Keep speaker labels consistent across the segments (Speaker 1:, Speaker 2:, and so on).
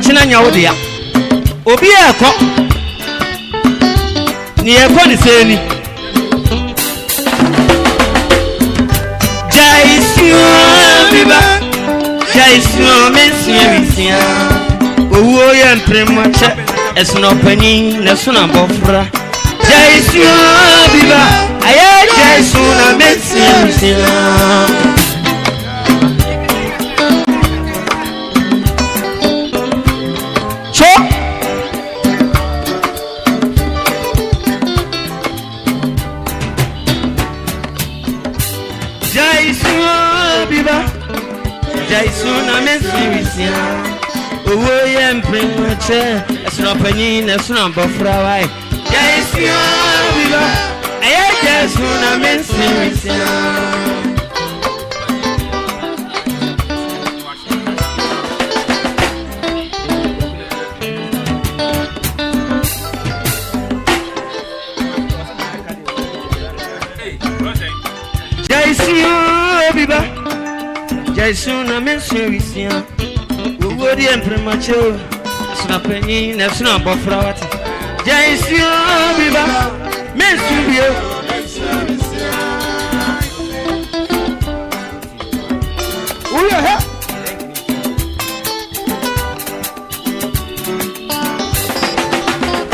Speaker 1: Ɔkyena nyɛ wo dea. Obi ɛkɔ. Ne yɛkɔ ne sɛ ni. Gyae sua bi ba. Gyae sua me nsua wisia. Owuo yɛ mpremakyɛ. Ɛsono ɔpanin na ɛsono abɔfra. Gyae sua bi ba. Ayɛ gyae su na me nsua wisia. So Jaisu biba Jaisu na mesi wisia Owó yɛ mprenmakyɛ ɛsono panyin na ɛsono abɔfra wae Jaisu biba ɛyɛ Jaisu na mesi wisia. Jaisu biba Jaisu na mensu wisia Owó di mpremakyɛ o ɛsono panyin na ɛsono abɔfra wate Jaisu biba mensu bio.
Speaker 2: Woyɛ hɛ.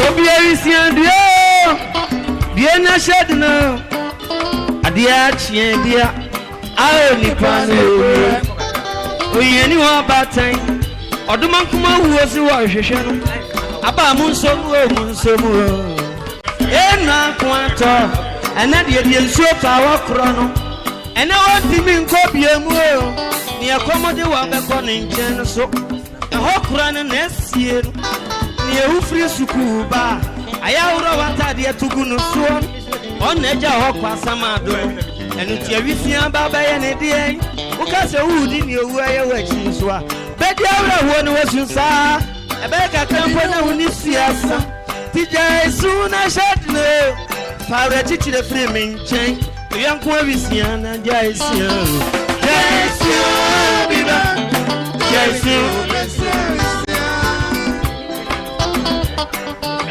Speaker 1: Obi awisia dua o dua na hyɛ dena adeɛ akyeɛ bia a nipa no owie ohiani hɔ ɔbaatan ɔdoma nkoma wuo si wɔ hwehwɛ no aba mu nso mu o mu nso mu o enu ako atɔ ɛnɛ deɛ deɛ nsuo fa wɔkorɔ no ɛnɛ wɔntumi nkɔ bie mu o neɛ kɔm de wɔbɛkɔ ne nkyɛn no so ɛhɔ kora no na asie no neɛ wofiri sukuu ba a ayɛ aworɔ w'atadeɛ to gu no soɔ ɔna agya hɔ kɔ asam ado no ɛno nti awisia ba bɛyɛ ne deɛn woka sɛ wowodi ne owu ayɛ wɔ akyi nso a bɛdi awerɛhoɔ ne wasu saa ɛbɛyɛ kakra mpo na wo ne suasa nti gyae su na hyɛ dene fa awerɛkyekyerɛ firi me nkyɛn yɔnko awisia na gyae sua gyae sua biba gyae su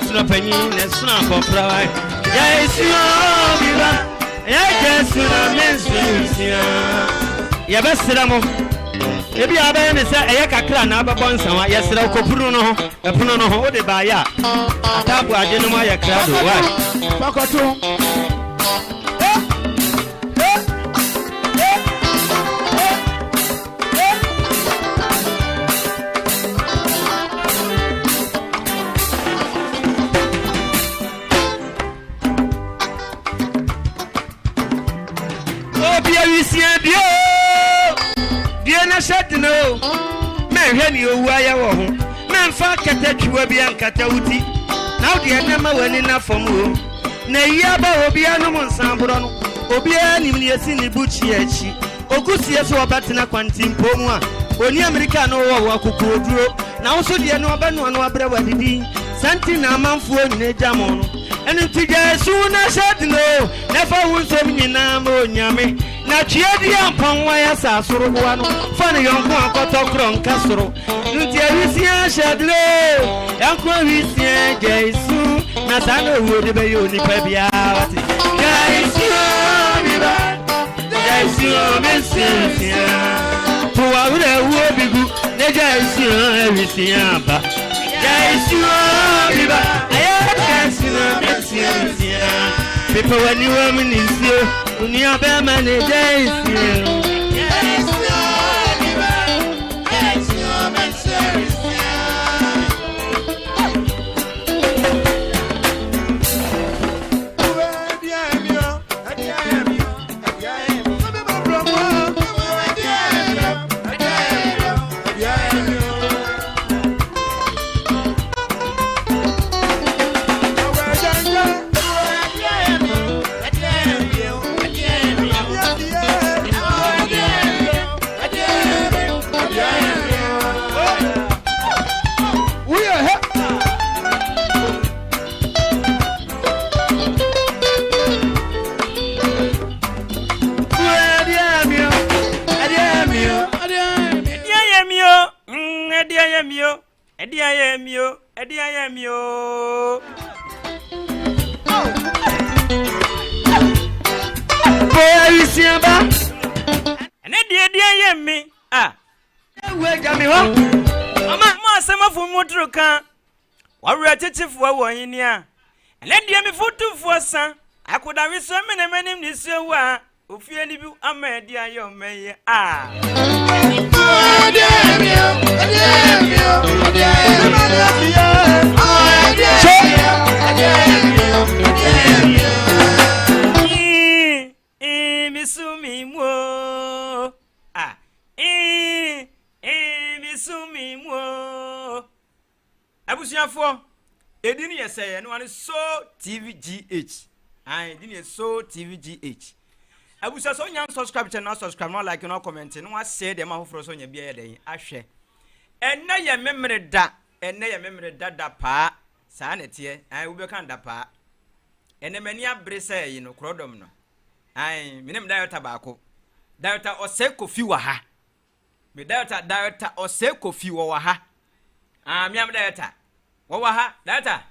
Speaker 1: ɛsono panyin na ɛsono abɔfra wa gyae sua biba ɛyɛ su na mensu wisia yɛbɛsrɛ mo ebi a bɛyɛ ne sɛ ɛyɛ kakra na abɛbɔ nsawa yɛsrɛ wo kɔpunu no ho ɛpono no ho wode baayɛ a ataabo agye no mu ayɛ krado wae.
Speaker 2: Fakɔto.
Speaker 1: Obi awisia dua o dua na hyɛ dena o mɛnhwɛ ne owu ayɛ wɔ ho mɛmfa kɛtɛ twiwa bi ankata wo ti na wo deɛ nɛma w'ani na fam o na yi aba obiara nom nsanborɔ no obiara nim ne esi ne bukyi akyi ogusie so ɔbɛtena kwantimpo mu a oni Amerika no wɔ wɔ akokoɔduro na wo so deɛ no ɔbɛnoa no abrɛ w'adidi santi na amanfoɔ nyina gya mo no ɛno nti gya esu na hyɛ dena o na fa wo nsɛm nyinaa ma Onyame na twea di ampɔn wayɛ sɛ asoroboa no fa ne yɔnko akɔtɔ korɔ nka soro nti awisia hyɛ dena o yɔnko awisia gya esu na saa na owuo de bɛyɛ onipa biara wate gya esu biba gya esu mensuasua to wawerɛ wuo bi gu na gya esu awisia ba gya esu biba ɛyɛ gya esu na mensuasua pepa w'aniwa mu ne nsuo onua bɛrima ne gya esu. Ɛde ayɛ mi o, ɛde ayɛ mi o. Ɛnɛ deɛ ɛde ayɛ mi a. Mo asɛm afo mu toro ka. Wɔwerɛ kyekyefoɔ wɔ ahenni a. Ɛnɛ deɛ me fotufoɔ sa. Akodawesoɔ me na m'anim ne suo wɔ a. Ofie ni bi ama ɛde ayɛ ɔma yi a. Mi sumi mu o. A. Mi sumi mu o. Abusuafoɔ, edin yɛ sɛ ɛno ane So TV GH. Ayi, edin yɛ So TV GH. Abusua sɛ onya subscribe channel na subscribe na like na comment na wasɛ deɛ ma foforɔ so nya bi ayɛ dɛn ahwɛ. Ɛnɛ yɛ memere da, ɛnɛ yɛ memere da da paa. Saa na ɛteɛ. Ayi, wobɛka da paa. Ɛnɛ m'ani abere sɛ ɛyi no korɔdɔm no. Ayi, me ne me director baako. Director Ɔsɛe Kofi wɔ ha. Me director, Director Ɔsɛe Kofi wɔ wɔ ha. Ah, me am director. Wɔ wɔ ha, director.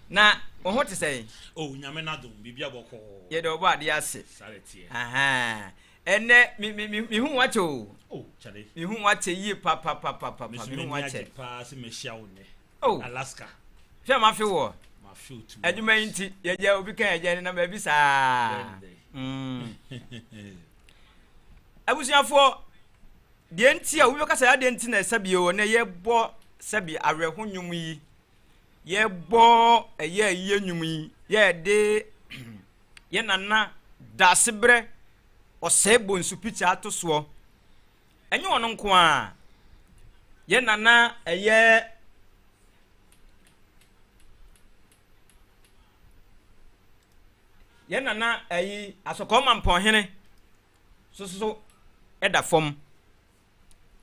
Speaker 1: Na wo ho te sɛn?
Speaker 3: Oh, Nyame n'adom, biribi abɔkɔɔ.
Speaker 1: Yɛde ɔbɔ adeɛ ase.
Speaker 3: Sáré teɛ.
Speaker 1: Aha. Ɛnɛ me me me me hu wakyɛ o.
Speaker 3: Oh, Charlie.
Speaker 1: Me hu wakyɛ yie pa pa pa pa pa.
Speaker 3: Me
Speaker 1: Me
Speaker 3: so
Speaker 1: hu
Speaker 3: m'ani
Speaker 1: wakyɛ.
Speaker 3: agye paa sɛ mehyia wo nnɛ.
Speaker 1: Oh.
Speaker 3: Alaska.
Speaker 1: Hwɛ ma fe wɔ.
Speaker 3: Ma feel too.
Speaker 1: Adwuma yi nti yɛgya obi kan yɛgya ne nam baabi saa. Abusuafoɔ, deɛ nti a obi bɛka sɛ adeɛ nti na sɛbi o na yɛbɔ sɛbi awerɛho nnwom yi, yɛbɔ ɛyɛ ayie nnwom yi, yɛde yɛ nana Daasebrɛ Ɔsɛe Bonsu pikya ato soɔ. Ɛnyɛ ɔno nko a, yɛ nana ɛyɛ yɛ nana ɛyi Asɔkɔɔ Mampɔnhene soso ɛda fam.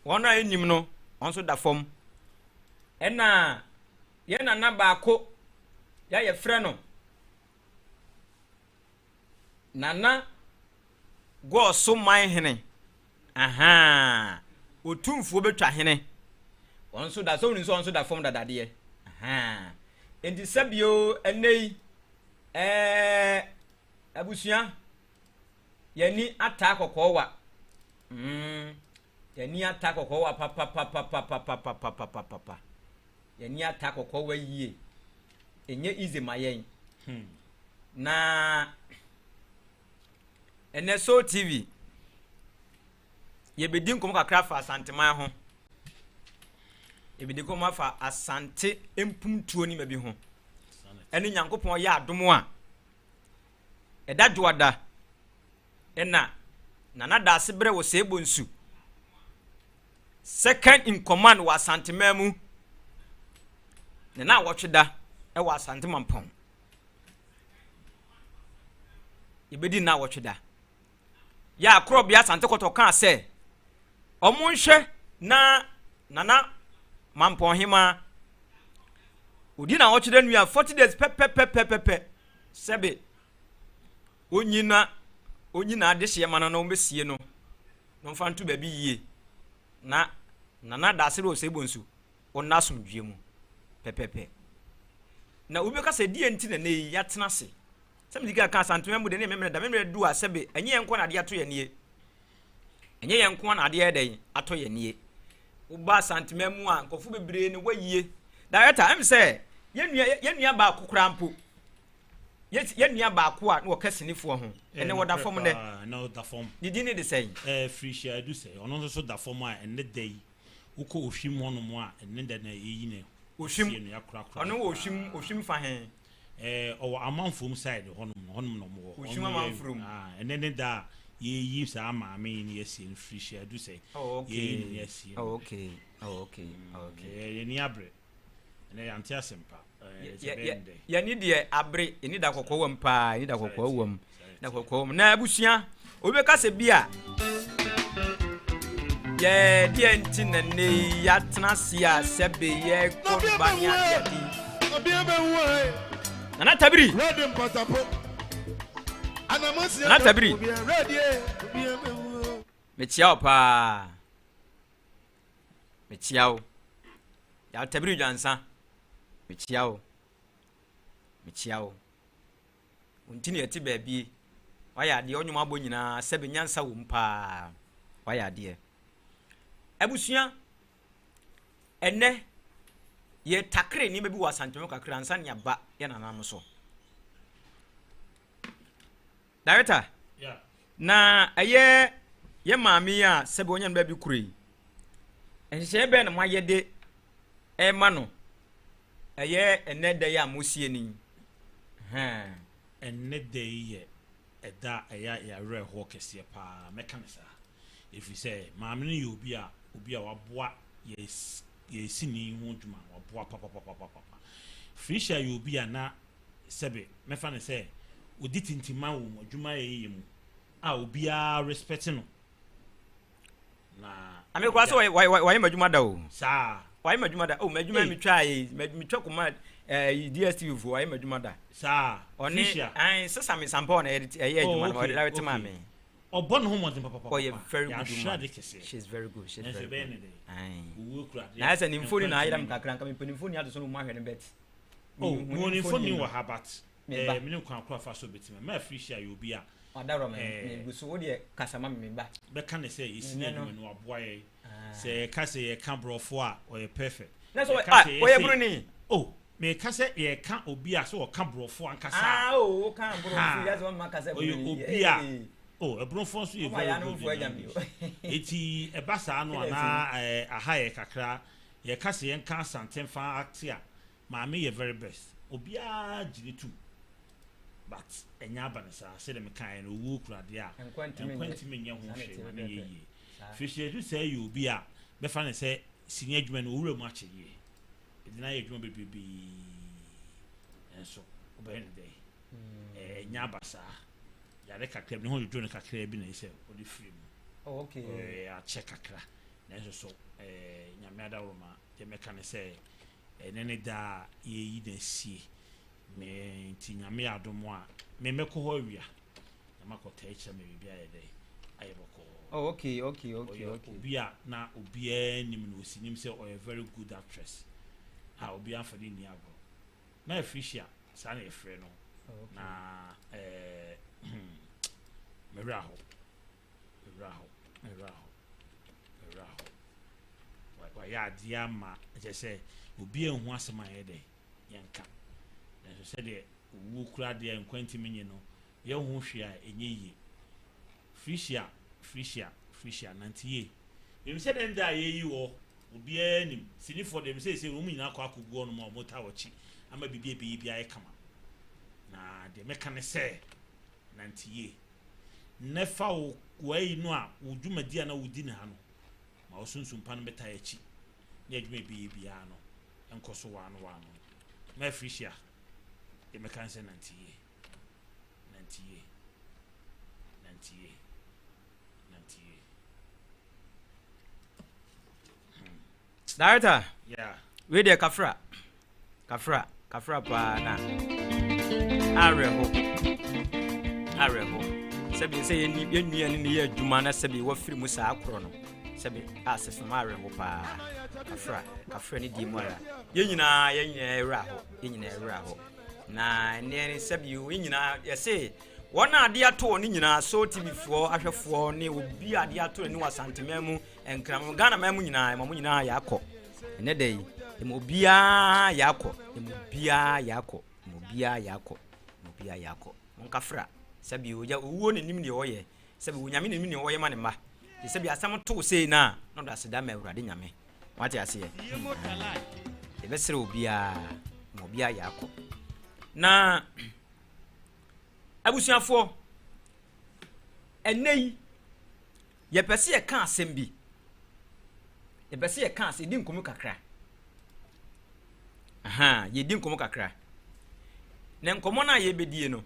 Speaker 1: Wɔn a ɛnim no, wɔn nso da fam. Ɛna yɛ nana baako yɛ yɛfrɛ no Nana Gɔɔso Manhene. Aha, Otumfuo bɛtwa hene. Wɔn nso da, sɛ wonim sɛ wɔn nso da fam dadadeɛ. Aha, enti sɛbio ɛnɛ yi, abusua, yɛni ataa kɔkɔɔ wa. Yɛni ataa kɔkɔɔ wa papapapapapapapapapa. Yɛni ataa kɔkɔɔ wa yie. Ɛnyɛ easy ma yɛn. Na ɛnɛ So TV yɛbɛdi nkɔmmɔ kakra fa Asanteman ho. Yɛbɛdi nkɔmmɔ afa Asante mpumtuo ne ma bi ho. Ɛne Nyankopɔn yɛ adom a ɛda dwoada ɛna Nana Daasebrɛ wɔ Sɛɛ Bonsu second in command wɔ Asanteman mu ne na awɔtwe da ɛwɔ Asante Mampɔn. Yɛbɛdi na awɔtwe da. Yɛ akorɔbea Asante Kɔtɔ kaa sɛ ɔmo nhwɛ na Nana Mampɔnhema odi na awɔtwe da nua 40 days pɛpɛpɛpɛpɛ sɛbe onyina onyina adehyeɛ ma no na ɔmbɛsie no na ɔmfa nto baabi yie na Nana Daasebrɛ Osei Bonsu ɔnna asomdwie mu pɛpɛpɛ. Na obi bɛka sɛ deɛ nti na nnɛ yi yɛatena ase sɛ mede ka Asanteman mu de ne memmerɛ da memmerɛ du a sɛbe ɛnyɛ yɛn nko na adeɛ ato yɛn nie, ɛnyɛ yɛn nko na adeɛ dɛn atɔ yɛn nie. Woba Asanteman mu a nkurɔfoɔ bebree na wɔayie. Director, ɛm sɛ yɛn nua baako koraa mpo, yɛn nua baako a na wɔka sinifoɔ ho, ɛnɛ wɔda fam nɛ.
Speaker 3: Na ɔda fam.
Speaker 1: Ne din ne de sɛn?
Speaker 3: Firihyia Adu sɛ ɔno nso so da fam a ɛnɛ da yi wokɔ Ohwim hɔnom a ɛnɛ da na ɛyi ne
Speaker 1: Ohwim.
Speaker 3: sie no yɛakorakora
Speaker 1: Ɔno wɔ Ohwim, Ohwim fa he?
Speaker 3: Ɔwɔ Amanfrom side hɔnom, hɔnom na ɔmo wɔ.
Speaker 1: Ohwim Amanfrom.
Speaker 3: Ɛnɛ ne da a yɛyi saa maame yi ne yɛasie no Firihyia Adu sɛ.
Speaker 1: Oh, okay.
Speaker 3: Yɛyi no ne yɛasie no.
Speaker 1: Oh, okay. Oh, okay. Oh, okay.
Speaker 3: Yɛni abere. Ɛnɛ yɛante asɛmpa.
Speaker 1: Yɛni deɛ abere, yɛni da kɔkɔɔ wam paa, yɛni da kɔkɔɔ wam. Da kɔkɔɔ wam. Na abusua, obi bɛka sɛ bi a yɛ deɛ nti na nne yi yɛatena ase a sɛbe yɛkɔ ba ne adeade. Nana Tabiri. Nana Tabiri. Mekyia wo paa. Mekyia wo.
Speaker 4: Yaw Tabiri Dwansa, mekyia wo. Mekyia wo. Wo nti na yɛte baabi. Wayɛ adeɛ, wo nnwom abɔ nyinaa, sɛbe nyansa wɔ mu paa. Wayɛ adeɛ. Abusua, ɛnɛ yɛtakere nneɛma bi wɔ Asantehene kakra ansa ne aba yɛ nananom so. Director, na ɛyɛ yɛ maame yi a sɛbe ɔnya no baabi kuro yi, nhyehyɛeɛ bɛn na moayɛ de ɛma no ɛyɛ ɛnɛ da yi a mosie no yi?
Speaker 3: Ɛnnɛ da yi yɛ ɛda a ɛyɛ yɛn awerɛhoɔ kɛseɛ pa ara, mɛka no saa, ɛfiri sɛ maame no yɛ obi a obi a waboa yɛn yɛn sini ho adwuma, waboa papapapapapa. Felicia yɛ obi a na sɛbe mɛfa no sɛ ɔdi tintima wɔ mu adwuma a yɛyɛ mu a obiara respect no. Na
Speaker 4: Ame koraa sɛ wayɛ m'adwuma da o.
Speaker 3: Saa.
Speaker 4: Wayɛ m'adwuma da. Oh, m'adwuma mi twa yi, mi twa koma eh, DSTV fo wayɛ m'adwuma da.
Speaker 3: Saa.
Speaker 4: Ɔne ɛn sesa mi sampa ɔna ɛyɛ adwuma no ɔde direct ma mi.
Speaker 3: Ɔbɔ ne ho mmɔden papapapa.
Speaker 4: Ɔyɛ very good woman.
Speaker 3: She
Speaker 4: is very good. She is very good.
Speaker 3: Owuo kura.
Speaker 4: Na ayɛ sɛ ne mfoni na ayera mi kakra nka mi pɛ ne mfoni ato so no mu ahwɛ no bet.
Speaker 3: Oh, mo ne mfoni wɔ ha but. Me ba. Eh, me ne kwan koro afa so betumi. Ma afiri hyia yɛ obi a.
Speaker 4: Ɔdawura me, eh, me gu so. Wo deɛ kasa ma me, me ba.
Speaker 3: Bɛka ne sɛ yɛsi ne adwuma no waboa yɛn. Ah. Sɛ yɛka sɛ yɛka borɔfo a ɔyɛ perfect.
Speaker 4: Na sɛ ah, ɔyɛ buroni.
Speaker 3: Oh, meka sɛ yɛka obi a sɛ ɔka borɔfo ankasa.
Speaker 4: Ah, oh, woka borɔfo yɛ sɛ ɔma kasa
Speaker 3: buroni. Ɔyɛ obi a oh, ɛborɔfo nso yɛ very good in language. Eti ɛba saa no anaa eh, aha yɛ kakra. Yɛka sɛ yɛnka Asante mfa ate a Maame yɛ very best obiara gye no tum but ɛnyɛ aba no saa sɛdeɛ mekaeɛ no owuo kura adeɛ a nkwa ntumi nyɛ ho hwee ma no nyɛ yie firi sɛ ɛdu sɛ yɛ obi a bɛfa no sɛ sini adwuma no owura mu akyɛ yie ɛde no ayɛ adwuma bebrebee nso wobɛyɛ no dɛn ɛnyɛ aba saa yare kakra bi ne ho dwodwo no kakra bi na ɛsɛ ɔde firi mu
Speaker 4: oh, okay.
Speaker 3: akyɛ kakra nanso so nyame adaworoma deɛ mɛka ne sɛ Ɛnɛ ne da a yɛyi no asie. Me nti Nyame yɛ adom a, me mɛkɔ hɔ awia na makɔ taa kyerɛ me biribi ayɛ dɛ ayɛ bɔkɔɔ.
Speaker 4: Oh, okay, okay, okay,
Speaker 3: Ɔyɛ
Speaker 4: okay.
Speaker 3: obi a na obiara nim no, osi nim sɛ ɔyɛ very good actress a obiara mfa no nni agorɔ. Na Afirihyia, saa na yɛfrɛ no.
Speaker 4: Oh, okay.
Speaker 3: Na eh, me werɛ ahow. Me werɛ ahow, me werɛ ahow, me werɛ ahow. Wayɛ adeɛ ama kyerɛ sɛ obi anhu asɛm a yɛyɛ dɛ yɛnka. Nanso sɛdeɛ owuo kura adeɛ a nkwa ntumi nye no, yɛnho hwee a ɛnyɛ yie. Frisia, Frisia, Frisia, nante yie. Menim sɛ dɛn da a yɛyi wɔ obiara nim. Sinifoɔ deɛ mesɛ sɛ wɔn nyinaa kɔ akɔgu hɔnom a wɔtaa wɔkyi ama biribi a ɛbɛyɛ bi ayɛ kama. Na deɛ mɛka ne sɛ nante yie. Nnɛ fa wo wei no a wo dwumadi a na wodi no ha no ma wo sunsum pa no bɛtaa akyi ne adwuma a ɛbɛyɛ biara no nkɔ so waano waano. Ma afirihyia deɛ mɛka ne sɛ nante yie, nante yie, nante yie, nante yie.
Speaker 4: Director.
Speaker 3: Yeah.
Speaker 4: Wei deɛ kafra. Kafra. Kafra paa na awerɛho. Awerɛho. Sɛbi sɛ yɛn yɛn nua ne ne yɛ adwuma na sɛbi wafiri mu saa korɔ no. Sɛbi asɛ fam awerɛho paa. Kafra. Kafra ne die mu ara. Yɛn nyinaa yɛn nyinaa ɛwerɛ aho. Yɛn nyinaa ɛwerɛ aho. Na ɛnɛ ne sɛbi yɛn nyinaa yɛse wɔn a adeɛ ato wɔn nyinaa so TV foɔ ahwɛfoɔ ne obi a adeɛ ato n'ani wɔ Asanteman mu Nkraman, Ghana man mu nyinaa, ɛma mo nyinaa yɛakɔ. Ɛnɛ da yi, ɛma obiara yɛakɔ. Ɛma obiara yɛakɔ. Ɛma obiara yɛakɔ. Ɛma obiara yɛakɔ. Monkafra. Sɛbi ogya owuo na nim deɛ ɔyɛ. Sɛbi onyame na nim deɛ ɔyɛ ma ne mma. Nti sɛbi asɛm too sei no a, na ɔde aseda ma Awurade Nyame. Wate aseɛ? Yɛbɛsrɛ obiara, ma obiara yɛakɔ. Na abusuafoɔ, ɛnɛ yi, Yɛpɛ sɛ yɛka asɛm bi. Yɛpɛ sɛ yɛka asɛm, yɛdi nkɔmmɔ kakra. Aha, yɛdi nkɔmmɔ kakra. Na nkɔmmɔ no a yɛbɛdie no,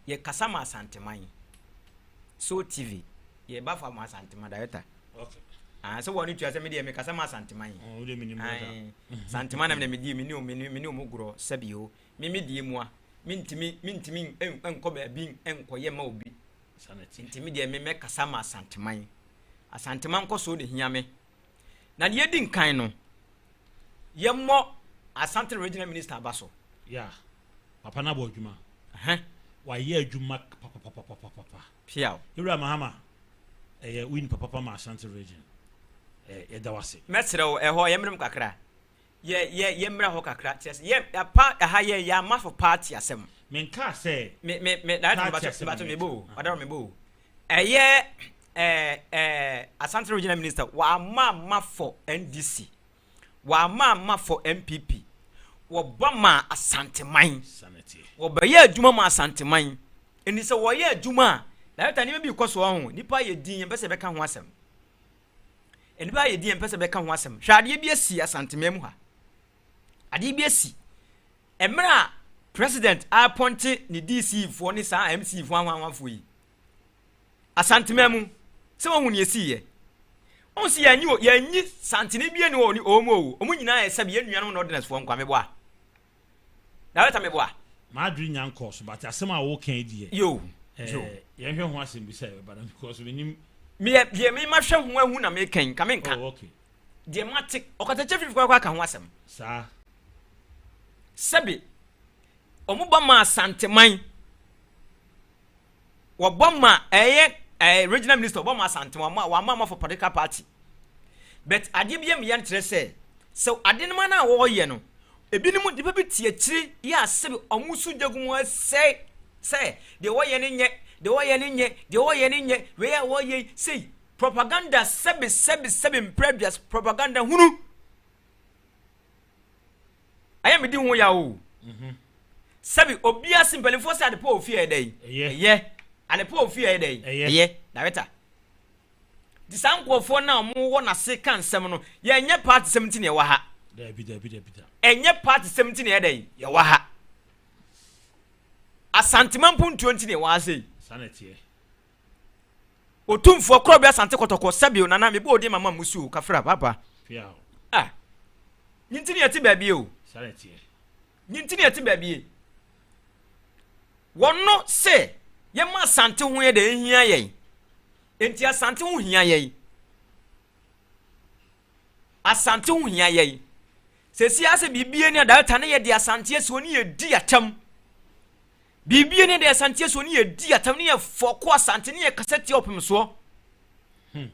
Speaker 4: yɛkasa ma Asanteman. So TV, yɛba fa ma Asanteman director.
Speaker 3: Okay.
Speaker 4: Ah, sɛ wɔn tua sɛ me deɛ mekasa ma Asanteman.
Speaker 3: Oh, de menim dada.
Speaker 4: Asanteman na me deɛ me ne me ne wɔn gorɔ sɛbi o. Me me deɛ mua. Mentumi mentumi nkɔ baabi nkɔyɛ ma obi. Nti me deɛ me mɛkasa ma Asanteman. Asanteman nkɔsoɔ na ɛhia me. Na deɛ ɛdi nkan no, Yɛmmɔ Asante Regional Minister aba so.
Speaker 3: Yeah. Papa no abɔ adwuma.
Speaker 4: Ɛhɛn.
Speaker 3: Wayɛ adwuma papapapapapa.
Speaker 4: Piaw.
Speaker 3: Ewura Mahama, ɛyɛ wo nipa papa ma Ashanti Region. Ɛ yɛda wo ase.
Speaker 4: Mɛsrɛ wo, ɛhɔ yɛmmrɛ mu kakra. Yɛ yɛ yɛmmra hɔ kakra. Kyerɛ sɛ yɛ yɛapa ɛha yɛ yɛ ama for party asɛm.
Speaker 3: Menkaa sɛ
Speaker 4: Me me me director
Speaker 3: party
Speaker 4: mebakyɛ
Speaker 3: asɛm
Speaker 4: mebakyɛ
Speaker 3: na
Speaker 4: mebɔ o.
Speaker 3: meka.
Speaker 4: Ɔdaworo mebɔ o. Ɛyɛ ɛɛ ɛɛ Asante Regional Minister wama ama for NDC. Wama ama for NPP. Wɔba maa Asanteman. Wɔbɛyɛ adwuma ma Asanteman. Ɛni sɛ wɔyɛ adwuma a, director nneɛma bi rekɔ so ɔho. Nipa ayɛ din yɛmpɛ sɛ yɛbɛka ho asɛm. Nnipa ayɛ din yɛmpɛ sɛ yɛbɛka ho asɛm. Hwɛ adeɛ bi asi Asanteman mu ha. Adeɛ bi asi. Mmerɛ a president apɔnte ne DC foɔ ne saa MC foɔ ahwanhwanfoɔ yi. Asanteman mu, sɛ wahu nea esiiɛ. Wohu sɛ yɛanyi o, yɛanyi Santene bi ani wɔ wɔn mu o, wɔn nyinaa yɛ sɛbi yɛn nuanom Northerners foɔ nkoa, meboa? Director meboa?
Speaker 3: M'adwene nya nkɔɔ so but asɛm a woka yi deɛ.
Speaker 4: Yo,
Speaker 3: eh,
Speaker 4: yo.
Speaker 3: Yɛnhwɛ ho asɛm bi sɛ ɛbɛba na because menim.
Speaker 4: Meyɛ deɛ me mahwɛ ho ahu na meka yi, nka menka.
Speaker 3: Oh, okay.
Speaker 4: Deɛ mate, ɔkatakyɛ fifiri koraa ka ho asɛm.
Speaker 3: Saa.
Speaker 4: Sɛbi, wɔn ba maa Santeman. Wɔbɔ ma ɛyɛ ɛɛ regional minister wɔbɔ ma Asante wɔn a wɔn ama for political party but adeɛ bi yɛ mmea nkyerɛ sɛ sɛ ade no ma no a wɔreyɛ no ebinom nipa bi te akyire yɛ asɛbi wɔn so gya gu mu asɛe sɛ deɛ wɔyɛ no nyɛ deɛ wɔyɛ no nyɛ deɛ wɔyɛ no nyɛ wei a wɔyɛ yi sei propaganda sɛbi sɛbi sɛbi mpere aduas propaganda hunu. Ɛyɛ me di ho yaw o. Mhm. Sɛbi obiara se mpanimfoɔ sɛ adepa wɔ fie ɛyɛ dɛn? Ɛyɛ. Adepa wɔ fie ɛyɛ dɛn? Ɛyɛ. Director. Nti saa nkurɔfoɔ no a wɔwɔ n'ase ka nsɛm no, yɛnyɛ party sɛm nti na yɛwɔ ha.
Speaker 3: Dabi dabi dabi da.
Speaker 4: Ɛnyɛ party sɛm nti na yɛ dɛn? Yɛwɔ ha. Asantema mpuntuo nti na yɛwɔ ha sei.
Speaker 3: Saa na ɛteɛ.
Speaker 4: Otumfoɔ Korɔbea Asante Kɔtɔkɔ sɛbi o nana mebɔ odin mama musu o kafra papa. Ah. Nyinti ne yɛte baabi o. Nyinti ne yɛte baabi. Wɔno se yɛma Asante ho yɛ dɛ ehia yɛn. Enti Asante ho hia yɛn. Asante ho hia yɛn. Sɛsi asɛ biribi ani adareta ne yɛde Asante asi hɔ ne yɛdi atam. Biribi ani de Asante asi hɔ ne yɛdi atam ne yɛfɔko Asante ne yɛkasa tia ɔpem soɔ. Hmm.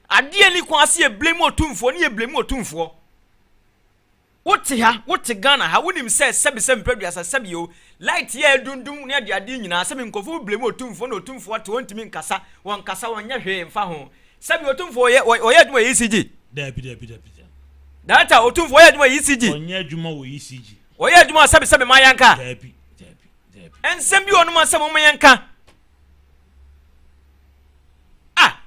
Speaker 4: Adeɛ nni kwan sɛ yɛ blame otumfoɔ ne yɛ blame otumfoɔ. Wote ha, wote Ghana ha, wonim sɛ sɛbi sɛ mpɛ duasa sɛbi o, light yɛ adundum ne adeade nyinaa sɛbi nkurɔfoɔ bi blame otumfoɔ na otumfoɔ te ɔntumi nkasa, wɔnkasa, wɔnyɛ hwee mfa ho. Sɛbi otumfoɔ ɔyɛ ɔyɛ adwuma wɔ ECG.
Speaker 3: Dabi dabi dabi dabi.
Speaker 4: Director otumfoɔ ɔyɛ adwuma wɔ ECG.
Speaker 3: Ɔnyɛ adwuma wɔ ECG.
Speaker 4: Ɔyɛ adwuma sɛbi sɛbi ma yɛnka.
Speaker 3: Dabi dabi dabi.
Speaker 4: Nsɛm bi wɔ nom asɛm wɔn yɛnka. Ah!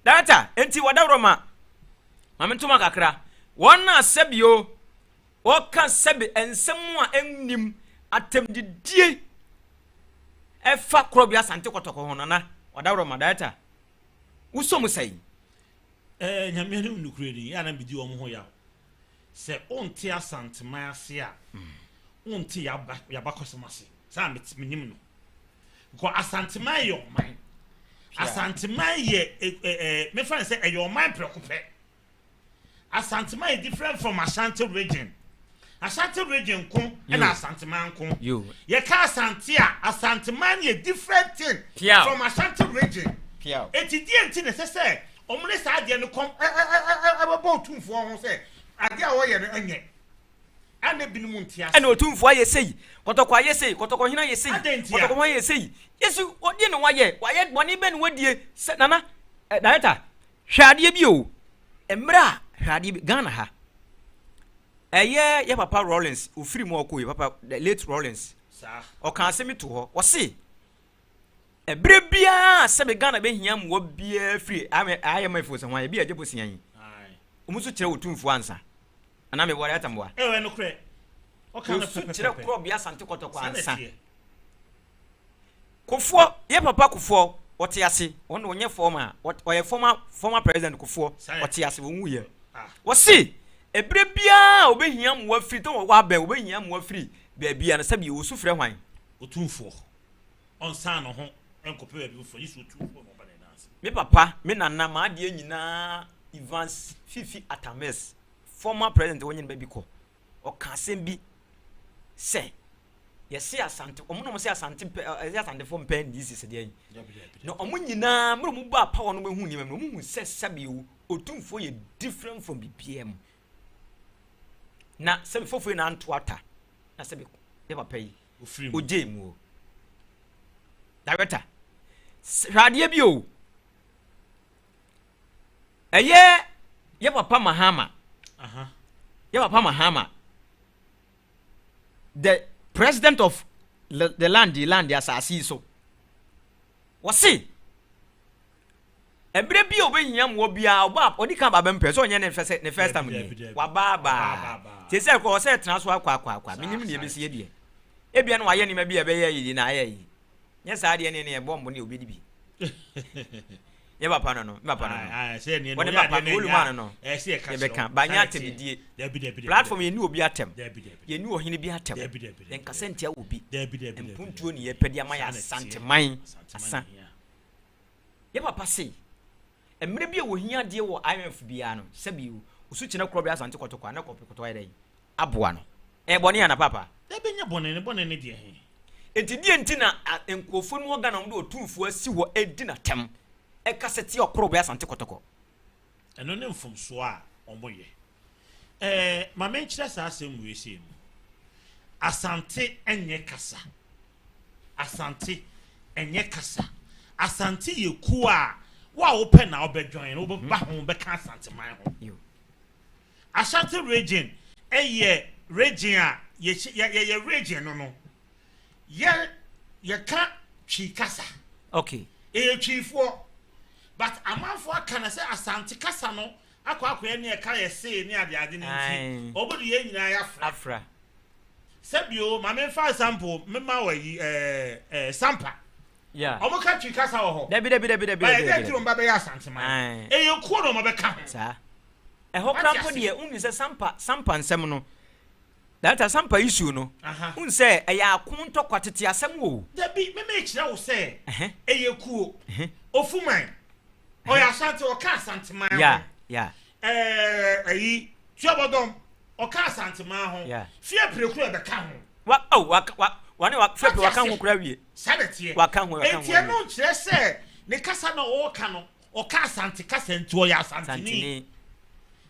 Speaker 4: Director, enti wɔdaworo ma maame ntoma kakra. Wɔn a sɛbio wɔka sɛbi nsɛm a ɛnnim atɛmdidie ɛfa korɔbea Asante Kɔtɔkɔ ho nana wɔdaworo ma director. Wosɔ mu sɛn?
Speaker 3: Ɛɛ nyame anim nokorɛ ni, yɛ a na medi wɔn ho yaw. Sɛ wonte Asanteman ase a, wonte y'abakɔsɛm ase. Saa menim no. Because Asanteman yɛ ɔman. Asanteman yɛ ɛ ɛ mefa no sɛ ɛyɛ ɔman prɛko pɛ. Asanteman yɛ different from Ashanti region. Ashanti region ko ɛna Asanteman ko. Yɛka Asante a, Asanteman yɛ different thing from Ashanti region. Eti deɛ nti na ɛsɛ sɛ wɔn de saa adeɛ no kɔm ɛ ɛ ɛ ɛbɛbɔ otumfoɔ ho sɛ adeɛ a wɔyɛ no ɛnyɛ. Ɛna ebinom nte ase.
Speaker 4: Ɛna otumfoɔ ayɛ sei, kɔtɔkɔ ayɛ sei, kɔtɔkɔhene ayɛ sei,
Speaker 3: Adɛn ntia?
Speaker 4: kɔtɔkɔhene ayɛ sei. Yesu, ɔdeɛ na wayɛ, wayɛ bɔne bɛn na wadie? Sɛ, Nana, eh, director, hwɛ adeɛ bi o. Mmerɛ a, hwɛ adeɛ bi, Ghana ha, ɛyɛ yɛ papa Rawlings, ofiri mu a ɔkɔ yi, papa, the late Rawlings,
Speaker 3: Saa.
Speaker 4: ɔka asɛm bi to hɔ, ɔse, ɛberɛ biara sɛ Ghana bɛhia mmoa biara firi IMF sɛ hwan, ebi a ɛgye bosea yi,
Speaker 3: Aye.
Speaker 4: wɔn nso kyerɛ otumfoɔ ansa. Anaa meboa deɛ atamboa.
Speaker 3: Ɛwɔ nokorɛ. Ɔka no
Speaker 4: Osu
Speaker 3: pɛpɛpɛpɛ.
Speaker 4: kyerɛ korɔbea Asante Kɔtɔkɔ
Speaker 3: Saa na
Speaker 4: ansa.
Speaker 3: ɛteɛ.
Speaker 4: Kofoɔ, yɛ papa Kofoɔ, ɔte ase, ɔno ɔnyɛ former, ɔyɛ former, former president Kofoɔ,
Speaker 3: Saa na
Speaker 4: ɔte ase, ɔnwuiɛ.
Speaker 3: Ah.
Speaker 4: Wɔse, ɛberɛ biara a ɔbɛhia mmoa firi, tɔn wɔ abɛn, ɔbɛhia mmoa firi baabi a no, sɛbi ɔsu frɛ hwan?
Speaker 3: Otumfoɔ. Ɔnsan ne ho nkɔpɛ baabi foforɔ, gye sɛ Otumfoɔ na ɔba ne nan ase.
Speaker 4: Me papa, me nana, m'adeɛ nyinaa, Evans Fifi Atta Mills. Former president wɔnyɛ ne ba bi kɔ. Ɔka asɛm bi sɛ yɛse Asante, wɔn na wɔn se Asante mpɛ, ɛsɛ Asantefoɔ mpɛ NDC sɛ deɛ yi. Na wɔn nyinaa mmerɛ wɔn baa power no wɔn ehu nneɛma mu, wɔn hu sɛ sɛbi o, Otumfoɔ yɛ different from biribiara mu. Na sɛbi foforo yi na anto ata, na sɛbi yɛ papa yi, ogye mu o. Director, hwɛ adeɛ bi o. Ɛyɛ yɛ papa Mahama. Yɛ papa Mahama. The president of the land, the land, asase yi so. Wɔse, ɛberɛ bi a ɔbɛhia mmoa biara, ɔba a, ɔdi kan ba bɛmpɛ, sɛ ɔnyɛ ne fɛ ne first time nie. Waba abaa. Te sɛ kɔ ɔsɛ tena so akɔ akɔ akɔ. Menim deɛ ɛbɛsi yɛ deɛ. Ebia na wayɛ nneɛma bi a ɛbɛyɛ yie na ayɛ yie. Nyɛ saa deɛ ne ne ɛbɔ mbo ne obi di bi. Yɛ papa no no, me papa no no. Wɔne papa no, woluma no no. Yɛbɛka, ba nyɛ atɛmdidie. Platform yɛnni obi atɛm. Yɛnni ɔhene bi atɛm. Yɛnkasa ntia obi. Mpuntuo ne yɛpɛ de ama yɛ Asanteman asa. Yɛ papa se, mmerɛ bi a wɔhia adeɛ wɔ IMF biara no, sɛbi o, osu kyena korɔ bɛ Asante Kɔtɔkɔ a, na kɔtɔkɔ ayɛ dɛn? Aboa no. Ɛyɛ bɔne ana papa?
Speaker 3: Dabi ɛnyɛ bɔne, ne bɔne ne deɛ he?
Speaker 4: Enti deɛ nti na nkurɔfoɔ no wɔ Ghana wɔde Otumfoɔ asi hɔ redi n'atɛm, ɛkasa tia ɔkorɔbɛ Asante Kɔtɔkɔ?
Speaker 3: Ɛno ne mfomsoɔ a wɔyɛ. Ɛɛ, ma menkyerɛ saa asɛm wei sei mu. Asante nyɛ kasa. Asante nyɛ kasa. Asante yɛ kuo a wo a wopɛ na wobɛ join, wobɛba ho bɛka Asanteman ho. Ashanti region yɛ region a yɛyɛ region no no yɛ yɛka Twi kasa.
Speaker 4: Okay.
Speaker 3: Yɛyɛ Twifoɔ but amanfoɔ aka no sɛ Asante kasa no akɔ akɔyɛ ne ɛka yɛ see ne ade ade no nti wɔn de yɛn nyinaa yɛafra.
Speaker 4: Afra.
Speaker 3: Sɛbio ma menfa example mema wɔ yi ɛɛ ɛɛ Sampa.
Speaker 4: Yeah.
Speaker 3: Wɔn ka Twi kasa wɔ hɔ.
Speaker 4: Dabi dabi dabi dabi.
Speaker 3: Ba yɛ dɛ nti wɔn ba bɛyɛ Asanteman. Ɛyɛ kuo na wɔn bɛka ho.
Speaker 4: Saa. Ɛhɔ koraa mpo deɛ wonim sɛ Sampa Sampa nsɛm no Director Sampa issue no wohu sɛ ɛyɛ ako ntɔkwa tete asɛm o.
Speaker 3: Dabi me mekyerɛ wo sɛ ɛyɛ kuo Ofuman ɔyɛ Asante ɔka Asanteman ho
Speaker 4: Yeah yeah.
Speaker 3: Ɛɛ ɛyi Tuabɔdɔm ɔka Asanteman ho
Speaker 4: Yeah.
Speaker 3: Fie Pirekuro ɛbɛka ho.
Speaker 4: Wa oh wa wa wane wa Fie Pirekuro waka ho koraa wie.
Speaker 3: Saa na ɛteɛ.
Speaker 4: Waka ho waka ho
Speaker 3: Enti ɛno nkyerɛ sɛ ne kasa na ɔreka no Ɔka Asante kasa nti ɔyɛ Asanteni.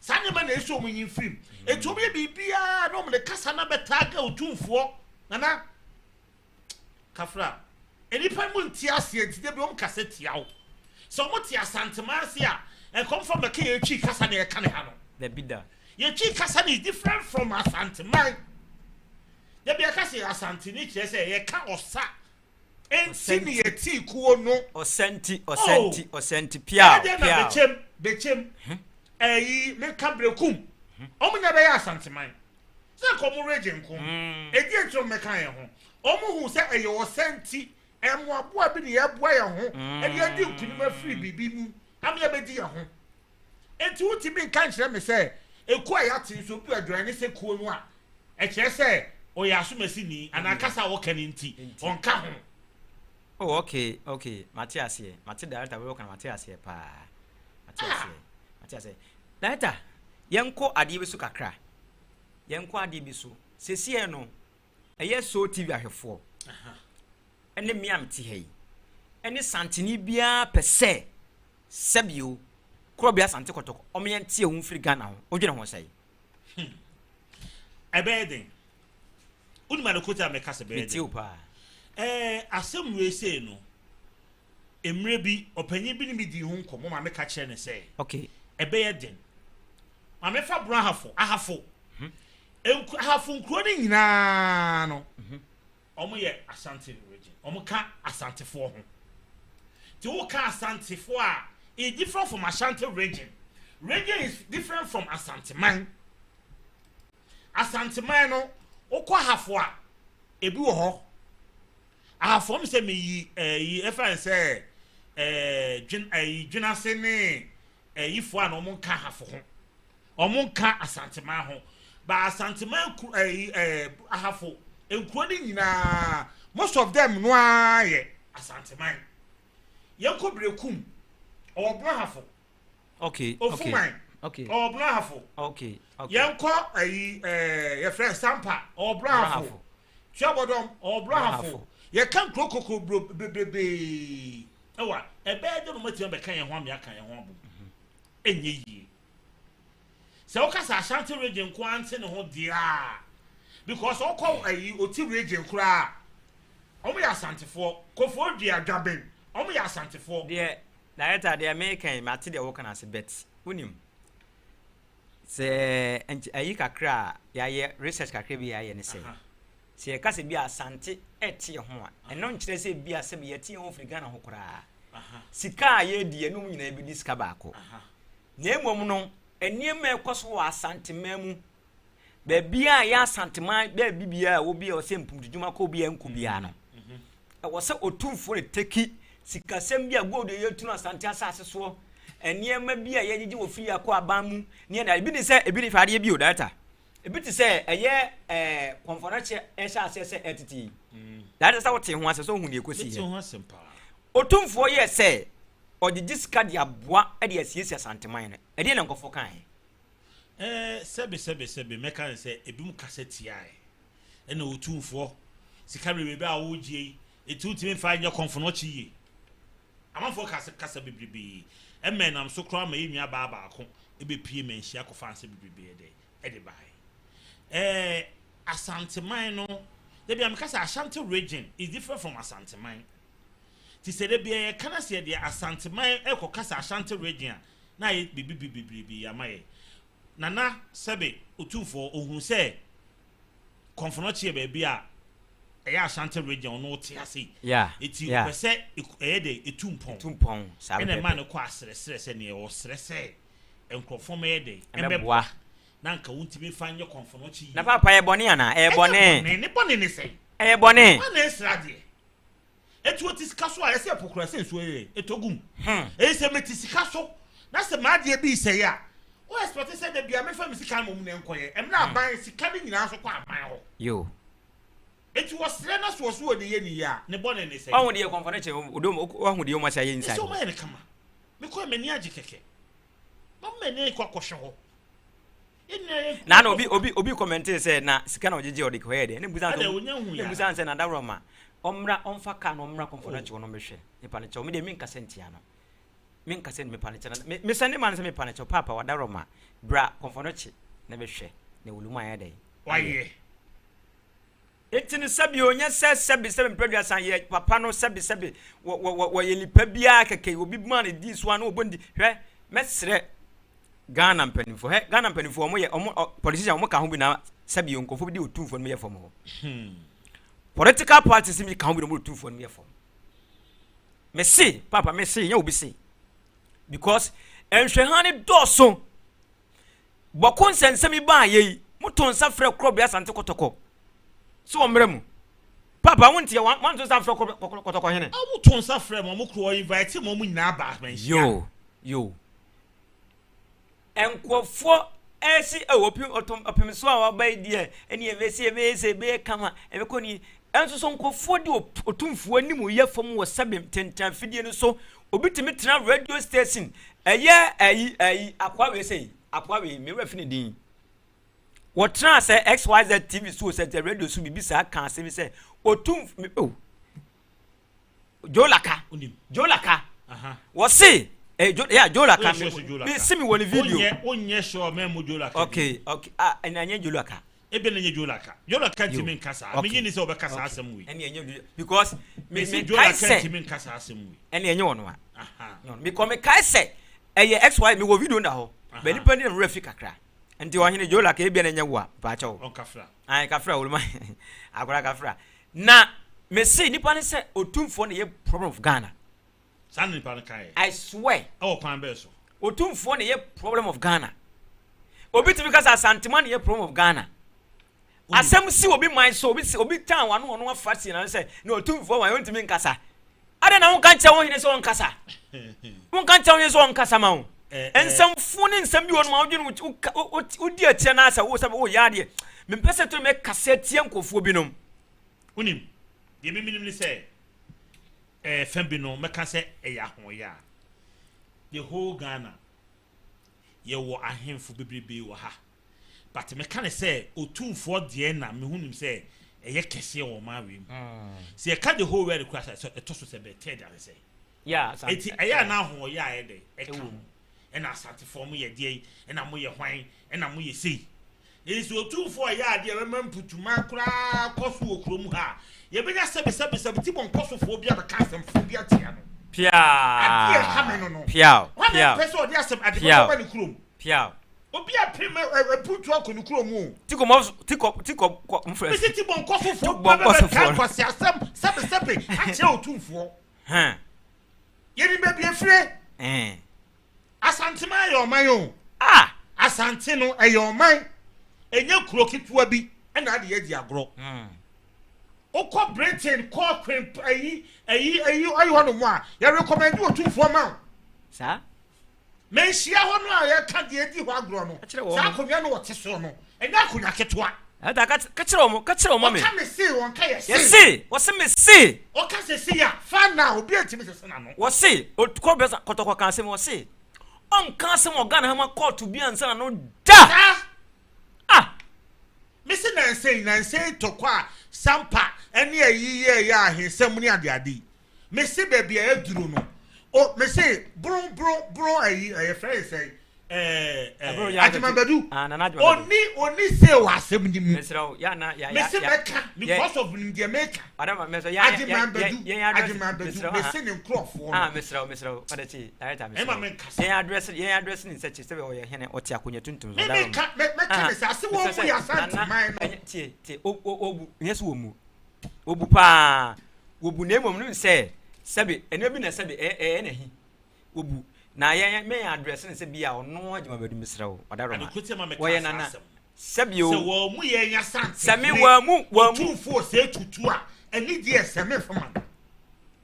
Speaker 3: Saa nneɛma na ɛsɛ wɔn yi mfirim. Enti wɔn yɛ biribiara na wɔn de kasa no abɛtaaga Otumfoɔ. Nana Kafra, nnipa mu nte aseɛ nti da bi wɔn kasa tia wo. Sɛ wɔn te Asanteman ase a, nka wɔn fa mmɛka yɛn Twi kasa na yɛka ne ha no.
Speaker 4: Dabi da.
Speaker 3: Yɛn Twi kasa no is different from Asanteman. Da bi yɛka sɛ yɛ Asanteni kyerɛ sɛ yɛka ɔsa Enti ne yɛtee kuo no.
Speaker 4: Ɔsɛ nti, ɔsɛ nti, ɔsɛ nti, piaw,
Speaker 3: piaw. Ɛdeɛ na bɛkyɛm, bɛkyɛm, ɛyi, meka Berekum, wɔn nyinaa bɛyɛ Asanteman. Sɛ nka wɔn regye nko, ɛdeɛ nti na wɔn bɛka yɛn ho. Wɔn hu sɛ ɛyɛ ɔsɛ nti, mmoaboa bi na yɛboa yɛn ho, ɛde adi nkunim afiri biribi mu, ama yɛabɛdi yɛn ho. Enti wontumi nka nkyerɛ me sɛ, ekuo a yɛate nso obi adwane sɛ kuo no a, Ɛkyerɛ sɛ ɔyɛ asomasini anaa kasa a ɔka no nti ɔnka ho.
Speaker 4: Oh okay okay mate aseɛ mate director wei ɔka no mate aseɛ paa mate aseɛ mate aseɛ director yɛnkɔ adeɛ bi so kakra yɛnkɔ adeɛ bi so sɛsiɛ no ɛyɛ so tv ahwɛfoɔ ɛne me a mete ha yi ɛne santene biara pɛ sɛ sɛbio korɔbea asante kɔtɔkɔ ɔmo yɛnte ɛho mfiri Ghana ho wodwene ho sɛe
Speaker 3: Hmm. Ɛbɛyɛ den. Wonim ade ko a mɛka sɛ bɛyɛ den.
Speaker 4: paa.
Speaker 3: Ɛɛ asɛm wei sei no, mmerɛ bi ɔpanyin bi ne me dii ho nkɔmmɔ ma meka kyerɛ no sɛ,
Speaker 4: okay.
Speaker 3: ɛbɛyɛ den. Ma mefa Borɔ Ahafo, Ahafo. Hmm. Ahafo nkuro no nyinaa no, hmm. Ɔmo yɛ Asante region. Ɔmo ka Asantefoɔ ho. Nti wo ka Asantefoɔ a, it's different from Ashanti region. Region is different from Asanteman. Asanteman no, wo kɔ Ahafo a, ebi wɔ hɔ. Ahafo ɔmo sɛ meyi ɛyi ɛfa ne sɛ ɛɛ dwen ɛyi Dwenase ne ɛyifoɔ a na ɔmo nka Ahafo ho. Ɔmo nka Asanteman ho. But Asanteman nkuro ɛyi ɛɛ Ahafo nkuro no nyinaa most of them no ara yɛ Asanteman. Yɛn kɔ Berekum, ɔwɔ Bono Ahafo.
Speaker 4: Okay, okay.
Speaker 3: Ofuman.
Speaker 4: Okay.
Speaker 3: Ɔwɔ Brong Ahafo.
Speaker 4: Okay. Okay.
Speaker 3: Yɛnkɔ ayi ɛɛ yɛfrɛ Sampa ɔwɔ Brong Ahafo. Tuabɔdɔm ɔwɔ Brong Ahafo. Yɛka nkuro koko bro bebrebee ɛwɔ a ɛbɛyɛ dɛ na wɔatumi abɛka yɛn ho amea ka yɛn ho abom. Ɛnyɛ yie. Sɛ woka sɛ Ashanti region nko ara nte ne ho deɛ a because wokɔ ayi Oti region koraa a wɔn yɛ Asantefoɔ. Kofoɔ Dua Dwaben wɔn yɛ Asantefoɔ.
Speaker 4: Deɛ director deɛ meka yi mate deɛ woka no ase but wonim sɛ nti ayi kakra a yɛayɛ research kakra bi yɛayɛ ne sɛ sɛ yɛka sɛ bi a Asante ɛte yɛ ho a ɛno nkyerɛ sɛ bi a sɛ yɛte yɛn ho firi Ghana ho koraa sika a yɛdi yɛn nom nyinaa bɛdi sika baako na mmom no nneɛma a ɛkɔ so wɔ Asanteman mu Baabiara a ɛyɛ Asanteman baabi biara a ɛwɔ bi a ɔsɛ mpomtudwuma kɔ obi a ɛnkɔ biara no, ɛwɔ sɛ otumfoɔ na teki sikasɛm bi a gold a yɛtu no Asante asase soɔ, nneɛma bi a yɛgyegye wɔ firi akɔ aban mu, ne ɛna ebi ne sɛ ebi ne hwɛ adeɛ bi o director. Ebi te sɛ ɛyɛ ɛɛ kɔnfɔnɔkyɛ ɛhyɛ aseɛ sɛ ɛtete yi. Director sɛ wote ho asɛ sɛ ohun deɛ ɛkɔsi yɛ. Otumfoɔ yɛ sɛ ɔgyegye sika de aboa de asiesie Asanteman no. Ɛdeɛ na nkɔfoɔ kaeɛ.
Speaker 3: Ɛɛ, sɛbe, sɛbe, sɛbe, mɛka no sɛ ebinom kasa tiae. Ɛna otumfoɔ, sika bebrebe a woregye yi, enti wontumi mfa nyɛ kɔmfono yie. Amanfoɔ kasa kasa bebrebe. Ɛma ɛnam so koraa ma yɛn nua baa baako bɛpue manhyia kɔfaa nsɛm bebrebe yɛ dɛ ɛde baeɛ. Ɛɛ, Asanteman no, da bi a meka sɛ Ashanti region is different from Asanteman. Nti sɛ da bi a yɛka na sɛ yɛde Asanteman ɛrekɔkasa Ashanti region a, na ayɛ biribi bebrebe ama yɛn. Nana sɛbe Otumfoɔ ohunu sɛ Kɔmfono-Kye yɛ baabi a ɛyɛ Ashanti region ɔno ɔte ase yi.
Speaker 4: Yeah,
Speaker 3: Eti
Speaker 4: yeah.
Speaker 3: ɔpɛ sɛ ɛyɛ dɛ etu mpɔn.
Speaker 4: Etu mpɔn, saa
Speaker 3: Ɛna ɛmaa
Speaker 4: pɛpɛɛpɛ.
Speaker 3: no kɔ asrɛsrɛ sɛ neɛ ɔsrɛ sɛ nkurɔfoɔ mmɛyɛ dɛ
Speaker 4: Ɛmmɛboa.
Speaker 3: ɛmmɛboa na anka wontumi mfa nyɛ Kɔmfono-Kye yie.
Speaker 4: Na paapa ɛyɛ bɔne anaa? Ɛyɛ
Speaker 3: Ɛnyɛ
Speaker 4: bɔne.
Speaker 3: bɔne, ne bɔne ne sɛn?
Speaker 4: Ɛyɛ bɔne.
Speaker 3: Hwan na ɛsrɛ adeɛ? Enti wote sika so a, ɛsɛ ɛpo koraa sɛ nsuo yɛ ɛtɔ gu mu.
Speaker 4: Hmm.
Speaker 3: Enti sɛ mete sika so na sɛ m'adeɛ bi resɛe a, wo expect sɛ da biara mɛfa me sika mmom na ɛnkɔyɛ. Ɛmmerɛ hmm. aban sika no nyinaa nso kɔ aban hɔ.
Speaker 4: Yo.
Speaker 3: Enti wɔsrɛ na so ɔso ɔde yɛ ne yie a, ne bɔne ne sɛ.
Speaker 4: Wahu deɛ kɔnfɔ no kyɛ, wahu deɛ wɔn ahyɛ ayɛ inside.
Speaker 3: Ɛsɛ wɔn ayɛ no kama. Mekɔ m'ani agye kɛkɛ. Mama m'ani kɔ akɔhwɛ hɔ.
Speaker 4: Na na obi obi obi kɔmɛnte sɛ na sika na ɔgyegye ɔde kɔyɛ deɛ ne busa sɛ ne busa sɛ na dawuro ma ɔmmra ɔmfa kaa na ɔmmra kɔmfɔ no akyi ɔno mehwɛ nipa no kyɛw me deɛ menkasa ntia no menkasa nipa no kyɛ na me sɛ ne ma no sɛ mepa no kyɛw paapa wadawuro ma bra kɔmfɔ no akyi na bɛhwɛ na wulu mu ayɛ dɛn
Speaker 3: wayɛ
Speaker 4: Enti no sɛbi o, nyɛ sɛ sɛbi sɛbi mprɛduasa yɛ papa no sɛbi sɛbi wɔ wɔ wɔ wɔyɛ nipa biara kɛkɛ obi ma ne di so a na wɔbɔ ne di hwɛ mɛsrɛ Ghana mpanimfoɔ hɛ Ghana mpanimfoɔ wɔn yɛ wɔn politician wɔn ka ho bi na sɛbi o nkurɔfoɔ bi di otumfoɔ no yɛ fam hɔ hmm. political parties bi ka ho bi na wɔn otumfoɔ no yɛ fam mese papa mese nyɛ obi se because nhwɛhan ne dɔɔso. Bɔko nsɛnsɛm yi baa yɛ yi, moto nsa frɛ Korɔbea Asante Kɔtɔkɔ sɛ wɔmmra mu. Papa, wo nteɛ, wɔanto nsa amfrɛ Kɔtɔkɔ hene.
Speaker 3: Ɔmo to nsa frɛ mo, ɔmo koro, ɔ invite mo, ɔmo nyinaa ba amanhyia.
Speaker 4: Yoo, yoo. Nkurɔfoɔ ɛsi ɛwɔ ɔpem ɔtɔm ɔpem so a waba yi deɛ ɛne ɛbɛsi ɛbɛyɛ sɛ ɛbɛyɛ kama ɛbɛkɔ ni ɛnso so nkurɔfoɔ de otumfoɔ anim yɛ fam wɔ sɛbe ntentan fidie no so obi tumi tena radio station Ɛyɛ ayi ayi akoa wei sei akoa wei me werɛ fi ne din wɔtena sɛ xyz tv so sɛ sɛ radio so biribi saa ka asɛm sɛ otum me oh jolaka jolaka wɔse eh, jo, yeah, jolaka me me si me wɔ ne video
Speaker 3: wonyɛ sure mɛ mu jolaka
Speaker 4: okay okay ah ɛna nyɛ jolaka
Speaker 3: Ebia na ɛnyɛ Joe Laka. Joe Laka ntumi nka saa.
Speaker 4: Okay.
Speaker 3: Menye ni sɛ ɔbɛka saa asɛm wei.
Speaker 4: Ɛne ɛnyɛ because me
Speaker 3: Mesi
Speaker 4: me
Speaker 3: Joe
Speaker 4: kae
Speaker 3: Laka
Speaker 4: sɛ
Speaker 3: ntumi nka saa asɛm wei.
Speaker 4: ɛne ɛnyɛ ɔno a. No, because me kae sɛ ɛyɛ XY me wɔ video na hɔ. Bɛ nipa ni na mewura fi kakra. Nti ɔhene Joe Laka ebia na ɛnyɛ wo a paakyɛw.
Speaker 3: Ɔnkafra.
Speaker 4: Ayi kafra oluma. Akora kafra. Na me se nipa ne sɛ otumfoɔ na yɛ problem of Ghana.
Speaker 3: Saa na nipa no kaeɛ.
Speaker 4: I swear.
Speaker 3: Ɛwɔ kwan bɛɛ so.
Speaker 4: Otumfoɔ na ɛyɛ problem of Ghana. Obi tumi kasa Asantema na ɛyɛ problem of Ghana. Asɛm si obi man so obi si obi tan wano ɔno afa si na sɛ na otumfoɔ man ontumi nkasa. Adɛn na wonka nkyerɛ wo hene sɛ ɔnkasa? Wonka nkyerɛ wo hene sɛ ɔnkasa ma wo. Nsɛmfo ne nsɛm bi wɔ no ma wodwene wodi akyire na asɛ wo sɛ woyɛ adeɛ. Mempɛ sɛ to mɛkasa tia nkurɔfoɔ binom.
Speaker 3: Wonim, deɛ memenim ne sɛ Ɛɛ fã bi no mɛka sɛ ɛyɛ ahoɔyaa. The whole Ghana. Yɛwɔ ahemfo bebrebee wɔ ha but meka no sɛ Otumfoɔ deɛ na mehu nim sɛ ɛyɛ kɛseɛ wɔ ɔman wei mu. Sɛ yɛka the whole world koraa sɛ ɛtɔ so sɛ bɛ third ane sɛ. Eti ɛyɛ a na ahoɔyɛ a ɛyɛ dɛ ɛka ho. Ɛna Asantefoɔ mo yɛ deɛ yi, ɛna mo yɛ hwan, ɛna mo yɛ sei. Enti sɛ Otumfoɔ yɛ adeɛ a ɛbɛma mputuman koraa kɔ so wɔ kurom ha a, yɛbɛnya sɛbesɛbesɛbe tibɔnkɔsofoɔ bi abɛka asɛmfo bi atia no.
Speaker 4: Piaw!
Speaker 3: Adeɛ a ɛha me no no.
Speaker 4: Piaw!
Speaker 3: Hwan na
Speaker 4: Piaw!
Speaker 3: mpɛ sɛ ɔde asɛm ade
Speaker 4: Piaw!
Speaker 3: papa ba ne kurom?
Speaker 4: Piaw!
Speaker 3: Obi apere ma apuntuo akɔ ne kurom o.
Speaker 4: Tikɔmɔ tikɔ tikɔ kɔ mfrɛ.
Speaker 3: Mesi tibɔnkɔsofoɔ ba bɛka
Speaker 4: Tibɔnkɔsofoɔ.
Speaker 3: nkwaseasɛm sɛbesɛbe akyerɛ Otumfoɔ.
Speaker 4: Hɛn.
Speaker 3: Yɛnim baabi efire.
Speaker 4: Ɛn.
Speaker 3: Asanteman yɛ ɔman o.
Speaker 4: Ah!
Speaker 3: Asante no ɛyɛ ɔman. Ɛnyɛ kuro ketewa bi ɛna ade yɛ di agorɔ. Wokɔ Britain kɔ Queen ayi ayi ayi ayi hɔ nom a yɛ recommend otumfoɔ ma wo.
Speaker 4: Saa?
Speaker 3: Manhyia hɔ no a yɛka deɛ edi hɔ agorɔ no.
Speaker 4: Ka kyerɛ wɔn.
Speaker 3: Saa akonnwa no wɔte soɔ no ɛnyɛ akonnwa ketewa.
Speaker 4: Ɛda ka ka kyerɛ wɔn ka kyerɛ wɔn ma me.
Speaker 3: Ɔka me se wɔn ka yɛ se.
Speaker 4: Yɛ se wɔse me se.
Speaker 3: Ɔka sɛ se ya fa na obi antumi sese n'ano.
Speaker 4: Wɔse kɔ bɛsa kɔtɔkɔ ka asɛm wɔse ɔnka asɛm wɔ Ghana ha ma kɔɔto bi ansa na no da.
Speaker 3: Saa.
Speaker 4: Ah.
Speaker 3: Me se nansa yi nansa yi tɔkɔ a sampa ɛne ayi yɛ yɛ ahensɛm ne ade ade yi. Me se baabi a aduro no o me se bron bron bron ayi ɛyɛ fɛ yɛ sɛ ɛɛ Agyemabadu oni oni se wɔ asɛm ni mu me se mɛka because of nim deɛ mɛka Agyemabadu Agyemabadu me se ne nkorɔfoɔ no ɛma me nkasa
Speaker 4: yɛn address yɛn address ne nsɛkyi sɛ ɔyɛ hene ɔte akonnwa tuntum
Speaker 3: so me me ka me mɛka ne sɛ ase wɔn mu yɛ asante man no
Speaker 4: tie tie o o o bu nyɛ so wɔ mu obu paa Wɔbu na mmom no sɛ sɛbe nneɛma bi na sɛbe ɛyɛ ɛyɛ n'ahi. Wɔbu na yɛn mɛ yɛn address no sɛ bi a ɔno Agyima Badu mesrɛ wo ɔdaroma.
Speaker 3: Ade ko ma meka
Speaker 4: Wɔyɛ
Speaker 3: saa
Speaker 4: nana.
Speaker 3: asɛm no.
Speaker 4: Sɛbe o.
Speaker 3: Sɛ wɔn mu yɛn Asante
Speaker 4: Sɛ me
Speaker 3: hene
Speaker 4: wɔn mu wɔn mu.
Speaker 3: Otumfoɔ Osei Tutu a ɛne deɛ sɛ me mfa ma no.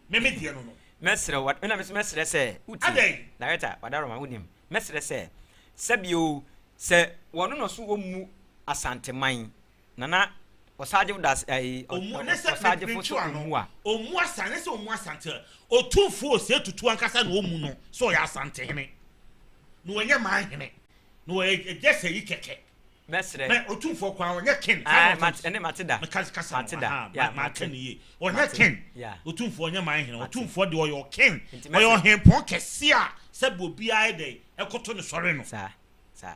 Speaker 3: Me me deɛ no no.
Speaker 4: Mɛsrɛ wo ɛna me nso mɛsrɛ sɛ wotie.
Speaker 3: Adɛn?
Speaker 4: Director wadaroma wonim. Mɛsrɛ sɛ sɛbe o sɛ wɔn na ɔso wɔn mu Asanteman Nana ɔsagyefo da ayi
Speaker 3: Ɔmu ne sɛ
Speaker 4: ɔsagyefo so
Speaker 3: mentwe ano.
Speaker 4: ɔmu a.
Speaker 3: Ɔmu asa ne sɛ ɔmu Asante. Otumfoɔ Osei Tutu ankasa na ɔmu no sɛ ɔyɛ Asantehene. Na ɔnyɛ manhene. Na ɔyɛ just ayi kɛkɛ.
Speaker 4: Mɛsrɛ.
Speaker 3: Mɛ Otumfoɔ koraa ɔnyɛ king. Saa
Speaker 4: Ae
Speaker 3: na
Speaker 4: mate
Speaker 3: ɔte.
Speaker 4: ɛne mate da.
Speaker 3: Meka kasa
Speaker 4: Mate
Speaker 3: no
Speaker 4: da.
Speaker 3: aha
Speaker 4: Ya
Speaker 3: ma
Speaker 4: mate.
Speaker 3: maka no yie. Ɔnyɛ
Speaker 4: Mate.
Speaker 3: king.
Speaker 4: Ya.
Speaker 3: Otumfoɔ ɔnyɛ manhene.
Speaker 4: Mate.
Speaker 3: Otumfoɔ deɛ ɔyɛ ɔking.
Speaker 4: Nti
Speaker 3: Ɔyɛ
Speaker 4: mɛsrɛ.
Speaker 3: ɔhempɔn kɛseɛ a sɛbe obiara yɛ dɛn ɛkoto no sɔre no.
Speaker 4: Saa saa.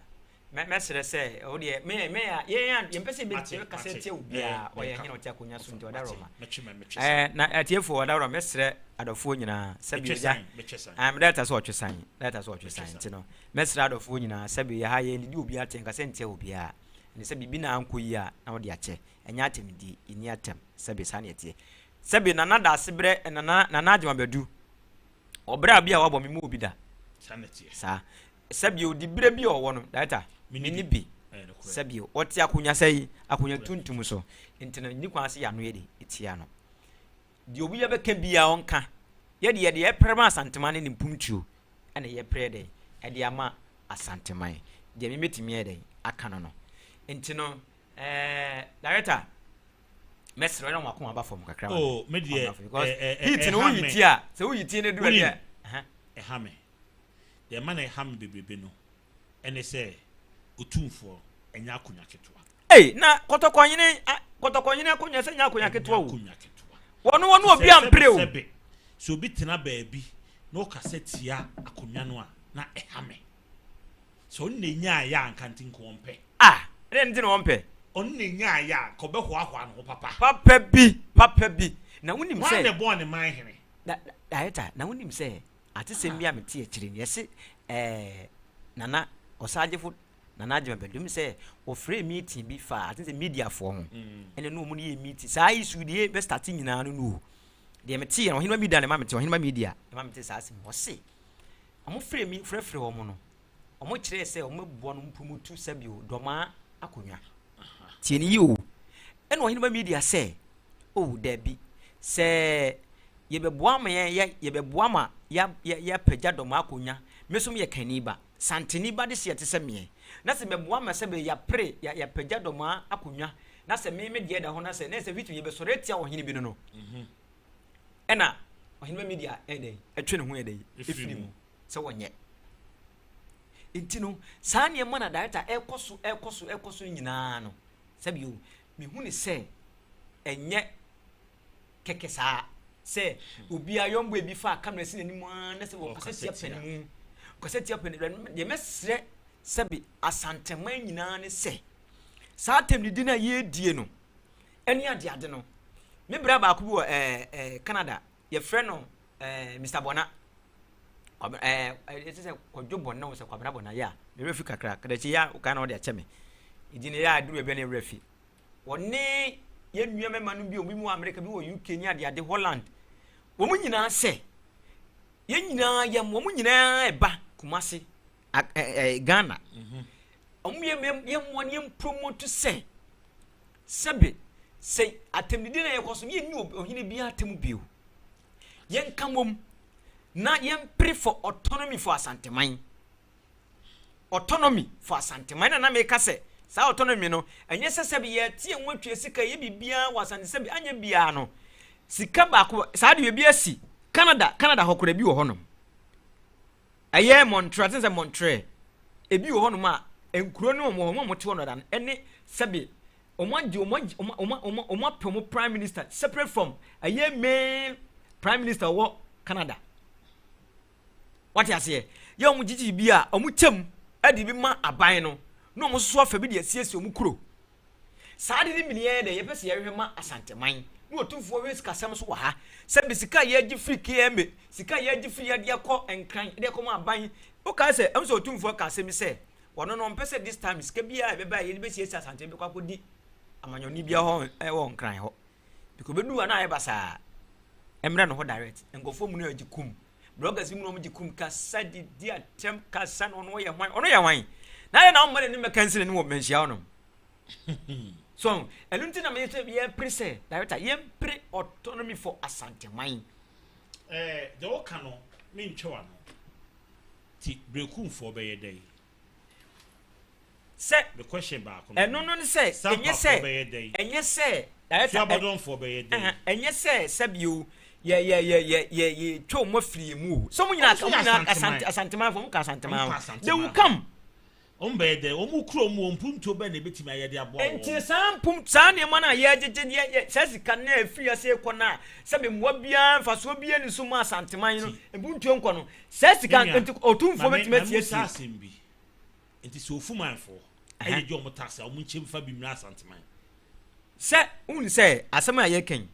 Speaker 4: Mɛ mɛsrɛ sɛ wo deɛ me me a yɛn a yɛmpɛ sɛ
Speaker 3: Mate,
Speaker 4: yɛbɛkasa
Speaker 3: mate.
Speaker 4: atia obiara
Speaker 3: Eh,
Speaker 4: ɔyɛ
Speaker 3: meka.
Speaker 4: hene ɔte akonnwa so nti
Speaker 3: Mate,
Speaker 4: ɔda
Speaker 3: mɛtwe mɛ, mɛtwe
Speaker 4: eh,
Speaker 3: san.
Speaker 4: na atiefoɔ ɔda roma mɛsrɛ adɔfoɔ nyinaa sɛbi
Speaker 3: Mɛtwe
Speaker 4: ogya
Speaker 3: san, mɛtwe san.
Speaker 4: ah, meda ta sɛ ɔtwe san da ta sɛ ɔtwe
Speaker 3: Mɛtwe
Speaker 4: san
Speaker 3: san.
Speaker 4: nti no mɛsrɛ adɔfoɔ nyinaa sɛbi yɛ ha yɛn didi obiara atɛn nkasa ntia obiara ɛne sɛ biribi na ankɔ yie a na wode akyɛ ɛnyɛ atɛmdie yɛnni atɛm sɛbi saa na ɛteɛ sɛbi nana daase berɛ nana nana agyema badu ɔbrɛ a bi a wabɔ me mu obi da
Speaker 3: Saa.
Speaker 4: Sɛbio, diberɛ bi a ɔwɔ no, director, menni bi. Sɛbio, ɔte akonya sɛ yi, akonya tuntum so. Nti no, nni kwan sɛ yɛano yɛ de tia no. Deɛ obi bɛka biara ɔnka. Yɛ deɛ yɛde yɛpere ma Asanteman ne ne mpomtuo ɛna yɛpere dɛn ɛde ama Asanteman. Deɛ me mɛtumi ayɛ dɛn aka no no. Nti no, ɛɛ, director, mɛsrɛ na wɔn akoma aba fam kakra.
Speaker 3: Oh, me deɛ,
Speaker 4: because heat no woyi ti a, sɛ woyi ti no duru baabi a,
Speaker 3: ɛha me. Deɛ ɛma no ɛha me bebrebe no ɛne sɛ Otumfoɔ ɛnyɛ akonwa ketewa.
Speaker 4: Ei na kɔtɔkɔhene kɔtɔkɔhene akonwa sɛ nyɛ akonwa ketewa o.
Speaker 3: Ɛnyɛ akonwa ketewa.
Speaker 4: Wɔn wɔn obi ampere o.
Speaker 3: Sɛbe sɛ obi tena baabi na ɔkasa tia akonwa no a na ɛha me. Sɛ ɔno na enyaeɛ a nka nti nka ɔmpɛ.
Speaker 4: Ah ɛdɛn nti na ɔmpɛ?
Speaker 3: Ɔno na enyaeɛ a nka ɔbɛhoahoa ne ho papa.
Speaker 4: Papa bi papa bi na wonim sɛ.
Speaker 3: Hwan na ɛbɔɔ ne man hene?
Speaker 4: Da director na wonim sɛ Atesɛm bi a mete akyire no, yɛse ɛɛ Nana Ɔsagyefo Nana Agyemang Badu sɛ wɔfrɛɛ meeting bi faa ate sɛ mediafoɔ ho ɛna ne wɔn no yɛ meeting saa issue deɛ bɛ start nyinaa no no o deɛ mete yɛ no Ɔheneba media na ɛma mete Ɔheneba media ɛma mete saa asɛm wɔse wɔn frɛ mi frɛfrɛ wɔn no wɔn kyerɛɛ sɛ wɔn bɛboa no mpromotu sɛbio dɔmaa akonnwa tie ne yie o ɛna Ɔheneba media sɛ Oh, dabi. Sɛ yɛbɛboa ma yɛn yɛ yɛbɛboa ma yɛ yɛ yɛapagya dɔm akonnwa. Me nso meyɛ Kani ba, Santeni ba de seɛ te sɛ meɛ. Na sɛ mɛboa ma sɛ bɛ yɛapere yɛ yɛapagya dɔm akonnwa, na sɛ me me deɛ da hɔ na sɛ na sɛ which yɛbɛsɔre atia ɔhene bi no no. Ɛna ɔhene ba media ɛyɛ dɛn ɛtwe ne ho yɛ dɛn ɛfiri mu sɛ wɔnyɛ. Nti no, saa nneɛma na director ɛkɔ so, ɛkɔ so, ɛkɔ so nyinaa no, sɛbi o, mehu ne sɛ ɛnyɛ kɛkɛ saa sɛ obiara yɔnbo bi fa camera si n'anim ara na sɛ wɔkasa tia panimu, ɔkasa tia panimu. Deɛ mɛsrɛ sɛbi Asanteman nyinaa ne sɛ saa atɛmdidi no a yɛredie no ɛne adeade no, me bra baako bi wɔ Canada, yɛfrɛ no Mr. Bɔna, ɛɛ ɛsɛ sɛ Kwadwo Bɔna wɔ sɛ Kwabena Bɔna yɛ a mewura fi kakra kadakyi yɛ a ɔkan na ɔde akyɛ me ɛdi no yɛ a duru baabi a na ɛwura fi. Wɔne yɛn nua mmarima no bi, obi mu wɔ Amerika, bi wɔ UK ne adeade, Holland. Wɔn nyinaa sɛ, yɛn nyinaa yɛn, wɔn nyinaa ɛba Kumasi, Ghana. Wɔn yɛ yɛn mmoa ne yɛn promote sɛ, sɛbe, sɛ atɛmdidi na yɛkɔ so, yɛn ni ɔhene biara atɛm bio. Yɛn ka mom na yɛn pere for autonomy for Asanteman. Autonomy for Asanteman na na meka sɛ saa autonomy no ɛnyɛ sɛ sɛbi yɛte yɛn ho atwa sika yɛ biribiara wɔ Asante, sɛbi anyɛ biara no sika baako saa de ebi asi Canada. Canada hɔ koraa bi wɔ hɔnom, ɛyɛ Montreal te sɛ Montreal, ebi wɔ hɔnom a nkuro ne wɔn wɔ hɔ, wɔn a wɔte hɔ no da no ɛne sɛbi wɔn agye wɔn agye wɔn wɔn wɔn wɔn apɛ wɔn prime minister separate from ɛyɛ main prime minister wɔ Canada. Wate aseɛ? Yɛ wɔn gyigyi bi a wɔn kyɛm de bi ma aban no na wɔn nso afa bi de asiesie wɔn kuro. Saa de ne mini yɛn dɛ yɛpɛ sɛ yɛhwehwɛ ma Asanteman ne Otumfoɔ hwɛ sikasɛm so wɔ ha. Sɛ bi sika a yɛgye firi KMA, sika a yɛgye firi yɛde akɔ Nkran, de akɔ ma aban. Wokae sɛ ɛm sɛ Otumfoɔ ka asɛm bi sɛ ɔno no ɔmpɛ sɛ this time sika biara a ɛbɛba a yɛde bɛsiesie Asante bɛkɔ akɔdi amanyɔni biara hɔ ɛwɔ Nkran hɔ. Because bɛdu a na ayɛ basaa. Ɛmmerɛ no hɔ direct. Nkurɔfoɔ mu no agye kum. Bloggers bi mu na wɔn gye kum kasa didi atɛm kasa na ɔno yɛ hwan, ɔno yɛ hwan na ayɛ na ɔmma n'anim bɛka nsi n'anim wɔ mmanhyia hɔ nom. So ɛno nti na meyɛ sɛ yɛpere sɛ director yɛmpere autonomy for Asanteman.
Speaker 3: Ɛɛ deɛ wɔka no mentwa w'ano ti berekumfoɔ bɛyɛ dɛn?
Speaker 4: Sɛ
Speaker 3: Me question baako no.
Speaker 4: Ɛno no ne sɛ ɛnyɛ
Speaker 3: Sampafoɔ
Speaker 4: sɛ
Speaker 3: bɛyɛ dɛn?
Speaker 4: Ɛnyɛ sɛ director ɛ
Speaker 3: Tuabɔdɔnfoɔ bɛyɛ dɛn?
Speaker 4: Ɛnyɛ sɛ sɛbio yɛ yɛ yɛ yɛ yɛ yɛ twa wɔn afiri yɛn mu o. Sɛ wɔn nyinaa
Speaker 3: Wɔn nso
Speaker 4: wɔn
Speaker 3: yɛ
Speaker 4: nyinaa
Speaker 3: Asanteman.
Speaker 4: Asante Asantemanfoɔ, wɔn ka Asanteman
Speaker 3: Wɔn ka
Speaker 4: ho. They will
Speaker 3: Asanteman ho.
Speaker 4: come.
Speaker 3: Wɔn bɛyɛ dɛn? Wɔn kurom wɔ mpuntuo bɛn na ebetumi ayɛ de aboa
Speaker 4: Nti
Speaker 3: wɔn?
Speaker 4: saa mpom saa nneɛma no a yɛgyegye yɛ yɛ saa sika no a efiri ase kɔ no a sɛbi mmoa biara mfasoɔ biara ni so ma Asanteman no
Speaker 3: Ti.
Speaker 4: mpuntuo nkɔ no saa sika
Speaker 3: Me nua,
Speaker 4: nti Otumfoɔ
Speaker 3: ma me
Speaker 4: bɛtumi
Speaker 3: ma me musa
Speaker 4: asiesie.
Speaker 3: asɛm bi. Nti sɛ Ofumanfoɔ ɛyɛ gye wɔn tax a wɔn nkyɛn fa bi mmra Asanteman.
Speaker 4: Sɛ wohu sɛ asɛm a yɛka yi,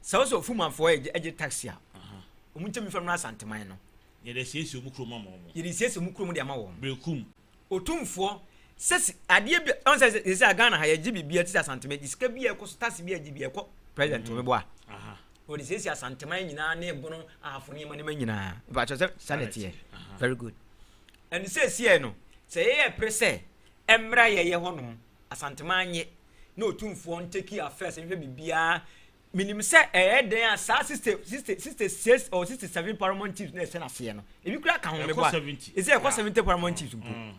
Speaker 4: sɛ wo sɛ Ofumanfoɔ ɛgye tax a wɔn nkyɛn fa mmra Asanteman no.
Speaker 3: Yɛde asiesie wɔn kurom ama wɔn.
Speaker 4: Yɛde siesie wɔn kurom de ama wɔn.
Speaker 3: Berekum.
Speaker 4: Otumfoɔ sɛ si adeɛ bi ɔn sɛ sɛ sɛ Ghana ha yɛgye biribi ɛte sɛ Asanteman gye sika bi a ɛkɔ so tax bi a ɛgye bi ɛkɔ president mm -hmm.
Speaker 3: Aha.
Speaker 4: Wɔde siesie Asanteman nyinaa ne ebono ahafo nneɛma nneɛma nyinaa. Ìbàkyɛ sɛ saa na ɛteɛ. Very good. Ɛno siesie no sɛ yɛyɛ pere sɛ ɛmmra yɛyɛ hɔnom Asanteman nye na Otumfoɔ ntake affairs nhwɛ biribiara. Menim sɛ ɛyɛ den a saa 60 60 66 or 67 paramount chiefs na ɛhyɛ n'aseɛ no ebi kura ka ho
Speaker 3: Ɛkɔ
Speaker 4: meboa
Speaker 3: 70.
Speaker 4: ɛsɛ ɛkɔ 70 paramount chiefs mpo.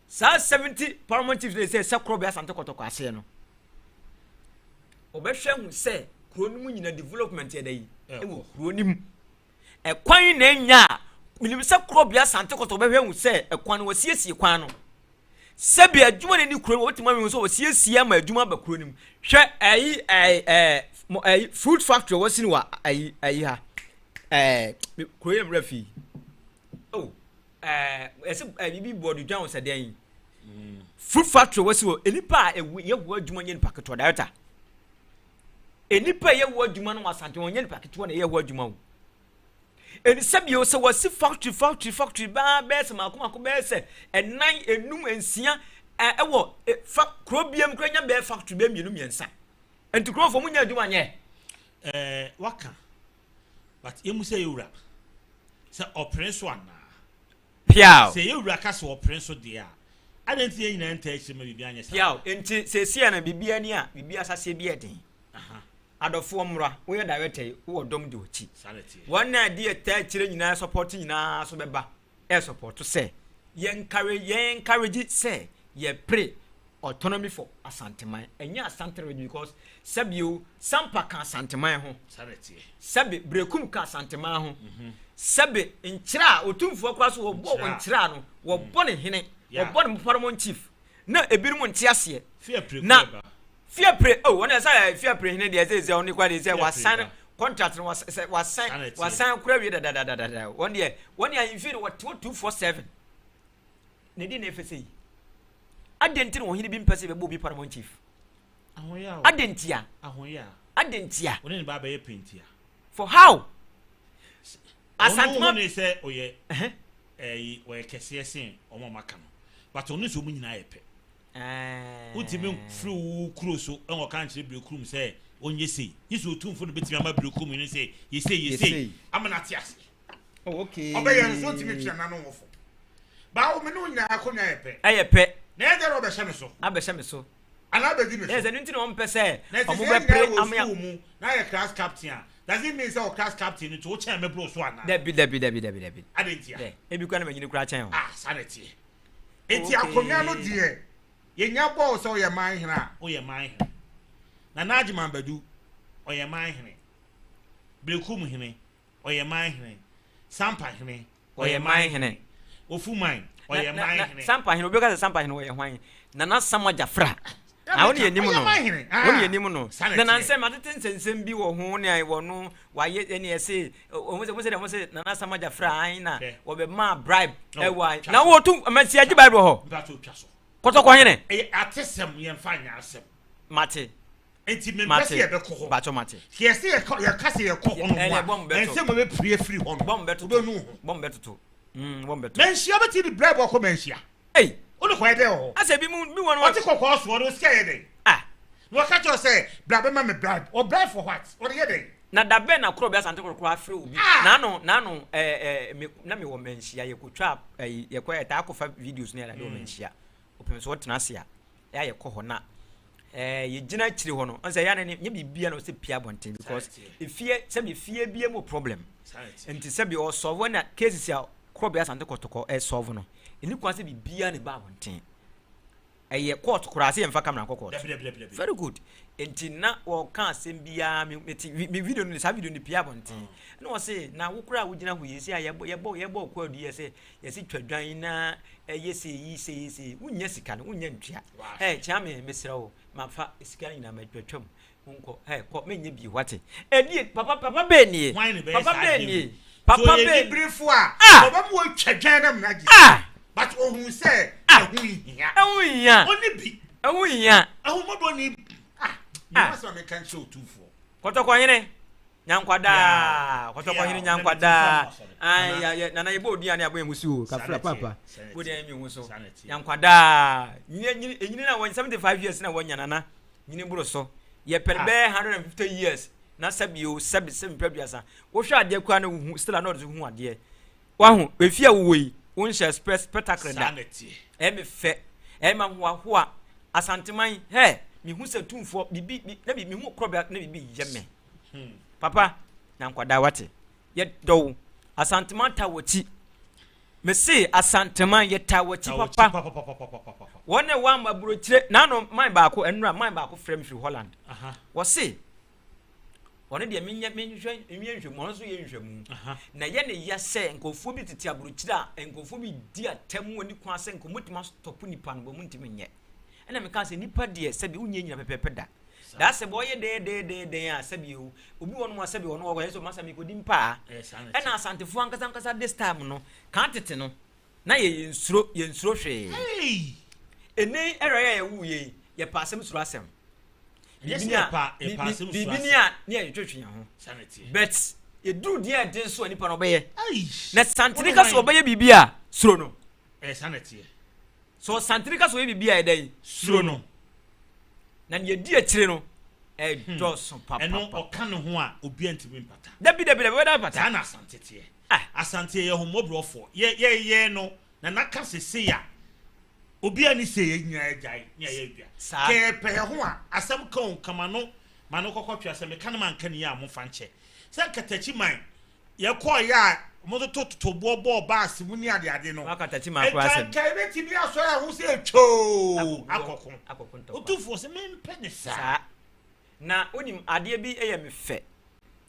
Speaker 4: Saa 70 paramount chiefs na ɛsɛ sɛ korɔ bɛ Asante Kɔtɔkɔ aseɛ no ɔbɛhwɛ hu sɛ kuro no mu nyina development yɛ dɛ yi ɛwɔ kuro no mu ɛkwan na enya a menim sɛ korɔ bea Asante Kɔtɔkɔ bɛhwɛ hu sɛ ɛkwan no wɔsiesie kwan no sɛbi adwuma na ni kuro no wɔtumi ahu sɛ wɔsiesie ama adwuma aba kuro no mu. Hwɛ ɛyi ɛɛ ɛɛ mo ɛyi fruit factory wɔsi no wɔ ɛyi ɛyi ha ɛɛ kuro yɛ mmerɛ fi oh ɛɛ ɛsɛ ɛyi bi bɔɔdo dwan wɔ sɛ dɛn fruit factory wɔsi wɔ nipa a ɛwɔ yɛ wɔ adwuma nyɛ nipa ketewa. Director, nipa a yɛ wɔ adwuma no wɔ Asante wɔn nyɛ nipa ketewa na yɛ wɔ adwuma o. Ɛni sɛ bio sɛ wɔsi factory factory factory baa bɛyɛ sɛ mako mako bɛyɛ sɛ ɛnan enum nsia ɛ ɛwɔ ɛ fa kuro bia mu kura nya bɛyɛ factory bɛyɛ mmienu mmiɛnsa nti kurofo mu nya adwuma nyɛ.
Speaker 3: Waka, but emu sɛ yɛwura sɛ ɔpere so anaa?
Speaker 4: Piaw.
Speaker 3: Sɛ yɛwura ka sɛ ɔpere so deɛ a, adan nti yɛn nyinaa nta akyire ma biribi anyɛ saa?
Speaker 4: Piaw. Nti sɛsia no biribi ani a biribi asaseɛ bi yɛ den. Adɔfoɔ mmra, woyɛ director yi wowɔ dɔm di w'akyi.
Speaker 3: Saa na ɛteɛ.
Speaker 4: Wɔn a di ɛta akyire nyinaa support nyinaa so bɛba ɛ support sɛ yɛn encourage yɛn encourage sɛ yɛpere. Autonomy for Asanteman. Ɛnyɛ Asante region because sɛbi o, Sampa ka Asanteman ho. Sɛbi Berekum ka Asanteman ho. Sɛbi Nkyerɛ a Otumfoɔ koraa so wɔbɔ Nkyerɛ no, wɔbɔ ne hene, wɔbɔ ne paramount chief. Na ebinom nte aseɛ. Na Fiapre, oh, wɔn ɛsɛ Fiapre hene deɛ ɛsɛ sɛ ɔne kora deɛ sɛ wasan contract no wasan wasan kora wie dadadadada. Wɔn deɛ wɔn deɛ ahemfie no wɔte hɔ 247. Na ɛdeɛn na ɛfɛ sɛ yi? Adɛn nti na ɔhene bi mpɛ sɛ yɛbɛbɔ obi paramount chief? Adɛn ntia? Adɛn ntia?
Speaker 3: Ɔne ne ba bɛyɛ pɛntia.
Speaker 4: For how?
Speaker 3: Asantuma. Ɔno ne sɛ ɔyɛ ɛyi ɔyɛ kɛseɛ sen ɔmo a ɔmo no. But ɔno sɛ ɔmo nyinaa yɛ pɛ. Wotumi firi wo kuro so ɛwɔ ka nkyerɛ Berekum sɛ ɔnyɛ sei. Yi sɛ otumfo no betumi ama Berekum no sɛ yɛsei yɛsei ama no ate ase.
Speaker 4: Oh, okay.
Speaker 5: Ɔbɛyɛ no so ntumi ntwea n'ano wɔ fam. Baawo me ne wo nyinaa akonnwa yɛ pɛ.
Speaker 4: Ɛyɛ pɛ.
Speaker 5: Na ɛyɛ dɛ na ɔbɛhyɛ me so.
Speaker 4: Abɛhyɛ me so.
Speaker 5: Anaa abɛdi me so.
Speaker 4: Na ɛsɛ no nti na wɔmpɛ sɛ
Speaker 5: ɔmo bɛpere ama. Na ɛsɛ sɛ yɛn nyinaa wɔ sukuu mu na yɛ class captain a, does it mean sɛ wɔ class captain no nti wokyɛn me boro so anaa?
Speaker 4: Dabi dabi dabi dabi dabi.
Speaker 5: Adɛn ntia?
Speaker 4: Dɛ ebi koraa na manyini koraa kyɛn wo.
Speaker 5: Ah, saa na ɛteɛ. Enti akonnwa no deɛ, yɛnya bɔɔ sɛ woyɛ man hene a,
Speaker 3: woyɛ man hene. Nana Agyeman Badu, ɔyɛ man hene. Berekum hene, ɔyɛ man hene. Sampa hene, ɔyɛ man hene. Ofu man, ɔyɛ man hene.
Speaker 4: Sampa hene, obi ka sɛ Sampa hene ɔyɛ hwan? Nana Sama Jafra. Na wɔn yɛ nim no. Wɔn yɛ nim no. Na nansɛ matete nsɛnsɛm bi wɔ ho ne wɔ no wayɛ ɛne ɛse wɔn sɛ wɔn sɛ wɔn sɛ Nana Sama Jafra an na wɔbɛ maa bribe ɛwɔ an na wɔtu mɛsi agye bribe wɔ hɔ. Kɔtɔkɔ hene.
Speaker 3: Ɛyɛ atesɛm yɛn fa nyɛ asɛm.
Speaker 4: Mate.
Speaker 5: Nti mempɛ sɛ yɛbɛkɔ hɔ.
Speaker 4: Bakyɛ mate.
Speaker 5: Sɛ yɛsɛ yɛka yɛka sɛ yɛkɔ hɔ nom a, ɛnsɛ mo bɛpue afiri hɔ nom.
Speaker 4: Bɔm bɛtoto.
Speaker 5: Wobɛnu ho.
Speaker 4: Bɔm bɛtoto. Mm, bɔm bɛto.
Speaker 5: Manhyia bɛti de brɛ bɔ kɔ manhyia.
Speaker 4: Ei.
Speaker 5: Wode kɔyɛ dɛn wɔ hɔ?
Speaker 4: Asɛ bi mu bi wɔn.
Speaker 5: Ɔte kɔkɔɔ soɔ no sika yɛ dɛn?
Speaker 4: Ah.
Speaker 5: Na wɔka kyerɛ sɛ bra bɛma me bribe. Ɔ bribe for what? Ɔde yɛ dɛn?
Speaker 4: Na da bɛn na korɔ bi asante korokoro afrɛ obi?
Speaker 5: Ah.
Speaker 4: Naano naano ɛɛ ɛɛ me na me wɔ manhyia yɛkɔtwa ɛyi yɛkɔ yɛtaa akɔfa videos ne yɛde wɔ manhyia. Ɔpem so ɔtena ase a yɛ a yɛkɔ hɔ na ɛɛ yɛgyina akyire hɔ no ɔn sɛ yɛ ne nyɛ biribi a na ɔsɛ pia abɔnten because efie sɛbi efie bi mu problem nti sɛbi ɔsɔfo na cases a korɔbea asante kɔtɔkɔ ɛsɔfo no ɛni kwan sɛ biribiara na ɛba abɔnten ɛyɛ court koraa sɛ yɛmfa camera nkɔ court very good nti na wɔka asɛm biara me te me video no saa video no pia abɔnten na wɔse na wo koraa wogyina hɔ yi sɛ yɛbɔ yɛbɔ yɛbɔ kɔ adu yɛ sɛ yɛse twa dwan na ɛyɛ sei yi sei yi sei wonnya sika no wonnya ntua ɛ kyea me mesrɛ wo mafa sika no nyinaa matwam monkɔ ɛ kɔ menyɛ bio wate ɛdie papa papa bɛɛ nie papa bɛɛ nie papa bɛɛ
Speaker 5: nibrefo a ɔbɛma wɔatwa dwan na mena gye
Speaker 4: ah
Speaker 5: but ohun sɛ ɛho nhia
Speaker 4: ɛho nhia
Speaker 5: ɔne bi
Speaker 4: ɛho nhia
Speaker 5: ɛho ni ah ah asɛm a meka nkyerɛ otumfoɔ
Speaker 4: kɔtɔkɔhene Nyankwa daa, kɔtɔkɔhene nyankwa daa. Ai ya ya nana yɛbɔ odin a ne abɔ yɛn ho so o. Kafra papa. Bɔ odin a yɛn ho so. Nyankwa daa. Nyini nyini enyini na wɔn 75 years na wɔnya nana. Nyini boro so. Yɛ pɛ bɛyɛ 150 years. Na sɛbi o sɛbi sɛbi mpɛ duasa. Wohwɛ adeɛ koraa na wohu still a na ɔde so hu adeɛ. Wahu efi a wowɔ yi wonhyɛ spɛ spectacle da. Ɛyɛ me fɛ. Ɛyɛ me ahoahoa. Asanteman hɛ mehu sɛ tumfoɔ bibi na bi mehu korɔbea na bibi yɛ me. Papa na nkwadaa wate. Yɛ dɔ wo. Asanteman ta w'akyi. Mese Asanteman yɛ ta w'akyi papa. Wɔn na ɛwɔ ama aburokyire. N'ano man baako ɛnura man baako frɛ me firi Holland. Wɔse ɔno deɛ menyɛ menhwɛ menyɛ nhwɛmu ɔno nso yɛ nhwɛmu. Na yɛ ne ya sɛ nkurɔfoɔ bi tete aburokyire a nkurɔfoɔ bi di atɛm wɔ ne kwan sɛ nka wɔtumi asotɔpo nipa no wɔn ntumi nyɛ. Ɛna meka sɛ nipa deɛ sɛbi wonyɛ nyina pɛpɛɛpɛ da. Daa sɛ bɔyɛ dɛɛdɛɛdɛɛdɛn a sɛbi o obi wɔ nom a sɛbi ɔno ɔkɔyɛ sɛ ɔmasa mekɔdi mpaa. Ɛna Asantefoɔ ankasa ankasa this time no kan tete no na yɛ yɛnsuro yɛnsuro hwee. Ɛnɛ yi ɛrɛ yɛ yɛwo yɛ yi yɛpɛ asɛm suro asɛm. Biribi ni a biribi ni a ne yɛ twetwe yɛn ho. But yɛduru deɛ ɛden so a nipa no ɔbɛyɛ. Na Santene ka sɛ ɔbɛyɛ biribi a suro no. Sɛ ɔsantene ka sɛ ɔyɛ biribi a ɛdɛn
Speaker 3: suro no.
Speaker 4: Na nea edi akyire no ɛdɔɔso papapapa.
Speaker 3: Ɛno ɔka ne ho a obiara ntumi mpata.
Speaker 4: Dabi dabi dabi ɔbɛda mpata.
Speaker 3: Saa na Asante teɛ. Asante yɛ ahummɔborɔfoɔ. Yɛ yɛ yɛ no Nana ka sɛ sei a obiara ni sei yɛ nyinaa agyae ne ayɛ adwa.
Speaker 4: Saa.
Speaker 3: Kɛ yɛpɛ yɛ ho a asɛm ka o nka ma no ma no kɔkɔ twea sɛ meka no manka ne yie a momfa nkyɛ. Sɛ nkatakyi man yɛkɔɔeɛ a
Speaker 5: Wɔtoto totoboɔ bɔɔ baase mu ne adeade no.
Speaker 4: Waka Takyimaa koraa asɛm.
Speaker 5: Nka nka yɛbɛtumi asɔre a ho sɛ twoo
Speaker 3: Akɔko
Speaker 5: akɔko.
Speaker 4: Akɔko ntɔkwa.
Speaker 3: Otumfoɔ sɛ mempɛ ne saa.
Speaker 4: Saa. Na wonim adeɛ bi yɛ me fɛ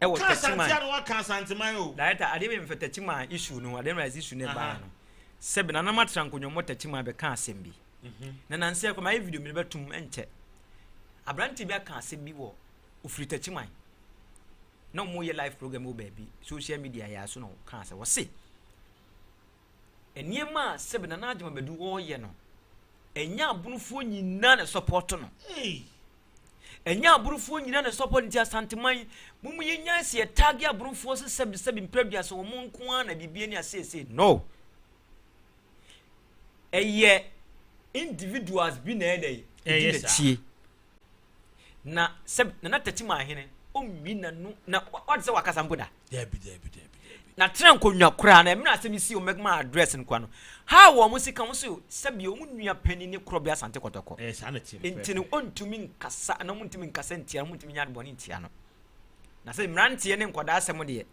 Speaker 4: ɛwɔ
Speaker 5: Ka Asante
Speaker 4: Takyiman.
Speaker 5: a na waka Asanteman o.
Speaker 4: Director, adeɛ bi yɛ me fɛ Takyiman issue no ho, adeɛ no issue no ɛbaeɛ
Speaker 3: Aha.
Speaker 4: no. Sɛbi Nana Matra Nkonyɔmmɔ Takyiman bɛka asɛm bi. Na nansa yi koraa mayɛ video mede bɛtom ɛnkyɛ. Aberanteɛ bi aka asɛm bi wɔ ofiri Takyiman. Na wɔyɛ live program wɔ baabi, social media yɛ so na ɔkaa sɛ wɔse nneɛma a sɛbi Nana Agyemang Badu ɔreyɛ no, ɛnyɛ abonofoɔ nyinaa na ɛsɔpɔto no. Ɛnyɛ aborofoɔ nyinaa na ɛsɔpɔ nti Asanteman mo mu yɛnyae sɛ yɛtaage aborofoɔ sɛ sɛbi sɛbi mprɛdua sɛ wɔn nko ara na biribi ani aseesei no ɛyɛ individuals bi na ɛyɛ dɛ ɛdi n'akyie na sɛ Nana Takyima ahene ɔmmi n'ano na wate sɛ wakasa mpo da
Speaker 3: Dabi dabi dabi dabi.
Speaker 4: Na tena nkonnwa koraa na mmerɛ asɛm yi si wɔn bɛma address no koraa no how wɔn si ka wɔn so sɛbi wɔn nua panin ne korɔ bi Asante Kɔtɔkɔ
Speaker 3: Ɛyɛ saa na ɛteɛ
Speaker 4: nti no
Speaker 3: pɛpɛɛpɛ.
Speaker 4: ɔntumi nkasa na wɔn ntumi nkasa ntia no wɔn ntumi nya adebɔne ntia no na sɛ mmeranteɛ ne nkwadaa asɛm deɛ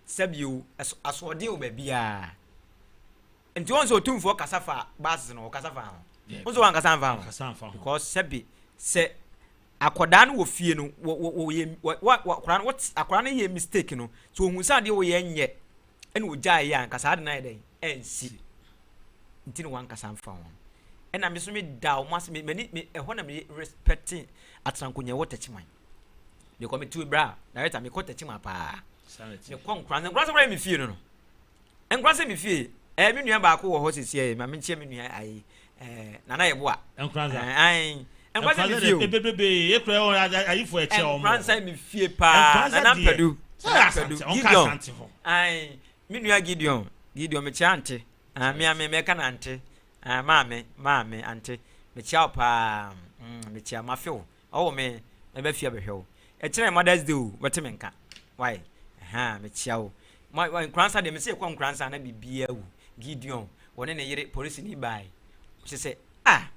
Speaker 4: sɛbi o ɛso asoɔden wɔ baabiara nti wɔn sɛ otumfoɔ kasa fa baasi no ɔkasa fa ho wɔn sɛ wɔn ankasa nfa ho
Speaker 3: Ɔkasa nfa ho.
Speaker 4: because sɛbi sɛ akwadaa no wɔ fie no wɔ wɔ wɔyɛ wɔ wɔ akwadaa no wɔte akwadaa no yɛ mistake no so ohun sɛ adeɛ wɔyɛ nyɛ ɛna ogya yɛ a nkasa ade no ayɛ dɛn ɛnsi nti na wankasa nfa ho ɛna me so me da wɔn ase me m'ani me ɛhɔ na me respect atrankonya ɛwɔ Takyiman mekɔ me tu bra director mekɔ Takyiman paa
Speaker 3: Saa na ɛteɛ.
Speaker 4: mekɔ Nkoranza Nkoranza koraa yɛ me fie no no Nkoranza me fie ɛɛ me nua baako wɔ hɔ sisi ɛɛ maame nkyɛn me nua ayi ɛɛ Nana Yeboah
Speaker 3: Nkoranza.
Speaker 4: ɛɛ ayi Nkoranza me fie o
Speaker 3: Bebrebe ekura wɔn ayifo ɛkyɛ wɔn.
Speaker 4: Nkoranza me fie paa
Speaker 3: Nkoranza
Speaker 4: Nana
Speaker 3: deɛ,
Speaker 4: Mpadu
Speaker 3: sɛ
Speaker 4: Nana
Speaker 3: Asante,
Speaker 4: Mpadu
Speaker 3: ɔnka
Speaker 4: Gideon
Speaker 3: Asante ho.
Speaker 4: ayi me nua Gideon Gideon mekyia ante ah me ame mɛka na ante ah maame maame ante mekyia wo paa mm mekyia mafe wo ɔwɔ me mɛbɛ fie abɛhwɛ wo ɛkyerɛ Mother's Day o wɔte me nka why ha mekyia wo ma wa Nkoranza deɛ mese yɛkɔ Nkoranza na biribiara wu Gideon wɔne ne yere polisini bae kyerɛ sɛ ah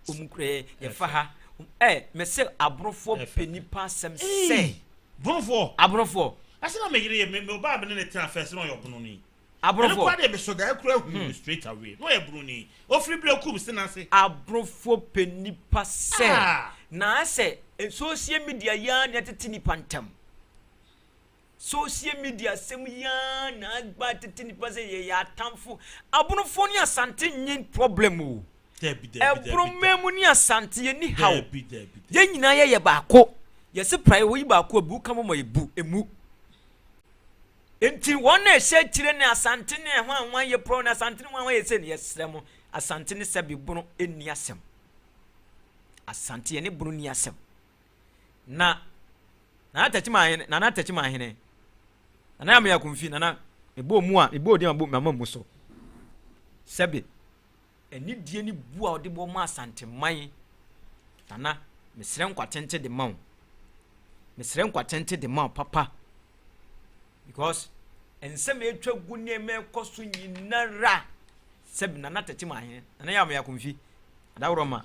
Speaker 4: ɔmu kura yɛfa ha ɛ mese aborofoɔ pɛ nipa asɛm sɛ
Speaker 3: Bonofoɔ.
Speaker 4: Aborofoɔ.
Speaker 3: Ase na me yere yɛ me me ɔbaa me ne ne tena first na ɔyɛ ɔbononi.
Speaker 4: Aborofoɔ.
Speaker 5: Ɛno koraa deɛ mesɔ daeɛ koraa hu no straight away na ɔyɛ broni. Ɔfiri Berekum Senase.
Speaker 4: Aborofoɔ pɛ nipa sɛ na asɛ social media yi ara na ɛtete nipa ntam. Social media asɛm yi ara na aba tete nipa sɛ yɛyɛ atamfo. Aborofoɔ ne Asante nye problem o.
Speaker 3: Dabi dabi dabi.
Speaker 4: Ɛboroma mu ne Asante yɛnni haw.
Speaker 3: Dabi dabi dabi.
Speaker 4: Yɛn nyinaa yɛyɛ baako. Yɛse praeɛ woyi baako a bu ka bɔ ma yɛbu emu. Nti wɔn a ɛhyɛ akyire ne Asante ne hwan hwan yɛ prɔ ne Asante ne hwan hwan yɛ sei no yɛsrɛ mo Asante ne sɛbe bono nni asɛm. Asante yɛne bono nni asɛm. Na Nana Takyima ahene Nana Takyima ahene Nana Yamaya Kumfi Nana mebɔɔ mu a mebɔɔ din a mama mu so sɛbe anidie ne bu a ɔde bɔ ma Asanteman Nana mesrɛ nkwa tente de ma wo mesrɛ nkwa tente de ma wo papa because nsɛm a atwa gu nneɛma ɛkɔ so nyinara sɛbi Nana Takyima ahene Nana Yamaya Kumfi adaworɔ ma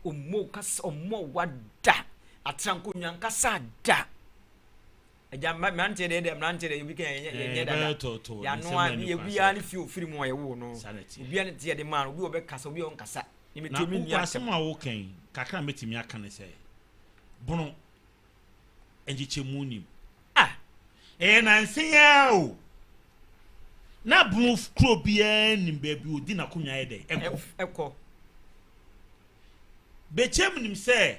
Speaker 4: ɔmmɔ kasa ɔmmɔ wa da atrankonnwa nkasa da agya mmeranteɛ deɛ deɛ mmeranteɛ deɛ obi ka yɛnyɛ yɛnyɛ dada yɛanoa bi obiara ne fie ofiri mu a yɛwoo no obiara ne teɛ de maa no obi wɔ bɛkasa obi wɔ nkasa ne
Speaker 3: na
Speaker 4: metuo me nua
Speaker 3: asɛm a woka yi kakra a mɛtumi aka ne sɛ bono nkyekyɛmu nim
Speaker 4: ah
Speaker 3: ɛyɛ nanse yi ara o na bono kuro biara nim baabi odi n'akonnwa yɛ dɛ ɛkɔ
Speaker 4: ɛkɔ
Speaker 3: bɛkyɛm nim sɛ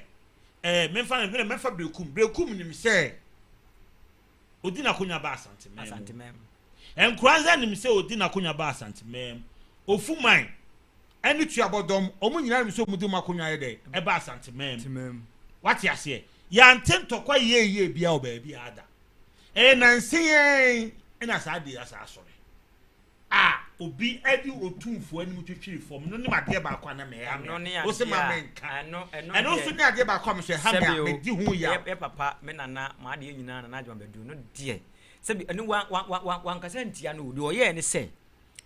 Speaker 3: ɛɛ mɛmfa no mɛmfa berekum berekum nim sɛ odi n'akonnwa ba Asanteman mu Nkoranza nim sɛ odi n'akonnwa ba Asanteman mu Ofuman ɛne Tuabɔdɔm wɔn nyinaa nim sɛ wɔn di wɔn akonnwa yɛ dɛ ɛba Asanteman mu wate aseɛ yɛante ntɔkwa yie yie bia wɔ baabi ada ɛyɛ nanse yɛn ɛna saa de asa asɔre a obi ɛde otumfoɔ anim twitwiri fam no nim adeɛ baako a na mɛ ɛha me a wosɛ ma me nka ɛno nso ne adeɛ baako a me so ɛha me a medi ho yaw.
Speaker 4: Yɛ papa me nana maa adeɛ nyinaa nana adwuma bɛdu no deɛ sɛbi ɛno wa wa wa wa wankasa ntia no deɛ ɔyɛɛ ne sɛ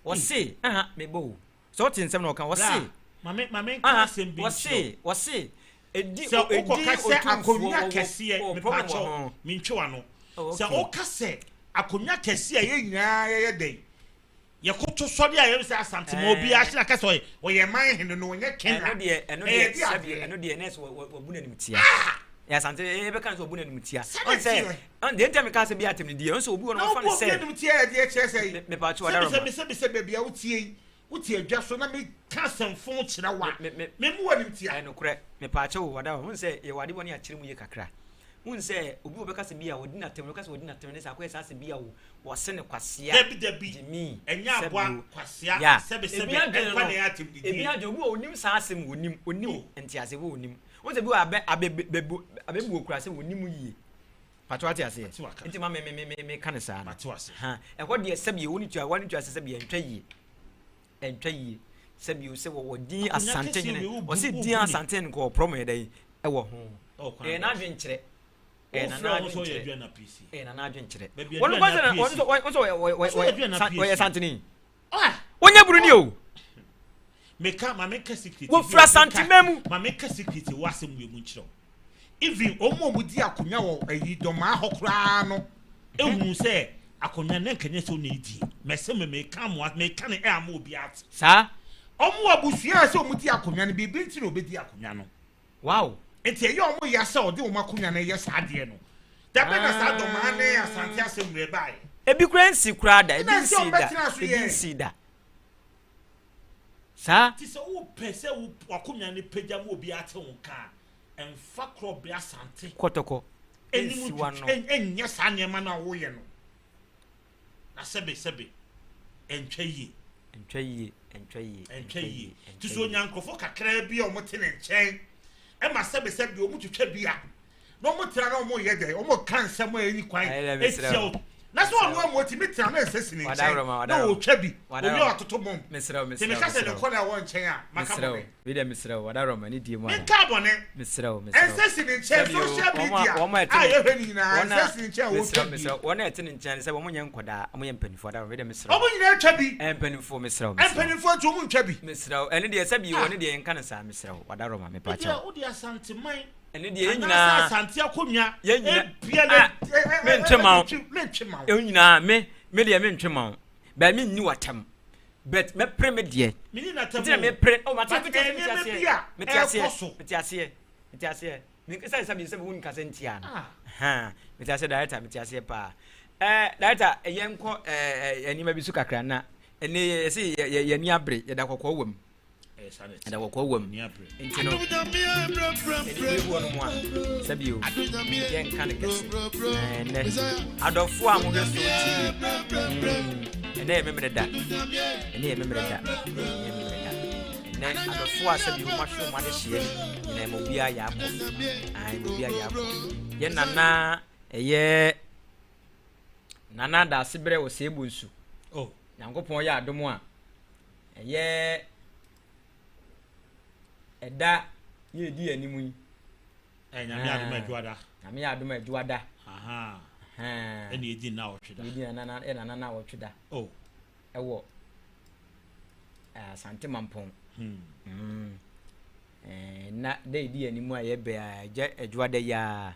Speaker 4: ɔse aha mebɔ o sɛ ɔte nsɛm na ɔka ɔse
Speaker 3: mame mame nka asɛm bi
Speaker 4: ɔse ɔse edi
Speaker 3: sɛ wokɔka sɛ akonnwa kɛseɛ
Speaker 4: wɔ problem wɔ
Speaker 3: mepakyɛw
Speaker 4: ho
Speaker 3: mentwe w'ano
Speaker 4: Oh,
Speaker 3: sɛ
Speaker 4: okay.
Speaker 3: woka sɛ akonnwa kɛseɛ a yɛn nyinaa yɛyɛ dɛn.
Speaker 5: Yɛkoto sɔre a yɛbɛ sɛ Asante ma obi ahyɛ aka sɛ ɔyɛ ɔyɛ man hene no ɔnyɛ
Speaker 4: Ɛno
Speaker 5: kena.
Speaker 4: deɛ ɛno
Speaker 5: Ɛyɛ
Speaker 4: deɛ
Speaker 5: di
Speaker 4: sɛbi
Speaker 5: adeɛ.
Speaker 4: ɛno deɛ nɛɛsɛ wɔbu n'anim tia. Yɛ Asante yɛbɛka no sɛ wɔbu n'anim tia.
Speaker 5: Sɛdeɛ
Speaker 4: Ɔn sɛ
Speaker 5: teɛ.
Speaker 4: ɔn deɛ nti a meka sɛ bi atɛm ne die ɔn sɛ obi wɔ no
Speaker 5: Na
Speaker 4: wɔfa
Speaker 5: wobu
Speaker 4: no
Speaker 5: obi
Speaker 4: sɛ
Speaker 5: anim tia yɛ deɛ kyerɛ sɛ yi.
Speaker 4: mepatwo
Speaker 5: Sɛbi
Speaker 4: ɔdaroma.
Speaker 5: sɛbi sɛbi sɛ baabi a wotie yi wote adwa so na meka asɛmfo kyerɛ wo a
Speaker 4: Me me
Speaker 5: memu w'anim tia.
Speaker 4: Ɛnokorɛ mepaakyɛw o ɔdaroma hun sɛ yɛwɔ ade bɔne akyerɛ mu yie kakra. Hun sɛ obi wɔ bɛka sɛ bi a wɔdi n'atɛm wɔka sɛ wɔdi n'atɛm ne sɛ akɔyɛ saa sɛ bi a wo wɔse ne kwasea.
Speaker 5: Dabi dabi
Speaker 4: Gyimi
Speaker 5: ɛnyɛ
Speaker 4: sɛbi
Speaker 5: aboa
Speaker 4: o.
Speaker 5: kwasea
Speaker 4: Ya
Speaker 5: sɛbi
Speaker 4: ebi
Speaker 5: sɛbi
Speaker 4: adwene
Speaker 5: ɛnkwa
Speaker 4: no
Speaker 5: na ɛyɛ atɛm
Speaker 4: ebi
Speaker 5: didie.
Speaker 4: adwene obi wɔ onim saa asɛm onim onim
Speaker 5: Oh.
Speaker 4: ntease wɔ onim. Hun sɛ bi wɔ abɛ abɛ bɛbu abɛbu okura sɛ onim yie. Pato ate aseɛ.
Speaker 5: Mate waka.
Speaker 4: Nti ma me me me me me ka ne saa no.
Speaker 5: Mate wase.
Speaker 4: Ha ɛhɔ deɛ sɛbi wo ne tua wo ne tua sɛ sɛbi ɛntwa yie. Ɛntwa yie. Sɛbi sɛ wɔwɔ din
Speaker 5: Akonnwa
Speaker 4: Asante
Speaker 5: kɛseɛ
Speaker 4: hene.
Speaker 5: wei wobu
Speaker 4: Ɔse
Speaker 5: wobu
Speaker 4: din
Speaker 5: ne.
Speaker 4: Asante hene kɔ ɔprɔ mo yɛ dɛ ɛwɔ ho.
Speaker 5: Ɛwɔ kwan
Speaker 4: Ɛyɛ
Speaker 5: bɛn so?
Speaker 4: n'adwenkyerɛ. Ɛyɛ nana
Speaker 5: Wofrɛ wo sɛ ɔyɛ
Speaker 4: adwenkyerɛ.
Speaker 5: Aduana PC.
Speaker 4: Ɛyɛ nana adwenkyerɛ.
Speaker 5: Baabi
Speaker 4: Wɔn
Speaker 5: Aduana
Speaker 4: kwan sɛ na
Speaker 5: PC.
Speaker 4: wɔn nso wɔn nso wɔyɛ wɔyɛ
Speaker 5: Ɔsɛ ɔyɛ Aduana
Speaker 4: wɔyɛ wɔyɛ
Speaker 5: PC.
Speaker 4: Santini.
Speaker 5: Ah!
Speaker 4: Wɔnyɛ buroni o.
Speaker 5: Meka ma menka secret bi
Speaker 4: Wɔfiri
Speaker 5: a
Speaker 4: Asante
Speaker 5: meka
Speaker 4: man mu.
Speaker 5: ma menka secret wɔ asɛm wei mu nkyerɛ wo. Even wɔn a wɔdi akonnwa wɔ ayi dɔmaa hɔ koraa no ehunu sɛ akonnwa no nka nyɛ sɛ ɔna edi. Mɛsɛ me meka mo meka ne ɛ ama obi ate.
Speaker 4: Saa.
Speaker 5: Wɔn abusua a sɛ wɔn di akonnwa no biribi nti na wɔbɛdi akonnwa no.
Speaker 4: Wow.
Speaker 5: Nti ɛyɛ wɔn ya sɛ ɔde wɔn akonnwa no yɛ saa adeɛ no. Dabe na saa dɔmaa ne Asante asɛm wei baeɛ.
Speaker 4: Ebi koraa nsi koraa da. Ebi
Speaker 5: Ɛna nsi
Speaker 4: nsi da.
Speaker 5: wɔn bɛtena so
Speaker 4: Ebi
Speaker 5: yɛ.
Speaker 4: nsi da. Saa.
Speaker 5: Ti sɛ wopɛ sɛ wo wakonnwa no pagya ma obi ate wo nka a, ɛmfa korɔbea Asante
Speaker 4: Kɔtɔkɔ.
Speaker 5: anim
Speaker 4: Nsi wano.
Speaker 5: ɛnyɛ saa nneɛma no a woyɛ no. Na sɛbe sɛbe ɛntwa yie.
Speaker 4: Ɛntwa yie. Ɛntwa yie.
Speaker 5: Ɛntwa yie. Nti sɛ onya nkurɔfoɔ kakraa bi a wɔte ne nkyɛn ɛma sɛbe sɛbe wɔn twitwa bi a na wɔn tena na wɔn yɛ dɛ wɔn ka nsɛm a ɛni kwan
Speaker 4: Ɛyɛ dɛ mesrɛ
Speaker 5: etia
Speaker 4: wo.
Speaker 5: o. Na sɛ ɔno amu otimi tena na nsa si ne
Speaker 4: Wada
Speaker 5: nkyɛn
Speaker 4: woroma, wada
Speaker 5: na
Speaker 4: woroma.
Speaker 5: ɔretwa bi
Speaker 4: Wada
Speaker 5: obi a
Speaker 4: woroma.
Speaker 5: watoto bɔmb.
Speaker 4: Mesrɛ wo,
Speaker 5: Nti
Speaker 4: mesrɛ wo,
Speaker 5: meka sɛ
Speaker 4: mesrɛ
Speaker 5: ne
Speaker 4: wo.
Speaker 5: nkɔla a ɛwɔ nkyɛn a maka
Speaker 4: Mesrɛ wo.
Speaker 5: bɔne.
Speaker 4: Wei deɛ mesrɛ wo, wada woroma ne die mu ana.
Speaker 5: Menka bɔne.
Speaker 4: Mesrɛ wo, mesrɛ wo.
Speaker 5: Ɛnsa si ne nkyɛn
Speaker 4: Sɛbi o,
Speaker 5: social
Speaker 4: wɔn a
Speaker 5: media
Speaker 4: wɔn a
Speaker 5: a
Speaker 4: ɛte ne
Speaker 5: yɛhwɛ ne nyinaa
Speaker 4: wɔn a
Speaker 5: ɛnsa si ne nkyɛn a
Speaker 4: mesrɛ
Speaker 5: wɔretwa bi.
Speaker 4: mesrɛ wɔn a ɛte ne nkyɛn sɛ wɔn nyɛ nkɔdaa, wɔn yɛ mpanimfoɔ wada woroma. Wei deɛ mesrɛ wo.
Speaker 5: Wɔn nyinaa twa bi.
Speaker 4: Ɛɛ mpanimfoɔ mesrɛ wo, mesrɛ wo.
Speaker 5: Mpanimfoɔ nti wɔn ntwa bi.
Speaker 4: Mesrɛ wo. Ɛne deɛ sɛbi o, ɛne deɛ yɛnka no saa, mesrɛ wo. Wada woroma, mepa kyɛw.
Speaker 5: Wode Asante man
Speaker 4: Ɛne deɛ yɛn
Speaker 5: anaasɛ
Speaker 4: nyinaa
Speaker 5: Asante akonnwa
Speaker 4: yɛn nyinaa
Speaker 5: ebia
Speaker 4: ah
Speaker 5: na
Speaker 4: mentwe ma wo.
Speaker 5: mentwe ma wo.
Speaker 4: Yɛn nyinaa me me deɛ mentwe ma wo. Bɛɛ menni w'atɛm. But mɛpere me deɛ.
Speaker 5: Menni n'atɛm
Speaker 4: Nti na
Speaker 5: o.
Speaker 4: mepere. Oh, mate
Speaker 5: But
Speaker 4: mete aseɛ, mete
Speaker 5: nneɛma
Speaker 4: aseɛ.
Speaker 5: bi a
Speaker 4: Mete aseɛ.
Speaker 5: ɛrekɔ so.
Speaker 4: Mete aseɛ. Mete aseɛ. Me sɛ sɛ sɛ wo nkasa ntia no.
Speaker 5: Ah.
Speaker 4: Ha. Mete aseɛ director, mete aseɛ paa. Eh director, yɛnkɔ eh nneɛma bi so kakra na ɛnɛ yɛsɛ yɛ yɛ ani abere, yɛda kɔkɔɔ wɔ mu. Ɛda kɔkɔɔ wɔ mu. Nti no ɛde bi wɔ no mu a sɛbi o yɛnka no kɛse. Ɛnɛ adɔfoɔ a mohwɛ so TV ɛnɛ yɛ memere da. Ɛnɛ yɛ memere da. Ɛnɛ yɛ memere da. Ɛnɛ adɔfoɔ a sɛbi wɔn ahwɛ wɔn adehyeɛ nyinaa ma obiara yɛ akɔ. Ayi ma obiara yɛ akɔ. Yɛ nana ɛyɛ nana daase berɛ wɔ sɛ ebu nsu.
Speaker 5: Oh.
Speaker 4: Nyankopɔn yɛ adom a ɛyɛ ɛda yɛdi anim yi.
Speaker 5: Ɛ Nyame adom adwoada.
Speaker 4: Nyame yɛ adom adwoada.
Speaker 5: Aha. Ɛna yɛdi nna awɔtwe da.
Speaker 4: Yɛdi nana nana nana awɔtwe da.
Speaker 5: Oh.
Speaker 4: Ɛwɔ Asante Mampɔn. Na da yɛdi anim a yɛbɛ agya adwoada yi a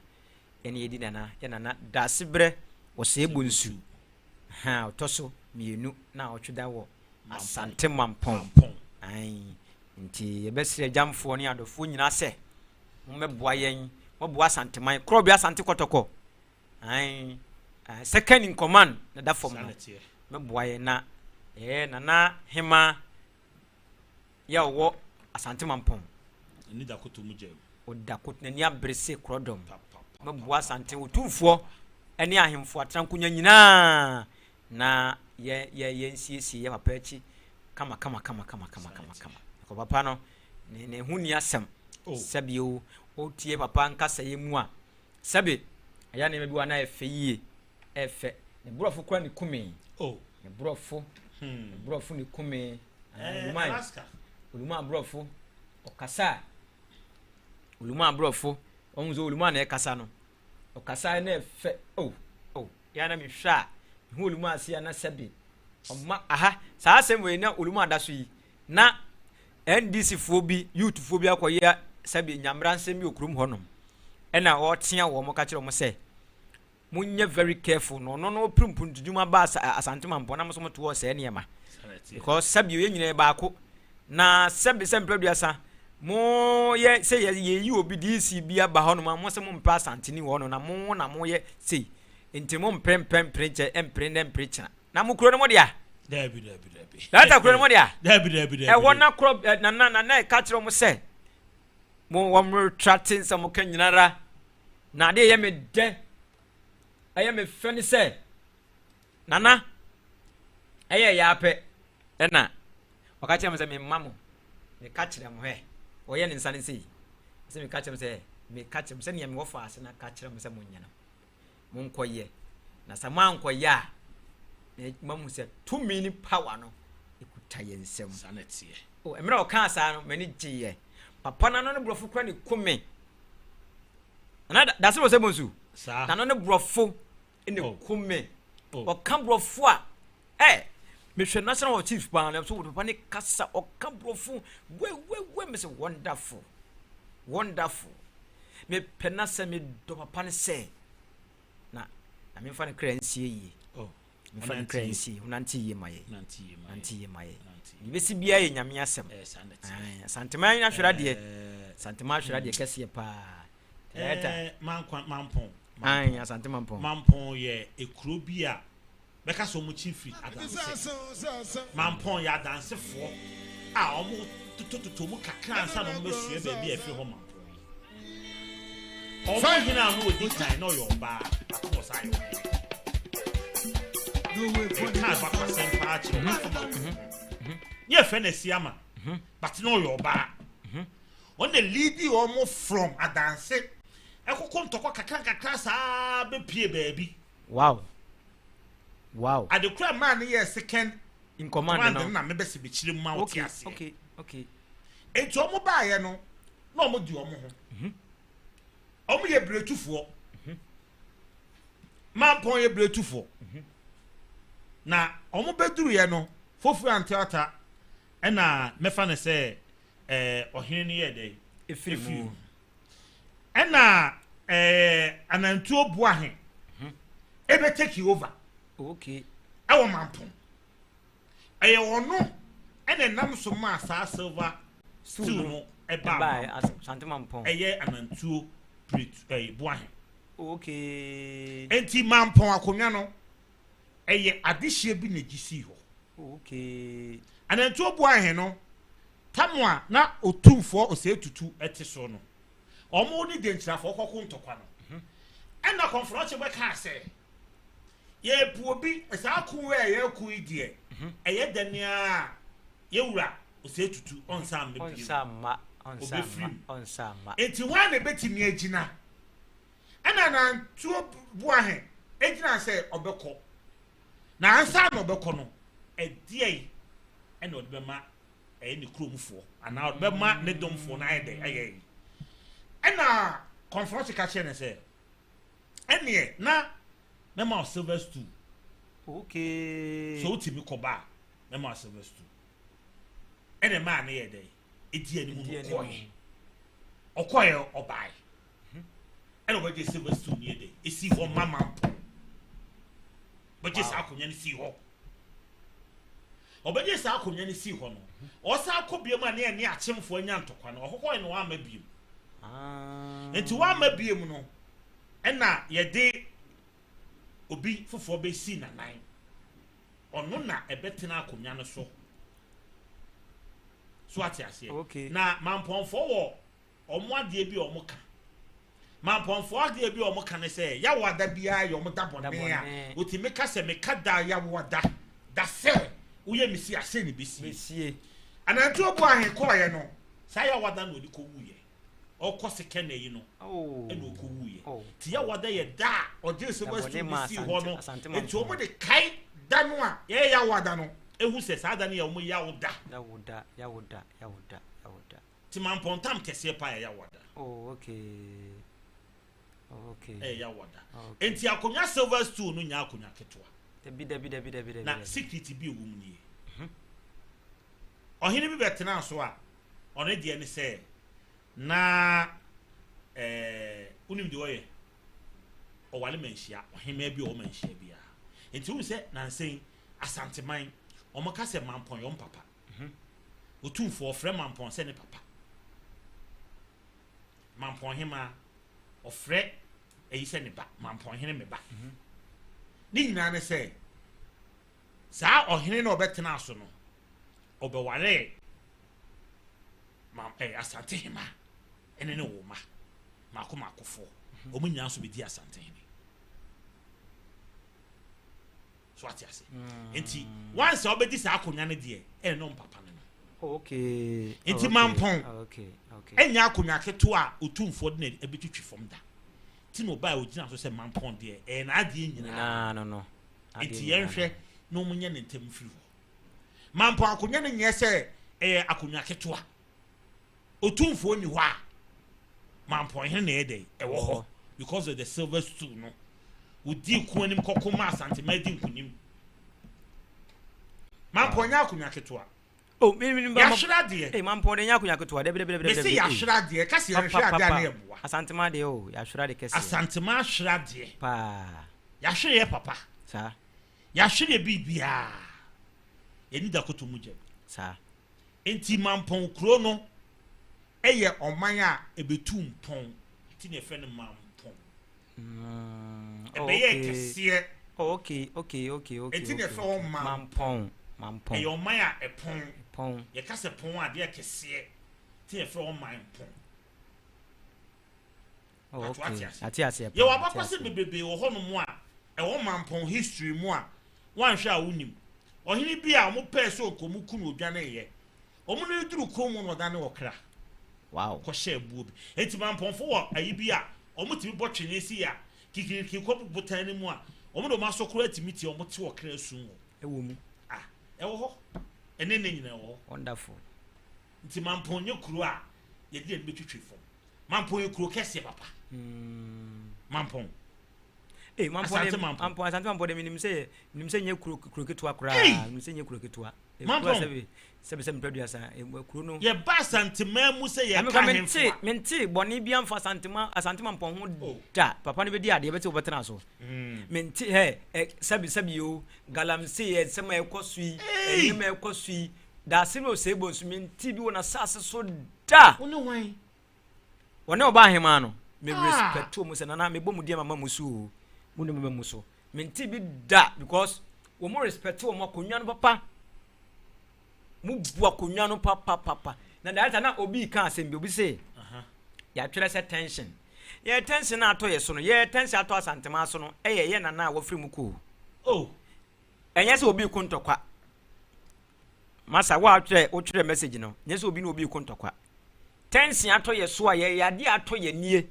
Speaker 4: ɛna yɛdi nana yɛ nana daase berɛ wɔ sɛ ebu nsu. Ha ɔtɔ so mmienu na awɔtwe da wɔ Asante Mampɔn. Ayi nti yɛbɛsrɛ gyamfoɔ ne adɔfoɔ nyinaa sɛ mommɛboa yɛn, moboa Asanteman, korɔbea Asante Kɔtɔkɔ. Ayi second in command na da fam no. Mɛboa yɛn na ɛyɛ nana hema yɛ ɔwɔ Asante Mampɔn.
Speaker 5: Ani da koto mu gyam.
Speaker 4: Ɔda koto n'ani abere se korɔdɔm. Mɛboa Asante otumfoɔ ne ahemfo atrankonya nyinaa na yɛ yɛ yɛnsiesie yɛ papa akyi kama kama kama kama kama kama kama. Kɔ papa no ne ne ho ni asɛm.
Speaker 5: Oh.
Speaker 4: Sɛbi o wotie papa nkasa yɛ mu a sɛbi ɛyɛ nneɛma bi wɔ na ɛfɛ yie ɛfɛ ne borɔfo kora ne kume.
Speaker 5: Oh.
Speaker 4: Ne borɔfo ne borɔfo ne kume. Oluma
Speaker 5: Alaska.
Speaker 4: Oluma borɔfo ɔkasa oluma borɔfo ɔhu sɛ oluma na ɛkasa no ɔkasa na ɛfɛ oh oh yɛ na mehwɛ a mehu oluma ase a na sɛbi ɔma aha saa asɛm wei na oluma da so yi na NDC foɔ bi youth foɔ bi akɔyɛ sɛbi nyamra nsɛm bi wɔ kurom hɔnom ɛna ɔtea wɔn ka kyerɛ wɔn sɛ Monyɛ very careful na ɔno no ɔpere mpuntudwuma ba Asante Mampɔn na mo nso moto ɔsɛe nneɛma. Because sɛbi yɛn nyinaa yɛ baako. Na sɛbi sɛ mpɛ aduasa mo yɛ sɛ yɛ yɛyi obi DC bi aba hɔ nom a mo sɛ mo mpɛ Asanteni wɔ hɔ nom na mo na mo yɛ sei. Nti mo mpere mpɛ mpere nkyɛ mpere nnɛ mpere kyena. Na mo kuro no mo dea?
Speaker 3: Daabi daabi daabi.
Speaker 4: Data kuro no mo dea?
Speaker 3: Daabi daabi daabi.
Speaker 4: Ɛhɔ na korɔ na na na ɛka kyerɛ mo sɛ mo wɔn retrate nsɛm mo ka nyinara. Na adeɛ ɛyɛ me dɛ, ɛyɛ me fɛ ne sɛ, Nana, ɛyɛ ɛyɛ apɛ, ɛna ɔka kyerɛ me sɛ memma mo, meka kyerɛ mo hɛ, ɔyɛ ne nsa ne sei, sɛ meka kyerɛ mo sɛ, meka kyerɛ mo sɛnea mewɔ faase na ka kyerɛ mo sɛ monyɛ no, monkɔyɛ, na sɛ moankɔyɛ a, na mahu sɛ tumi ne power no ɛkuta yɛn nsam.
Speaker 3: Saa na ɛteɛ.
Speaker 4: Oh, mmerɛ a ɔkaa saa no, m'ani gyeeɛ. Papa no ano ne borɔfo kora ne kume. Nana dase wɔ sɛ bonsu.
Speaker 3: Saa.
Speaker 4: Nana ne borɔfo ne
Speaker 3: Oh.
Speaker 4: kume.
Speaker 3: Oh.
Speaker 4: Ɔka borɔfo a ɛ mehwɛ national hall chief paa na so papa ne kasa ɔka borɔfo wewewe me sɛ wonderful wonderful mepɛ na sɛ medɔ papa ne sɛ na na memfa ne kra nsie yie.
Speaker 3: Oh.
Speaker 4: Mfa ne kra nsie ɔnante yie ma yɛ.
Speaker 3: Nante yie ma yɛ.
Speaker 4: Nante yie ma yɛ.
Speaker 3: Nante.
Speaker 4: Deɛ ɛbɛsi biara yɛ Nyame asɛm.
Speaker 3: Ɛyɛ saa na ɛteɛ.
Speaker 4: Ae, Asanteman ahwere adeɛ.
Speaker 3: Ɛɛ,
Speaker 4: Asanteman ahwere adeɛ kɛseɛ paa. Director.
Speaker 3: ɛɛ, Mankwa, Mampɔn.
Speaker 4: Ae, Asante Mampɔn.
Speaker 3: Mampɔn yɛ ekuro bi a bɛka sɛ wɔn kyi firi adanse. Mampɔn yɛ adansefoɔ a wɔn totototo mu kakra ansa na wɔn bɛsua baabi a ɛfiri hɔ Mampɔn yi. Wɔn hene a na ɔdi kan na ɔyɛ ɔbaa, baako na ɔsan yɛ ɔhene. Ɛka abakwasɛm paa kyerɛ wɔn afa Mampɔn. Ne yɛfrɛ no Asiama, but na ɔyɛ ɔbaa. Wɔn na leadi wɔn from adanse ɛkoko ntɔkwa kakra nkakra saa bɛpie baabi.
Speaker 4: Wow. Wow.
Speaker 3: Adekora maa no yɛɛ second
Speaker 4: In command
Speaker 3: command no
Speaker 4: no.
Speaker 3: na mebɛsɛ bɛkyerɛ mu ma wote
Speaker 4: Okay,
Speaker 3: aseɛ.
Speaker 4: okay, okay.
Speaker 3: Enti wɔn baeɛ no na wɔn di wɔn ho. Wɔn yɛ biretufoɔ. Mampɔn yɛ biretufoɔ. Na wɔn bɛduruiɛ no Fofiri Anteata ɛna mɛfa no sɛ ɛɛ ɔhene no yɛɛ dɛn?
Speaker 4: Efiri mu.
Speaker 3: Ɛna ɛɛ Anantuo Boahe ɛbɛ take over.
Speaker 4: Okay.
Speaker 3: Ɛwɔ Mampɔn. Ɛyɛ ɔno ɛna ɛnam so maa saa silver stool no ɛbaa Mampɔn.
Speaker 4: Asante Mampɔn.
Speaker 3: Ɛyɛ Anantuo Biretu ɛyɛ Boahe.
Speaker 4: Okay.
Speaker 3: Enti Mampɔn akonnwa no ɛyɛ adehyeɛ bi na egye sii hɔ.
Speaker 4: Okay.
Speaker 3: Anantuo Boahe no tam a na Otumfoɔ Osei Tutu ɛte so no, wɔn ne Denkyirafoɔ kɔko ntɔkwa no, ɛna Kɔmforɔkye bɛkaa sɛ, yɛrepo obi, saa ko wei a yɛreko yi deɛ, ɛyɛ dɛn ara a, yɛwura Osei Tutu ɔnsan mma bio.
Speaker 4: Ɔnsan mma, ɔnsan
Speaker 3: Ɔbɛfiri
Speaker 4: mma,
Speaker 3: mu.
Speaker 4: ɔnsan mma.
Speaker 3: Enti hwan na ɛbɛtumi agyina? Ɛna Anantuo Boahe gyinaa sɛ ɔbɛkɔ. Na ansa na ɔbɛkɔ no, ɛdeɛn ɛna ɔde bɛma ɛyɛ ne kuromfoɔ anaa ɔde bɛma ne domfoɔ no ayɛ dɛn ayɛ yi? Ɛna Kɔmforɔkye ka kyerɛ no sɛ, ɛneɛ na mɛma wo silver stool.
Speaker 4: Okay.
Speaker 3: Sɛ wotumi kɔba a, mɛma wo silver stool. Ɛna ɛmaa no yɛ dɛn? Ɛdi anim no
Speaker 4: Ɛdi anim.
Speaker 3: kɔɔɛ. Ɔkɔɔɛ ɔbae. Ɛna ɔbɛgye silver stool no yɛ dɛn? Ɛsii hɔ ma Mampɔn. Bɛgye saa akonnwa no sii hɔ. Ɔbɛgye saa akonnwa no sii hɔ no, ɔsan kɔ biom a ne ɛne akyemfoɔ anya ntɔkwa no, ɔkɔkɔɛ no wamma biom.
Speaker 4: Ah.
Speaker 3: Nti wamma biom no, ɛna yɛde obi foforɔ bɛsii n'anan. Ɔno na ɛbɛtena akonnwa no so. So ate aseɛ?
Speaker 4: Okay.
Speaker 3: Na Mampɔnfoɔ wɔ wɔn adeɛ bi a wɔn ka. Mampɔnfoɔ adeɛ bi a wɔn ka ne sɛ, Yawoada biara yɛ wɔn da bɔne a, wɔtumi ka sɛ, meka da Yawoada da sɛ woyɛ me sie a, sei na ɛbɛsie.
Speaker 4: Bɛsie.
Speaker 3: Anantuo Boahe kɔeɛ no, saa Yawoada na ɔde kɔwuiɛ. Ɔkɔ sekɛn ayi no, ɛna ɔkɔwuiɛ. Nti Yawoada yɛ da a ɔgyee silver stool no sii hɔ no, nti wɔn de kae da no a ɛyɛ Yawoada no, ɛhu sɛ saa da no yɛ wɔn Yawoda.
Speaker 4: Yawoda, Yawoda, Yawoda, Yawoda.
Speaker 3: Nti Mampɔntam kɛseɛ paa yɛ Yawoada.
Speaker 4: Oh, okay. Oh, okay.
Speaker 3: Ɛyɛ Yawoada.
Speaker 4: Oh, okay.
Speaker 3: Nti akonnwa silver stool no nyɛ akonnwa ketewa.
Speaker 4: Dabi, dabi, dabi, dabi, dabi.
Speaker 3: Na
Speaker 4: dabi.
Speaker 3: secret bi ɛwɔ mu nie. Ɔhene bi bɛtenaa so a, ɔno deɛ ne sɛ, na ɛɛ wonim deɛ ɔyɛ? Ɔware Manhyia, ɔhemmaa bi a ɔwɔ Manhyia biara. Nti wohu sɛ nansa yi, Asanteman, wɔka sɛ Mampɔn yɛ wɔn papa. Otumfoɔ, ɔfrɛ Mampɔn sɛ ne papa. Mampɔn hemaa, ɔfrɛ ɛyi sɛ ne ba, Mampɔn hene me ba. Ne nyinaa ne sɛ, saa ɔhene na ɔbɛtena so no, ɔbɛwaree ma eh, Asante hemaa ɛne ne wo mma mako makofoɔ. Wɔn nyinaa nso bɛdi Asante hene. So ate ase. Nti, once a wobɛdi saa akonnwa no deɛ, ɛne no mpapa no no.
Speaker 4: Oh, okay.
Speaker 3: Nti
Speaker 4: oh, okay.
Speaker 3: Mampɔn
Speaker 4: oh, okay. Okay.
Speaker 3: ɛnyɛ akonnwa ketewa a otumfoɔ de na ɛbɛtwitwi fam da. Nti na ɔbaa a ɔgyina so sɛ Mampɔn deɛ ɛyɛ n'adeɛ nyinaa.
Speaker 4: Nyinaa no no. Adeɛ
Speaker 3: Nti
Speaker 4: nyinaa
Speaker 3: yɛnhwɛ na wɔn nyɛ ne ntɛm mfiri hɔ. Mampɔn akonnwa no nyɛ sɛ ɛyɛ akonnwa ketewa. Otumfoɔ ni hɔ a Mampɔn hene na ɛyɛ dɛ ɛwɔ hɔ because of the silver stool no. Wodi ko anim kɔko ma Asantema di nkunim. Mampɔn nyɛ akonnwa ketewa.
Speaker 4: Oh, mi mi ba
Speaker 3: Yɛahwere adeɛ.
Speaker 4: Eh, Mampɔn de nyɛ akonnwa ketewa. Dabi dabi dabi
Speaker 3: Mese
Speaker 4: dabi.
Speaker 3: yɛahwere adeɛ. Ka sɛ yɛhwere adeɛ a na yɛboa.
Speaker 4: Asantema deɛ o, yɛahwere ade kɛseɛ.
Speaker 3: Asantema ahwere adeɛ.
Speaker 4: Paa.
Speaker 3: Yɛahwere yɛ papa.
Speaker 4: Saa.
Speaker 3: Yɛahwere yɛ biribiara. Yɛni da koto mu gyam.
Speaker 4: Saa.
Speaker 3: Nti Mampɔn kuro no yɛ ɔman a ɛbɛtu mpɔn. Nti na yɛfrɛ no Mampɔn.
Speaker 4: Oh,
Speaker 3: Ɛbɛyɛɛ
Speaker 4: okay.
Speaker 3: kɛseɛ.
Speaker 4: Oh, okay, okay, okay, okay.
Speaker 3: Nti na
Speaker 4: okay,
Speaker 3: yɛfrɛ hɔ
Speaker 4: okay.
Speaker 3: Mampɔn.
Speaker 4: Mampɔn. Mampɔn.
Speaker 3: Ɛyɛ ɔman a ɛpɔn.
Speaker 4: Pɔn.
Speaker 3: Yɛka sɛ pɔn a adeɛ kɛseɛ. Nti na yɛfrɛ hɔ Mampɔn.
Speaker 4: Oh,
Speaker 3: Ato
Speaker 4: okay.
Speaker 3: ate ase.
Speaker 4: Ate aseɛ paa.
Speaker 3: Yɛwɔ
Speaker 4: Ate
Speaker 3: abakɔsɛm
Speaker 4: aseɛ.
Speaker 3: bebrebe wɔ hɔnom a ɛwɔ Mampɔn history mu a woanhwɛ a wonim. Ɔhene bi a wɔpɛɛ sɛ ɔkɔ mu ku no odwaneeɛ. Wɔn no reduru kurom hɔ na ɔdane ɔkra
Speaker 4: Wow.
Speaker 3: kɔhyɛɛ buo bi. Enti Mampɔnfo wɔ ayi bi a wɔtumi bɔ twene si a kikiriki kɔ botan no mu a wɔn de wɔn aso koraa tumi tie wɔn te ɔkra su wɔ.
Speaker 4: Ɛwɔ mu.
Speaker 3: Ah, ɛwɔ hɔ. Ɛne ne nyinaa ɛwɔ hɔ.
Speaker 4: Wonderful.
Speaker 3: Nti Mampɔn nyɛ kuro a yɛde yɛn bɛtwitwi fam. Mampɔn yɛ kuro kɛseɛ papa. Mampɔn.
Speaker 4: Ee, Mampɔn
Speaker 3: Asante
Speaker 4: de
Speaker 3: Mampɔn.
Speaker 4: Mampɔn Asante Mampɔn de menim sɛ menim sɛ nyɛ kuro kuro ketewa koraa.
Speaker 3: Ei!
Speaker 4: Menim sɛ nyɛ kuro ketewa. Kuro a
Speaker 3: Mampɔn.
Speaker 4: sɛbi sɛbi sɛbi mpɛ duasa kuro no.
Speaker 3: Yɛba Asanteman mu sɛ
Speaker 4: Ɛmi
Speaker 3: yɛka
Speaker 4: kora mente
Speaker 3: ahemfo a.
Speaker 4: mente bɔne bi amfa Asantema Asante Mampɔn ho
Speaker 3: Oh.
Speaker 4: da. Papa no bɛdi adeɛ bɛte wɔbɛtena so. Mente hɛ ɛ sɛbi sɛbi o galamsey nsɛm a ɛkɔ so yi
Speaker 3: Ei!
Speaker 4: nneɛma a ɛkɔ so yi daase ne osei bonsu mente bi wɔ n'asase so da.
Speaker 3: Wo ne hwan?
Speaker 4: Wɔne ɔbaa ahemaa no me
Speaker 3: Ah.
Speaker 4: respect mu sɛ nana mebɔ mu di ama mu so o mu ne mama mu so mente bi da because wɔn mo respect wɔn akonnwa no papa mo bu akonnwa no papa papa na director na obi ka asɛm bi obi se yɛatwerɛ sɛ tension yɛ tension na atɔ yɛ so no yɛ tension atɔ Asantema so no ɛyɛ yɛ nana a wɔfiri mu koo
Speaker 3: Oh.
Speaker 4: ɛnyɛ sɛ obi ko ntɔkwa masa wo a wotwerɛ wotwerɛ message no nyɛ sɛ obi ne obi ko ntɔkwa tension atɔ yɛ so a yɛyɛ adeɛ atɔ yɛ nie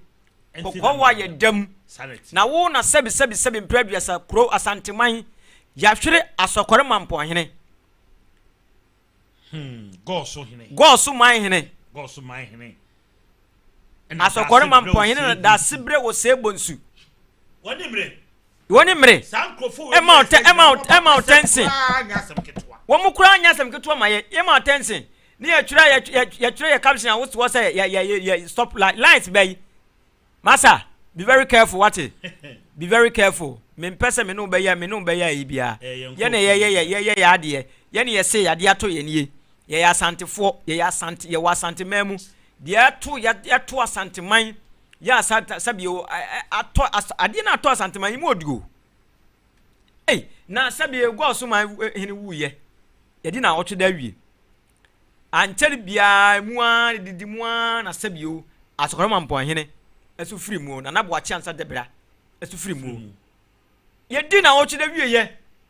Speaker 3: Ɛnti
Speaker 4: kɔkɔɔ
Speaker 3: na
Speaker 4: wɔ a yɛ dam
Speaker 3: Sanity.
Speaker 4: na wo na sɛbi sɛbi sɛbi mpɛ aduasa kuro Asanteman yɛahwere Asɔkɔre Mampɔnhene
Speaker 3: Gɔɔso hene.
Speaker 4: Gɔɔso man hene
Speaker 3: Gɔɔso man hene.
Speaker 4: Asɔkɔre Mampɔnhene na daase berɛ wɔ sɛ bonsu
Speaker 3: Wɔne mmerɛ.
Speaker 4: wɔne mmere
Speaker 3: Saa nkurɔfoɔ
Speaker 4: Ɛma wo tɛ- ɛma wo- ɛma wo tension.
Speaker 3: Nyɛ asɛm ketewa.
Speaker 4: wɔn mo koraa nyɛ asɛm ketewa ma yɛ yɛ ma tension ne yɛtwerɛ yɛ yɛtwerɛ yɛ caption a wosoɔ sɛ yɛ yɛ yɛ yɛ stop line lines bɛyi masa be very careful wate be very careful mempɛ sɛ me ne wo bɛyɛ me ne wo bɛyɛ ayi biara
Speaker 3: Eh, yɛn
Speaker 4: yɛne yɛyɛ yɛ yɛyɛ yɛ adeɛ yɛne yɛse yadeɛ ato yɛn nie yɛyɛ Asantefoɔ yɛyɛ Asante yɛwɔ Asanteman mu deɛ ɛto yɛ yɛto Asanteman yɛ asante sɛbi o ɛ ɛ atɔ as adeɛ no atɔ Asanteman yi mu oduo ei na sɛbi egua man hene wuyɛ yɛde na ɔtwe da awie ankyɛre biara mu ara didi mu ara na sɛbi o Asɔkɔrɔma Mpɔnhene ɛso firi mu o Nana Boakye Ansa Dɛbra ɛso firi mu o yɛdi na ɔtwe da wie yɛ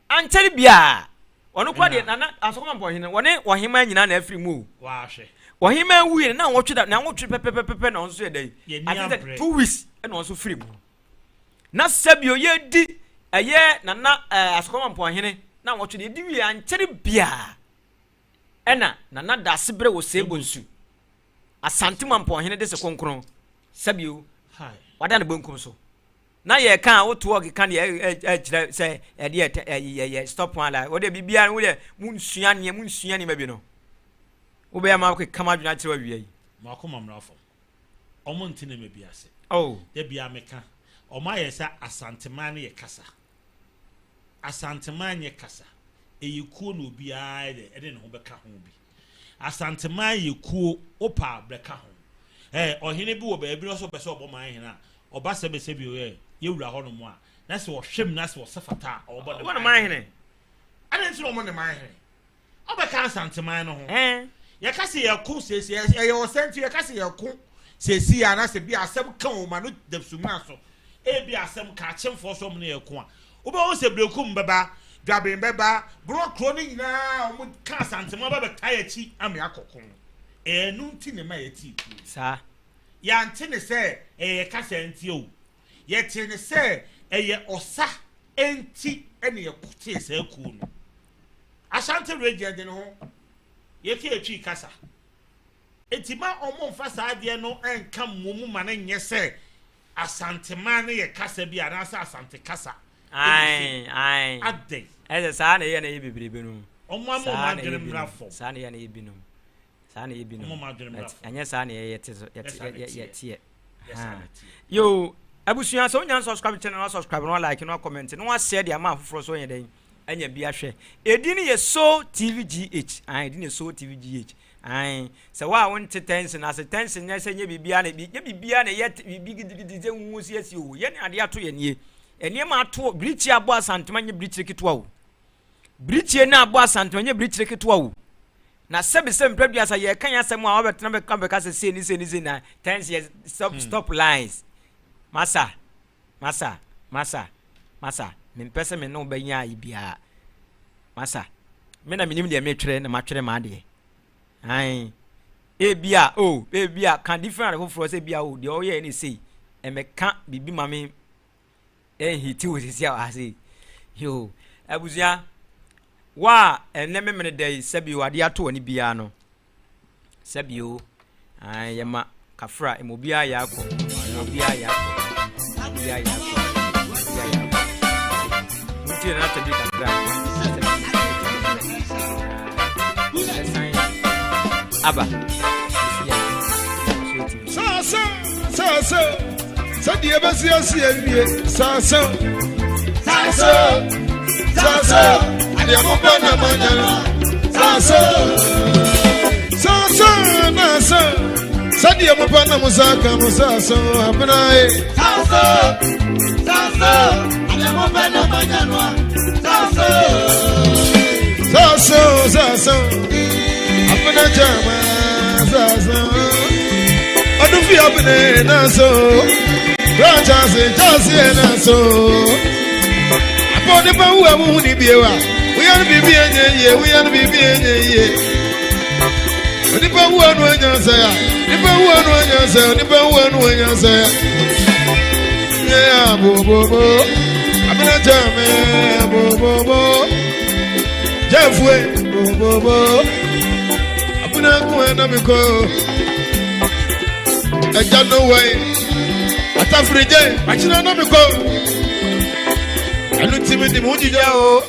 Speaker 4: ankyɛre biara ɔno kora deɛ Nana Asɔkɔrɔma Mpɔnhene wɔne ɔheman nyinaa na afiri mu o
Speaker 3: Wahwɛ.
Speaker 4: Ɔheman wuiɛ no na wɔtwe da na wɔtwe pɛpɛpɛpɛ na ɔno nso yɛ dɛ
Speaker 3: Yɛni
Speaker 4: ate sɛ
Speaker 3: abrɛ.
Speaker 4: 2 weeks ɛna ɔno nso firi mu na sɛbio yɛdi ɛyɛ Nana Asɔkɔrɔma Mpɔnhene na wɔtwe de yɛdi wie ankyɛre biara ɛna Nana Daase berɛ wɔ sɛ bonsu Asante Mampɔnhene de se kronkron sɛbio
Speaker 3: Hi.
Speaker 4: wada ne benkum so na yɛka a woto ɔkeka deɛ ɛkyerɛ sɛ ɛdeɛ ɛtɛ ɛyɛ yɛ stop one la wɔde biribiara wɔde munsua nneɛ munsua nneɛma bi no wobɛyɛ ma keka ma adwene akyerɛ awia yi.
Speaker 3: Mo akoma mmra fam. Ɔmo nte nneɛma bi ase.
Speaker 4: Oh.
Speaker 3: Da bia meka. Wɔayɛ sɛ Asanteman no yɛ kasa. Asanteman nyɛ kasa. Ɛyɛ kuo na obiara yɛ dɛ ɛde ne ho bɛka ho bi. Asanteman yɛ kuo, wopɛ a bɛka ho. Ɛ ɔhene bi wɔ baabi na ɔsɛ ɔpɛ sɛ ɔbɔ man hene a, ɔba sɛbɛsɛbi o ɛ yɛwura hɔnom a, na sɛ ɔhwɛ mu na sɛ ɔsɛ fata a, ɔbɔ ne man hene. Adɛn nti na ɔmmɔ ne man hene? Ɔbɛka Asanteman no ho. Yɛka sɛ yɛko seesei, ɛyɛ ɔsɛ nti yɛka sɛ yɛko seesei a, anaasɛ bi asɛm ka o ma no da sumina so. Ebi asɛm ka akyemfoɔ so ɔmo ne yɛko a, wobɛhu sɛ Berekum bɛba, Dwaben bɛba, Borɔ kuro no nyinaa ɔmo ka Asanteman ba bɛtaa yɛn akyi ama yɛakɔ ko. Ɛno nti na ɛma yɛtee kuo.
Speaker 4: Saa.
Speaker 3: Yɛante ne sɛ ɛyɛ yɛ kasa nti o, yɛtee ne sɛ ɛyɛ ɔsa nti na yɛtee saa kuo no. Ashanti region de ne ho yɛte Etwi kasa nti ma ɔmo nfa saa adeɛ no nka mmom ma no nyɛ sɛ Asanteman no yɛ kasa bi anaasɛ Asante kasa
Speaker 4: ɛna
Speaker 3: ɛsei. Adɛn?
Speaker 4: Ɛsɛ saa na ɛyɛ na ɛyɛ bebrebe no.
Speaker 3: Ɔmo ama ɔmo adwene mmra fam.
Speaker 4: Saa na ɛyɛ na ɛyɛ binom. Saa na ɛyɛ binom.
Speaker 3: Ɔmo ama adwene mmra fam.
Speaker 4: Ɛnyɛ saa na ɛyɛ yɛte so yɛte yɛteɛ. Yo abusua sɛ wonya subscribe channel na subscribe na like na comment na wa share de ama afoforɔ so yɛ dɛn anya bi ahwɛ. Edin no yɛ So TV GH. Ae, edin yɛ So TV GH. Ae, sɛ wo a wonte tension ase, tension nyɛ sɛ nyɛ biribiara na nyɛ biribiara na ɛyɛ biribi gidigidi sɛ nwu siesie o. Yɛ ne adeɛ ato yɛ nie. Nneɛma ato birikyie abɔ Asantema nyɛ birikyire ketewa o. Birikyie no abɔ Asantema nyɛ birikyire ketewa o. Na sɛbi sɛ mpɛ duasa yɛka yɛn asɛm a wabɛtena bɛka bɛka sɛ sei ne sei ne sei na tension yɛ stop stop lines. Masa. Masa, masa, masa, mempɛ sɛ me ne wo bɛyɛ ayi biara. Masa, me na menim deɛ metwerɛ na matwerɛ m'adeɛ. Ae, ebia, oh, ebia, ka different ade foforɔ sɛ ebia, oh, deɛ ɔyɛɛ ne sei, ɛmɛka biribi ma me ɛnhiti wo sisi a ase. Yo, abusua, wo a ɛnɛ memene da yi sɛbi adeɛ ato w'ani biara no, Sɛbi o, ae yɛma kafra ema obiara yɛ akɔ, ema obiara yɛ akɔ, obiara yɛ akɔ, obiara yɛ akɔ. Muntie na atɛbi kakra. Ɛsan aba.
Speaker 2: Sasa, sasa, sɛdeɛ ɛbɛsi asi awie sasa, sasa, sasa, adeɛ mobɔ na manya no sasa, sasa, nasa, sɛdeɛ mopɛ na mo sa ka mo sasa abenae.
Speaker 6: Sasa, sasa, adeɛ mopɛ na manya no sasa,
Speaker 2: sasa, sasa, abena gyama sasa. Ọdún fi abene náà so. Bra chance chance yẹ náà so. Àpò nípa wù ẹ̀mú ní bíi wa. Wúyẹ́ ní bíbí ẹ̀yẹ yie, wúyẹ́ ní bíbí ẹ̀yẹ yie. Onipa wu ẹnu ẹ̀yẹ nsẹ̀ ya. Nipa wu ẹnu ẹ̀yẹ nsẹ̀, onipa wu ẹnu ẹ̀yẹ nsẹ̀ ya. Yẹ ya bobobo. Abene jẹ́ mi bobobo. Jẹ́ fue bobobo. Abene kun ẹ̀ náà mi kọ́. Ẹja no wai atafiri gye akyerɛ na mekɔ ɛno nti mede mo gyigya o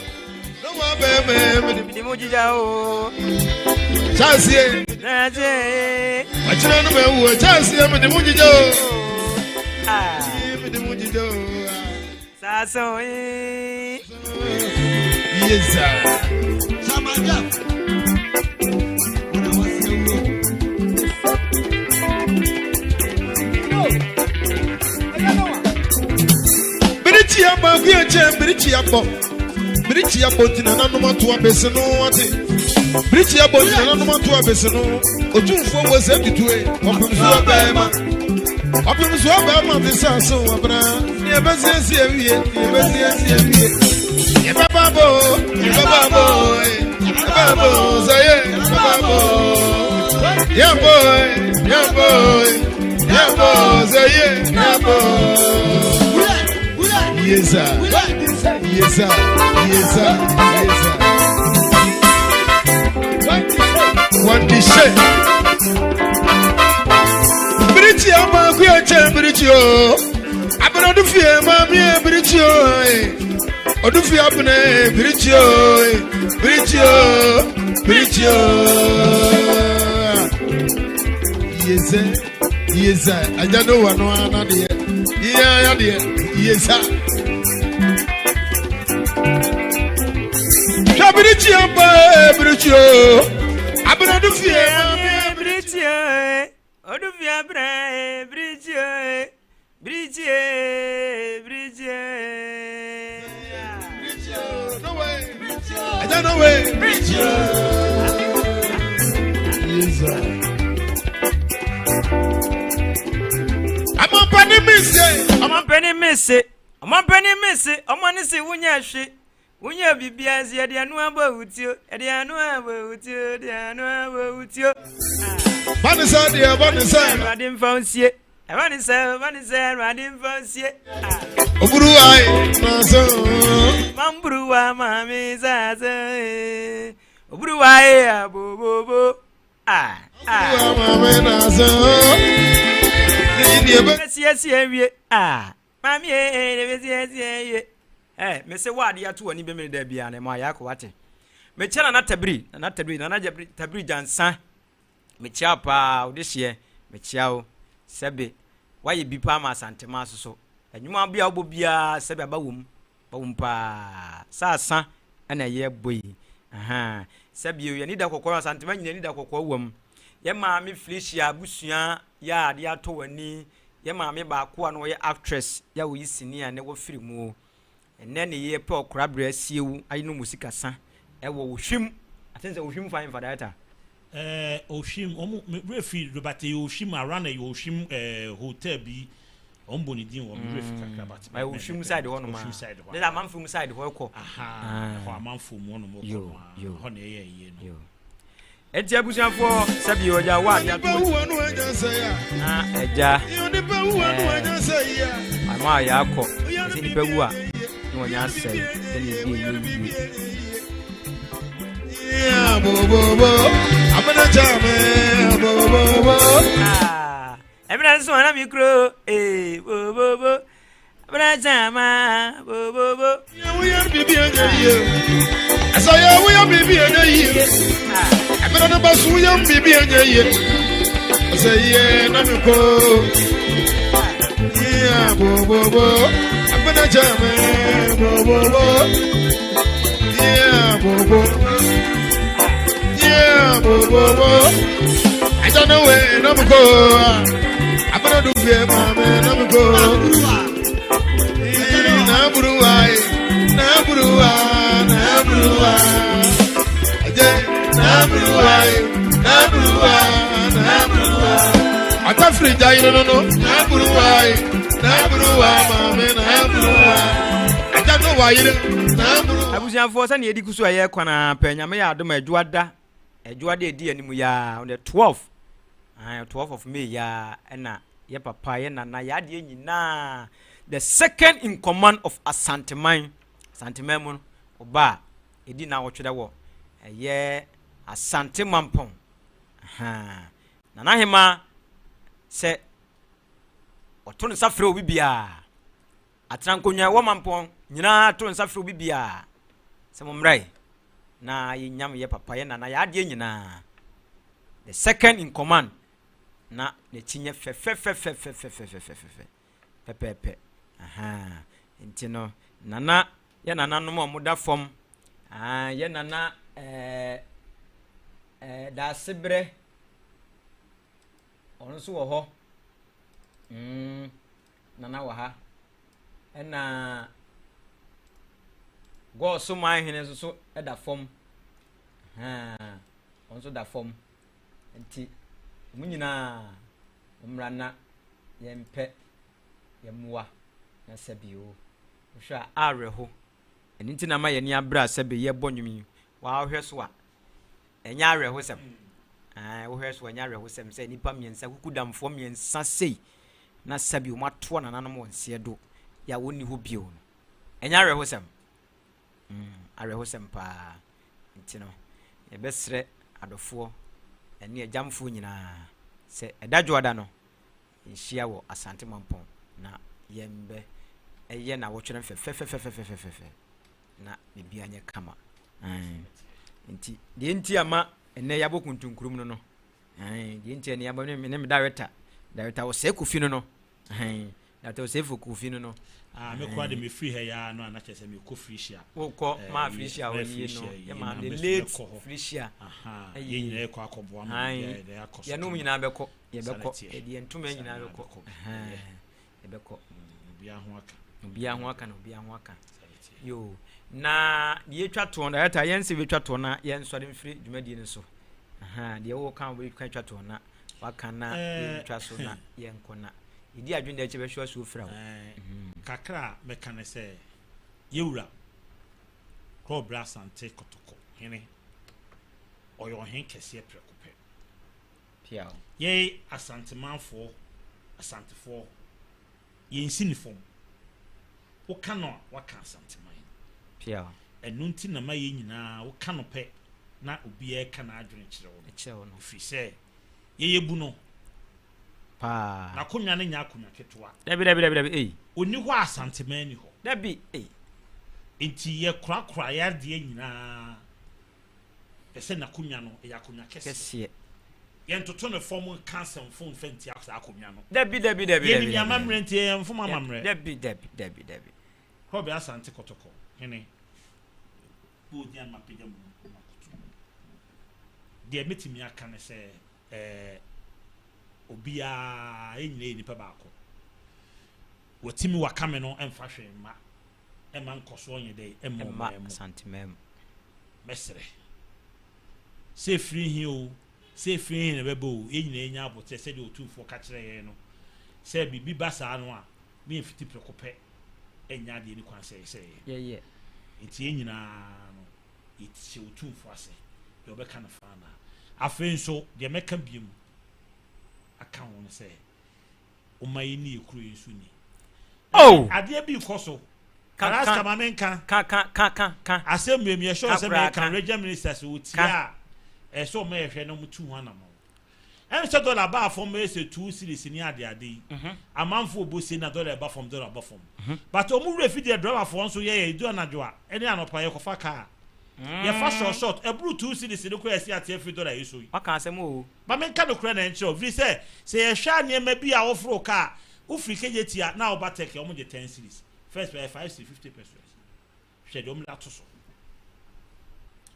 Speaker 2: na wɔabɛɛmɛ mede
Speaker 4: Mede mo gyigya o.
Speaker 2: kyaseɛ akyerɛ no mawu kyaseɛ mede mo gyigya o mede mo gyigya o.
Speaker 4: Saso yi.
Speaker 2: Yeza. Birichi abɔ akuya kyɛn birichi abɔ. Birichi abɔ nti nananom ato abɛsi no ate. Birichi abɔ nti nananom ato abɛsi no. Otumfoɔ wɔ sɛ tutue ɔpem so ɔbɛɛma. Ɔpem so ɔbɛɛma te sɛ aso abena. Nea ɛbɛsiesie awie, nea ɛbɛsiesie awie. Yɛbɛba bo, yɛbɛba bo, yɛbɛba bo, sɛ yɛ yɛbɛba bo. Yɛbo, yɛbo, yɛbo, sɛ yɛ yɛbo. Yesa, yesa, yesa, yesa. Wandishe. Birichi ama kuya che birichi o. Abena odufie maami birichi o. Odufie abena birichi o. Birichi o. Birichi o. Yeze, yeze. Aja no wa no ana de. Iya ya de. Yesa. Hwɛ birikyi ampa birikyi o. Abena do fie maame
Speaker 4: birikyi o. Odu fie abena birikyi o. Birikyi birikyi.
Speaker 2: Birikyi o no way. Ẹja no way. Birikyi o. Yesa. Amampani mi se.
Speaker 4: Ɔmampanin mese, ɔmampanin mese, ɔma ne se wonyɛ hwe, wonyɛ biribiara nso yɛde ano abɔ awutio, yɛde ano abɔ awutio, yɛde ano abɔ awutio.
Speaker 2: Bani sɛ deɛ bani sɛ.
Speaker 4: Awurade mfa wo nsie, ɛba ne sɛ, ɛba ne sɛ, Awurade mfa wo nsie.
Speaker 2: Oburu ayi na so.
Speaker 4: Mamburuwa maame sase, oburuwa ye abobobo. Ah, ah.
Speaker 2: Oburu maame na so. Ni deɛ bɛ.
Speaker 4: Siesie wie. Ah, maame ye, ne siesie wie. Eh, me se wa ade ato wani be me da bia na ma ya ko wate. Me kyɛ nana tabiri, nana tabiri, nana jabiri, tabiri jansa. Me kyia pa wo de hye, me kyia wo. Sɛbe wayɛ bi pa ma Asantema so so. Anwuma bi a wobɔ bia sɛbe aba wom. Ba wom paa. Sa asa na ɛyɛ bɔ yi. Aha. Sɛbe yɛ ni da kɔkɔɔ Asantema nyina ni da kɔkɔɔ wam. Yɛ maame Felicia abusua yɛ ade ato wani. Yɛ maame baako a na ɔyɛ actress yɛ oyi sini a na wafiri mu. Ɛnɛ ne yɛ pɛ ɔkora brɛ asiewu ayi no mu sika sa ɛwɔ Ohwim. Aten sɛ Ohwim fa mfa director.
Speaker 5: Ohwim ɔmo me werɛ fi but ɛyɛ Ohwim around ɛyɛ Ohwim hotel bi ɔmo bɔ ne din wɔ me werɛ fi kakra but
Speaker 4: ɛyɛ Ohwim side hɔ nom
Speaker 5: Ohwim side hɔ.
Speaker 4: Ne amanfo mu side hɔ ɛkɔ.
Speaker 5: Aha ɛhɔ amanfo mu hɔ nom kɔ no hɔ na ɛyɛ ɛyɛ no.
Speaker 4: Enti abusuafoɔ sɛbi ɔgya wa ade ato na ɛgya ama a yɛakɔ sɛ nipa wu a na wɔnya asɛe sɛne ɛdi ɛyɛ yie. Ɛmina nso ana mi kuro ee bobobo ɛmina jama bobobo.
Speaker 2: Ɛsɛ yɛ woyɛ biribi ɛnyɛ yie. Ɛmina no ba so woyɛ biribi ɛnyɛ yie. Ɛsɛ yɛ na mi kɔ. Yɛ bobobo. Ɛmina jama bobobo. Yɛ bobo. Yɛ bobobo. Ɛjɛ no wɛ na mi kɔ. Abena du fie maame na mi kɔ. Naburuwa, naburuwa, naburuwa. Ẹjẹ naburuwa, naburuwa, naburuwa. Atafiri ja yiri nínú naburuwa, naburuwa maame naburuwa. Ẹjẹ no wa yiri naburuwa.
Speaker 4: Abusuafoɔ sɛnea yɛdi kusu a yɛrekɔ na pɛ Nyame yɛ adom a adwoada adwoada edi anim yaa on the 12 12 of May yaa ɛna yɛ papa yɛ nana yɛ adeɛ nyinaa the second in command of Asanteman Asanteman mu no ɔba a edi na wɔtwerɛ wɔ ɛyɛ Asante Mampɔn Nana Hema sɛ ɔto ne nsa frɛ obi biara atena nkonnwa ɛwɔ Mampɔn nyinaa to nsa frɛ obi biara sɛ mo mmra yi na yɛnyam yɛ papa yɛ nana yɛ adeɛ nyinaa the second in command na n'akyi nyɛ fɛfɛfɛfɛfɛfɛfɛfɛfɛ pɛpɛɛpɛ. Aha nti no nana yɛ nananom a wɔda fam yɛ nana Daasebrɛ ɔno nso wɔ hɔ nana wɔ ha ɛna Gɔɔso manhene nso so da fam ɔno nso da fam nti wɔn nyinaa mmra na yɛmpɛ yɛmmoa na sɛbi o wohwɛ a awerɛho ɛno nti na ma yɛni abere a sɛbi yɛbɔ nnwom yi wɔahwɛ so a ɛnyɛ awerɛhosɛm wohwɛ so a ɛnyɛ awerɛhosɛm sɛ nnipa mmiɛnsa kukudamfoɔ mmiɛnsa sei na sɛbi wɔn atoɔ nananom wɔn nseɛ do yɛ a wɔnni hɔ bio no ɛnyɛ awerɛhosɛm awerɛhosɛm paa nti no yɛbɛsrɛ adɔfoɔ ɛne agyamfoɔ nyinaa sɛ ɛda dwoada no nhyia wɔ Asante Mampɔn na yɛmbɛ ɛyɛ na wɔtwerɛ fɛfɛfɛfɛfɛfɛfɛ na biribiara nyɛ kama nti deɛ nti ama ɛnɛ yɛabɔ kuntunkurum no no deɛ nti ɛne yɛabɔ ne me director director wɔ sɛ kofi no no Dr. Osei Kofi no no.
Speaker 3: Ah, me kora de me firi ha ya no ana kyerɛ sɛ mekɔ Frisia.
Speaker 4: Wokɔ
Speaker 3: Eh,
Speaker 4: ma Frisia
Speaker 3: ma
Speaker 4: hɔ yie no.
Speaker 3: Frisia yie
Speaker 4: Yɛ ma
Speaker 3: na
Speaker 4: the
Speaker 3: mɛs-
Speaker 4: late
Speaker 3: mɛkɔ hɔ.
Speaker 4: Frisia.
Speaker 3: Aha,
Speaker 4: Ɛyie.
Speaker 3: yɛn nyinaa yɛkɔ akɔboa ma
Speaker 4: Ae.
Speaker 3: biribiara yɛde akɔ so
Speaker 4: Yɛnom
Speaker 3: kama.
Speaker 4: nyinaa bɛkɔ.
Speaker 3: Saa na
Speaker 4: Yɛbɛkɔ.
Speaker 3: ɛteɛ.
Speaker 4: Yɛde yɛn ntoma
Speaker 3: Saa
Speaker 4: nyinaa
Speaker 3: na
Speaker 4: bɛkɔ.
Speaker 3: bɛkɔ.
Speaker 4: Ɛhɛn.
Speaker 3: Ɛyɛ.
Speaker 4: Yɛbɛkɔ.
Speaker 3: Obiara ho aka.
Speaker 4: Obiara ho aka na obiara ho aka.
Speaker 3: Saa na ɛteɛ.
Speaker 4: Yo. Na deɛ yɛtwa toɔ no, director yɛn sɛ yɛbɛtwa toɔ na yɛnsɔre mfiri dwumadie no so. Aha, deɛ wɔka wɔbɛka twa toɔ na waka na
Speaker 3: Eh,
Speaker 4: yɛntwa so na yɛnkɔ na yɛdi adwene deɛ akyi bɛhwɛ asuo fira wo.
Speaker 3: Eh, kakra a mɛka ne sɛ yɛwura Kɔɔbrɛ Asante Kɔtɔkɔ hene ɔyɛ ɔhen kɛseɛ prɛko pɛ.
Speaker 4: Piaw.
Speaker 3: Yɛn Asantemanfoɔ, Asantefoɔ, yɛnsi ne fam. Woka no a, waka Asanteman.
Speaker 4: Piaw.
Speaker 3: Ɛno nti na ma yɛn nyinaa woka no pɛ na obiara ka n'adwene kyerɛ wo no.
Speaker 4: Kyerɛ wo no.
Speaker 3: Ɛfiri sɛ yɛyɛ bu no.
Speaker 4: Paa.
Speaker 3: N'akonnwa no nyɛ akonnwa ketewa.
Speaker 4: Dabi dabi dabi dabi ei.
Speaker 3: Ɔnni hɔ a Asanteman ni hɔ.
Speaker 4: Dabi ei.
Speaker 3: Nti yɛkorakora yɛn adeɛ nyinaa pɛ sɛ n'akonnwa no ɛyɛ akonnwa kɛseɛ.
Speaker 4: Kɛseɛ.
Speaker 3: Yɛntoto ne fam nka asɛmfo mfa ntia saa akonnwa no.
Speaker 4: Dabi dabi dabi dabi.
Speaker 3: Yɛnim yɛn amammerɛ nti yɛyɛ mfom amammerɛ.
Speaker 4: Dabi dabi dabi dabi.
Speaker 3: Kɔbea Asante Kɔtɔkɔ hene bɔ odin a mapagya mu makoto. Deɛ mɛtumi aka ne sɛ ɛɛ obiara yɛn nyinaa yɛ nipa baako. Wɔtumi waka me no ɛmfa hwee mma ɛma nkɔsoɔ nyɛ dɛ ɛmma
Speaker 4: Ɛma
Speaker 3: ɔman mu.
Speaker 4: Asanteman mu.
Speaker 3: Mɛsrɛ sɛ efiri hin o sɛ efiri hin na ɛbɛbɔ o yɛn nyinaa nya abotire sɛdeɛ Otumfoɔ ka kyerɛ yɛn no sɛ biribi ba saa no a ne yɛn fiti prɛko pɛ ɛnya adeɛ ne kwan sɛ sɛ yɛ.
Speaker 4: Yɛyɛ.
Speaker 3: Nti yɛn nyinaa no yɛhyɛ Otumfoɔ ase deɛ ɔbɛka no faa na afei nso deɛ mɛka biem aka ho no sɛ ɔma yɛn ni yɛ kuro yi nso ni.
Speaker 4: Oh!
Speaker 3: Adeɛ bi kɔ so.
Speaker 4: Ka-
Speaker 3: Alaska
Speaker 4: ka-
Speaker 3: ma menka.
Speaker 4: Ka ka ka ka ka.
Speaker 3: Asɛm wiem yɛ sure
Speaker 4: Ka
Speaker 3: sɛ
Speaker 4: koraa,
Speaker 3: mɛka
Speaker 4: ka.
Speaker 3: regional ministers wɔ tie
Speaker 4: Ka.
Speaker 3: a ɛsɛ ɔmo yɛhwɛ na ɔmo tu ho anamɔ. Ɛm sɛ dɔla baa fam bɛyɛ sɛ 2 cedis ne ade ade yi. Amanfo obo se na dɔla ɛba fam, dɔla ba fam. But ɔmo wura fi deɛ driverfoɔ nso yɛ edu anadwo a ɛne anɔpa yɛkɔfa kaa. Yɛfa short short ɛburu 2 cedis ne kora yɛsi ate afiri dɔla yi so yi.
Speaker 4: Waka asɛm o.
Speaker 3: Ma menka no kora na ɛnkyerɛ o firi sɛ sɛ yɛhwɛ nneɛma bi a wɔforo kaa wofiri Kejetia na ɔba Tech ɔmo gye 10 cedis, first bɛyɛ 5 cedi 50 pesewas. Hwɛ deɛ ɔmo de ato so,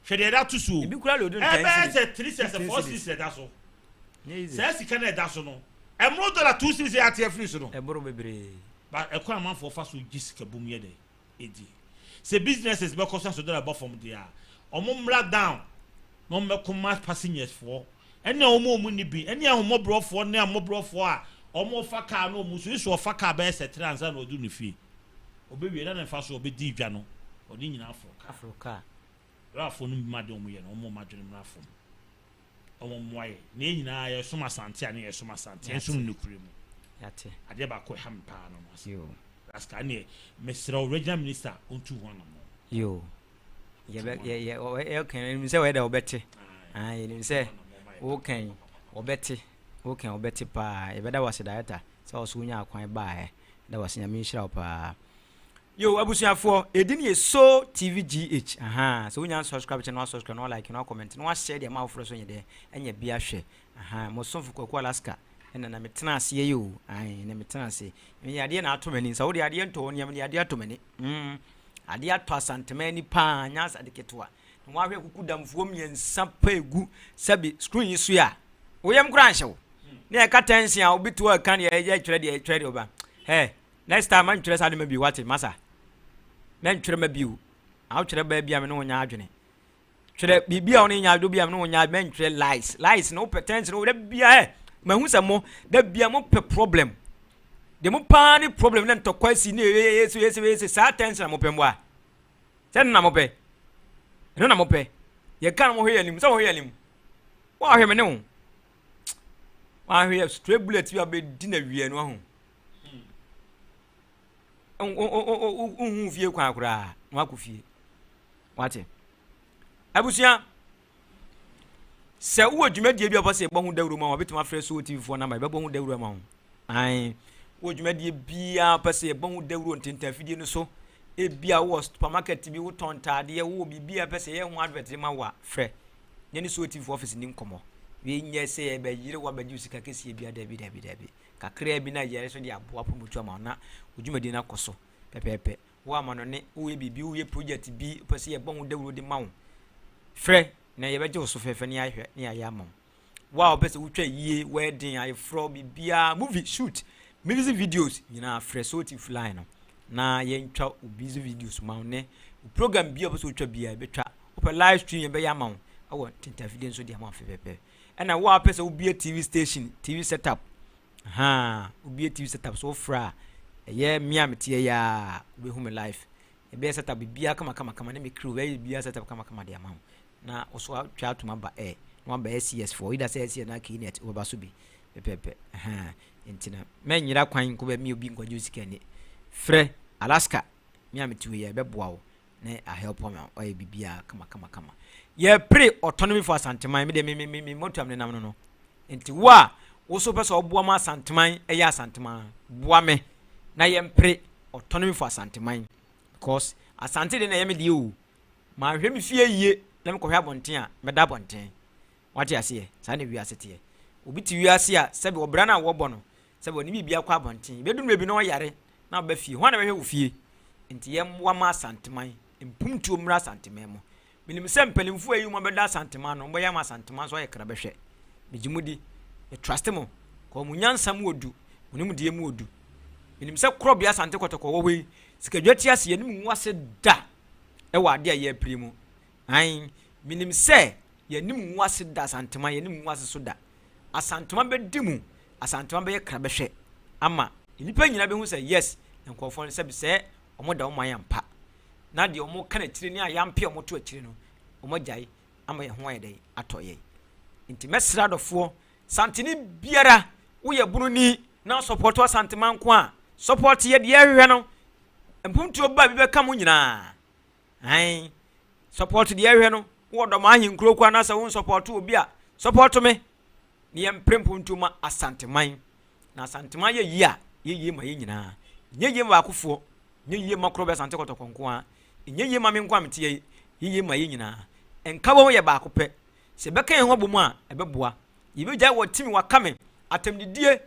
Speaker 3: hwɛ deɛ yɛde ato so o.
Speaker 4: Ebi kura load no 10
Speaker 3: Ɛbɛyɛ
Speaker 4: cedis.
Speaker 3: sɛ 3 cedis,
Speaker 4: 15
Speaker 3: 4
Speaker 4: cedis.
Speaker 3: cedis ɛda so.
Speaker 4: Nyɛ easy.
Speaker 3: Saa sika no ɛda so no ɛmoro dɔla 2 cedis yɛ ate afiri so no.
Speaker 4: Ɛboro bebree.
Speaker 3: Ba ɛkwan amanfoɔ fa so gye sika bom yɛ dɛ edi sɛ businesses bɛkɔ so aso dɔla bɔ fam deɛ a ɔmo mmra down na ɔmo bɛko ma passengers foɔ ɛne ɔmo a ɔmo ni bi ɛne ahomɔborɔfoɔ ne amɔborɔfoɔ a ɔmo fa kaa no ɔmo so esu ɔfa kaa bɛyɛ sɛ three ansa na ɔdu ne fie ɔbɛwie na ne nfa so ɔbɛdi dwa no ɔde nyinaa aforo kaa.
Speaker 4: Afro kaa.
Speaker 3: Rafoɔ no bi ma de ɔmo yɛ no ɔmo ma dwene mmra fam ɔmo mmoa yɛ na yɛn nyinaa yɛsom Asante a ne yɛsom Asante yɛnsom no kure mu.
Speaker 4: Yate.
Speaker 3: Adeɛ baako ɛha me paa no no ase.
Speaker 4: Yo.
Speaker 3: Raska neɛ mesrɛ wo regional minister ɔntu ho anammɔ.
Speaker 4: Yo. Yɛbɛ yɛ yɛ ɔ yɛ kan yɛnim sɛ wɔyɛ dɛ wɔbɛte. Ah, yɛnim sɛ wokan wɔbɛte. Wokan wɔbɛte paa. Yɛbɛda wɔ ase director sɛ ɔso wonya akwan baeɛ. Da wɔ ase, Nyame nhyira wo paa. Yo, abusuafoɔ, ɛdi ne yɛ So TV GH. Aha, sɛ wonya subscribe kyɛ na wasubscribe na walike na wacomment na wahyɛ deɛ ma afoforɔ so nyɛ dɛ ɛnyɛ bi ahwɛ. Aha, mo somfo Kwaku Alaska ɛna na metena aseɛ yi o. Ae, na metena ase. Meyɛ adeɛ na ato m'ani. Sɛ wode adeɛ ntɔ wo nneɛma de adeɛ ato m'ani. Adeɛ atɔ Asantema ani paa, nyɛ asade ketewa. Na wahwɛ kuku damfoɔ mmiɛnsa pa egu sɛbi screen yi so yi a, woyam koraa nhyɛ wo. Na yɛka tension a obi to a ɛka deɛ ɛyɛ twerɛ deɛ twerɛ deɛ ɔba. Hey, next time mantwerɛ saa de ma bio wate masa. Mɛntwerɛ ma bio. Na wotwerɛ baa bi a me ne wo nya adwene. Twerɛ biribi a wo ne nya adwene bi a me ne wo nya adwene mɛntwerɛ lies. Lies na wopɛ tension wo da bia ɛ. Mahu sɛ mo da bia mo pɛ problem. Deɛ mo paa ne problem na ntɔkwa si ne ese ese ese saa tension na mo pɛ mboa. Sɛ no na mo pɛ. Ɛno na mo pɛ. Yɛka no mo hwɛ yɛn anim sɛ mo hwɛ yɛn anim. Wɔahwɛ me ne wo. Wɔahwɛ yɛ straight bullet bi a bɛdi na wie no ahu. Nhu fie kwan koraa na wakɔ fie. Wate. Abusua, sɛ wowɔ dwumadie bi a wɔpɛ sɛ yɛbɔ ho dawuro ma wo a, wobɛtumi afrɛ So TV foɔ namba, yɛbɛbɔ ho dawuro ama wo. Ae, wowɔ dwumadie biara pɛ sɛ yɛbɔ ho dawuro ntentan afidie no so, ebia wowɔ supermarket bi, wotɔn ntaadeɛ, wowɔ biribi a pɛ sɛ yɛyɛ ho advert de ma wo a, frɛ. Yɛne So TV foɔ office ni nkɔmmɔ. Wei nyɛ sɛ yɛbɛyere wo abɛgye wo sika kɛseɛ biara, dabi dabi dabi. Kakraa bi na yɛn nso de aboa promotu ama wo na wo dwumadie no akɔ so pɛpɛɛpɛ. Wo amanɔne, woyɛ biribi, woyɛ project bi, wopɛ sɛ yɛbɔ ho dawuro de ma wo, frɛ na yɛbɛgye wo so fɛfɛ na yɛahwɛ na yɛayɛ ama wo. Wo a wopɛ sɛ wotwa yie, wedding, ayeforɔ, biribiara, movie shoot, music videos nyinaa frɛ Soul TV line no na yɛntwa wo music videos ma wo ne wo program bi a wopɛ sɛ wotwa biara yɛbɛtwa. Wopɛ live stream yɛbɛyɛ ama wo ɛwɔ ntentafidie nso de ama wo fɛfɛɛfɛ. Ɛna wo a wopɛ sɛ wobie TV station, TV setup, ha wobie TV setup so wofrɛ a ɛyɛ me a meteɛ yi a wobɛhu me live. Yɛbɛyɛ setup biribiara kamakamakama ne me crew bɛyɛ biribiara setup kamakama de ama wo. Na wo so atwa atom aba ɛ na waba SCS foɔ either sɛ SCS na KNet wobɛba so bi pɛpɛɛpɛ ha nti na mɛnyera kwan nkɔ baabi obi nkɔgye wo sika ni frɛ Alaska me a mete wei ɛbɛboa wo na ahelp ma ɔyɛ biribiara kama kama kama yɛpere autonomy for Asanteman me deɛ me me me me moto am nenam no no nti wo a wo so pɛ sɛ ɔboa ma Asanteman ɛyɛ Asanteman boa me na yɛmpere autonomy for Asanteman because Asante deɛ na ɛyɛ me deɛ o Manhwɛ me fie yie na mekɔhwɛ abɔnten a, mɛda abɔnten. Wate aseɛ? Saa na wiase teɛ. Obi te wiase a, sɛbe ɔbra no a wɔbɔ no, sɛbe ɔne biribi akɔ abɔnten. Bɛduru baabi na ɔyare na ɔba fie. Hwan na bɛhwɛ wo fie? Nti yɛmmoa ma Asanteman mpomtuo mmra Asanteman mu. Menim sɛ mpanimfoɔ a ayi wɔn abɛda Asanteman no, wɔbɛyɛ ama Asanteman nso ayɛ krabɛhwɛ. Megye mo di. Me trust mo. Kɔ mo nyansa mu odu, mo nimdeɛ mu odu. Menim sɛ korɔbea Asante Kɔtɔkɔ wɔ hɔ yi, sikadwa ti ase, yɛne mo ngu ase da. wɔ adeɛ a yɛrepere mu. Ae, menim sɛ yɛnim ngu ase da Asantema, yɛnim ngu ase so da. Asantema bɛdi mu, Asantema bɛyɛ krabɛhwɛ ama nnipa nyinaa bɛhu sɛ yes, nkurɔfoɔ no sɛbi sɛ wɔn da wɔn man ampa. Na deɛ wɔn ka n'akyire ne ayampe a wɔn to akyire no, wɔn agyae ama yɛn ho ayɛ dɛn atɔ yɛn. Nti mɛsrɛ adɔfoɔ, Santene biara, woyɛ bononi na sɔpɔto Asantema nko a, sɔpɔto yɛ deɛ ɛhwehwɛ no, Mpuntuo ba bi bɛka mo nyinaa. Ae, support deɛ ɛhwɛ no, wowɔ dɔm ahenkuro koraa na sɛ wo nsupɔto obi a, support me. Ne yɛn mpere mpuntuo ma Asanteman. Na Asanteman yɛ yie a, yɛ yie ma yɛn nyinaa. Nyɛ yie ma baakofoɔ, nyɛ yie ma korɔ bɛ Asante Kɔtɔkɔ nko ara, nyɛ yie ma me nko a mete yɛ, yɛ yie ma yɛn nyinaa. Nkabom yɛ baako pɛ. Sɛ yɛbɛka yɛn ho abom a, ɛbɛboa. Yɛbɛgyae wɔ timi waka me, atɛmdidie,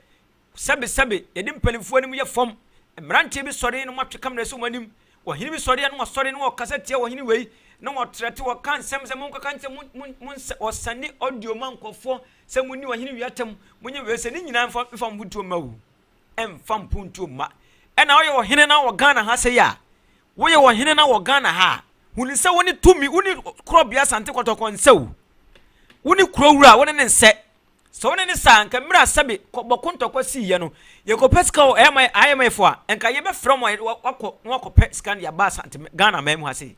Speaker 4: Sɛbesɛbe, yɛde mpanimfoɔ anim yɛ fam. Mmeranteɛ bi sɔre na wɔatwe kamera asi wɔn anim. Ɔhene bi sɔre a na wasɔre na wɔkasa tia ɔhene wei, na wɔtrɛte, wɔka nsɛm sɛ monkɔka nkyerɛ mo mo mo nsɛ wɔsɛnde audio ma nkurɔfoɔ sɛ monni ɔhene wei atɛm, monyɛ wei sɛ ne nyinaa mfa mfa mpuntuo mma o. Ɛmfa mpuntuo mma. Ɛna woyɛ ɔhene na wɔ Ghana ha sɛi a, woyɛ ɔhene na wɔ Ghana ha a, hunu sɛ wo ne tumi, wo ne korɔbea Asante Kɔtɔkɔ nsɛ o. Wo ne kuro wura, wo ne ne nsɛ. Sɛ wo ne no saa a, nka mmerɛ a sɛbe bɔko ntɔkwa siiɛ no, yɛkɔpɛ sika wɔ IMF a, nka yɛbɛfrɛ wɔn a wakɔ na wakɔpɛ sika no de aba Asante Ghana man mu ha sei.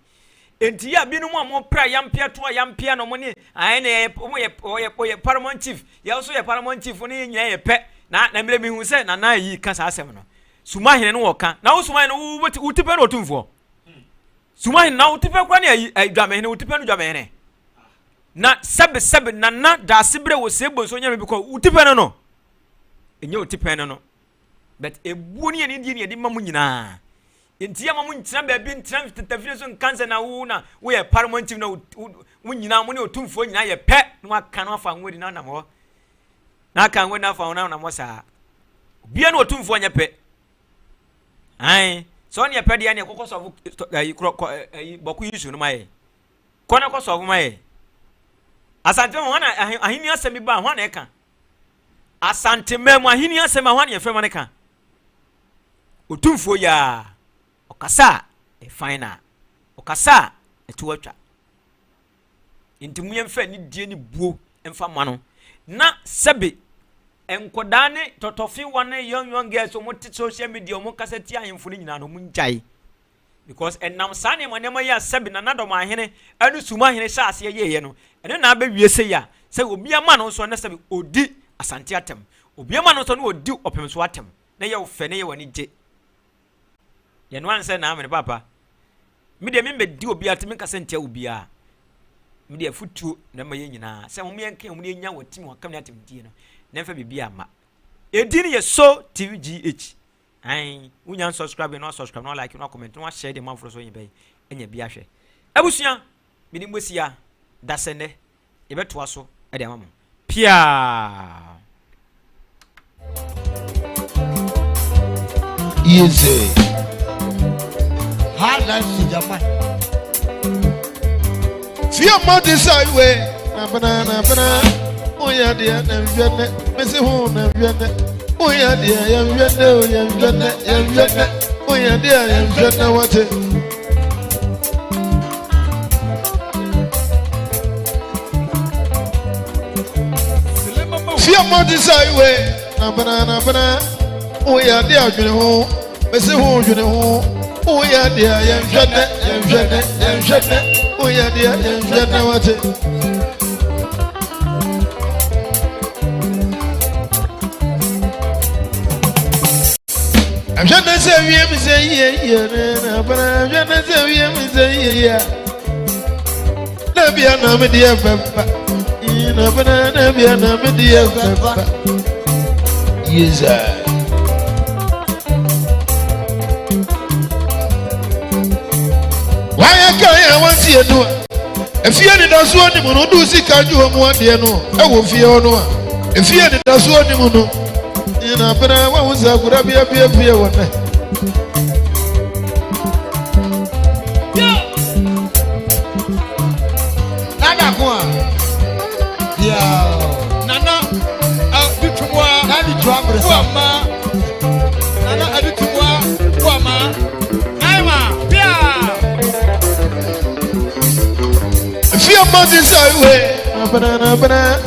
Speaker 4: Enti yɛ a binom a wɔpere ayampea to ayampea na wɔn ne ayɛ na yɛ wɔn yɛ wɔyɛ wɔyɛ paramount chief, yɛ nso yɛ paramount chief ne yɛn nyinaa yɛ pɛ. Na na mmerɛ mehu sɛ Nana ayi ka saa asɛm no. Sumahene no wɔka. Na wo Sumahene wo wo ti pɛ na ɔtumfoɔ. Sumahene na wo ti pɛ kora ne ayi Dwamehene wo ti pɛ no Dwamehene. Na sɛbe sɛbe nana daase berɛ wɔ sɛ bonso nyame bi kɔ wo tipɛn no no ɛnyɛ wo tipɛn no no but ebuo ne yɛne die ne yɛde ma mo nyinaa nti yɛ ma mo nkyina baabi nkyina tetafie so nka nsɛ na wo na woyɛ paramount chief na wo nyinaa mo ne otumfoɔ nyinaa yɛ pɛ na waka no afa ho adi na nam hɔ na aka ho na afa ho na nam hɔ saa obia ne otumfoɔ nyɛ pɛ ae sɛ ɔne yɛ pɛ deɛ ne ɛkɔkɔ sɔfo ayi korɔ ayi bɔko yi su no ma yɛ Kɔ na kɔ sɔfo ma yɛ. Asante mu hwan na ahenni asɛm bi ba hwan na ɛka? Asante mmaa mu ahenni asɛm a hwan na yɛfrɛ ma no ka? Otumfuo yaa ɔkasa a ɛfan na ɔkasa a ɛto atwa. Nti mu yɛmfa anidie ne buo mfa ma no na sɛbe nkɔdaa ne tɔtɔfewa ne young young girls wɔn te social media wɔn kasa tia ahemfo no nyinaa no wɔn ngyae. Because ɛnam saa nneɛma nneɛma yi a sɛbe Nana Dɔmahene ne Sumahene hyɛ aseɛ yɛeɛ no, ɛno na abɛwie sei a, sɛ obi ama no nso na sɛbe ɔdi Asante atɛm, obi ama no nso na ɔdi Ɔpemsoɔ atɛm, na ɛyɛ wo fɛ, na ɛyɛ w'ani gye. Yɛno ansɛ na amene papa. Me deɛ memmɛdi obi atɛm, menkasa ntia obiara. Me deɛ afutuo na ɛma yɛn nyinaa sɛ wɔn yɛnka wɔn yɛnya wɔ tim wɔn kam ne atɛmdie no, na ɛmfa biribi amma. Edin yɛ So TV GH. Ae, wonya nsubscribe na wasubscribe na walike na wacomment na wahyɛ de manforo so nyɛ anya bi ahwɛ. Abusua, mede mo asia dasɛ nnɛ yɛbɛtoa so de ama mo. Piaa!
Speaker 2: Easy.
Speaker 6: Hard life to Japan.
Speaker 2: Fie mma te sɛ iwe na bena na bena. Woyɛ deɛ na nhwɛ nɛ. Mesi ho na nhwɛ nɛ. Woyɛ deɛ yɛnhwɛ nɛ o yɛnhwɛ nɛ yɛnhwɛ nɛ. Woyɛ deɛ yɛnhwɛ nɛ wate. Fie mma te sɛ iwe na bena na bena. Woyɛ deɛ adwene ho. Mesi ho dwene ho. Woyɛ deɛ yɛnhwɛ nɛ yɛnhwɛ nɛ yɛnhwɛ nɛ. Woyɛ deɛ yɛnhwɛ nɛ wate. Ahwɛ ne sɛ wiem sɛ yie yie ne na bena ahwɛ ne sɛ wiem sɛ yie yie na bia na me deɛ bɛba na bena na bia na me deɛ bɛba yeza wayɛ ka yɛ wantie no a efie nidasoɔ ni mu no do sika dwo mu adeɛ no ɛwɔ fie hɔ no a efie nidasoɔ ni mu no nyina bena wahu sɛ akura bi apiepie wɔ nɛ
Speaker 6: Nana ko a. Yeah.
Speaker 7: Nana Adutumwa
Speaker 6: Nana Tua Bresa.
Speaker 7: Buama. Nana Adutumwa Buama. Naima Pia.
Speaker 2: efie mma te sɛ iwe na bena na bena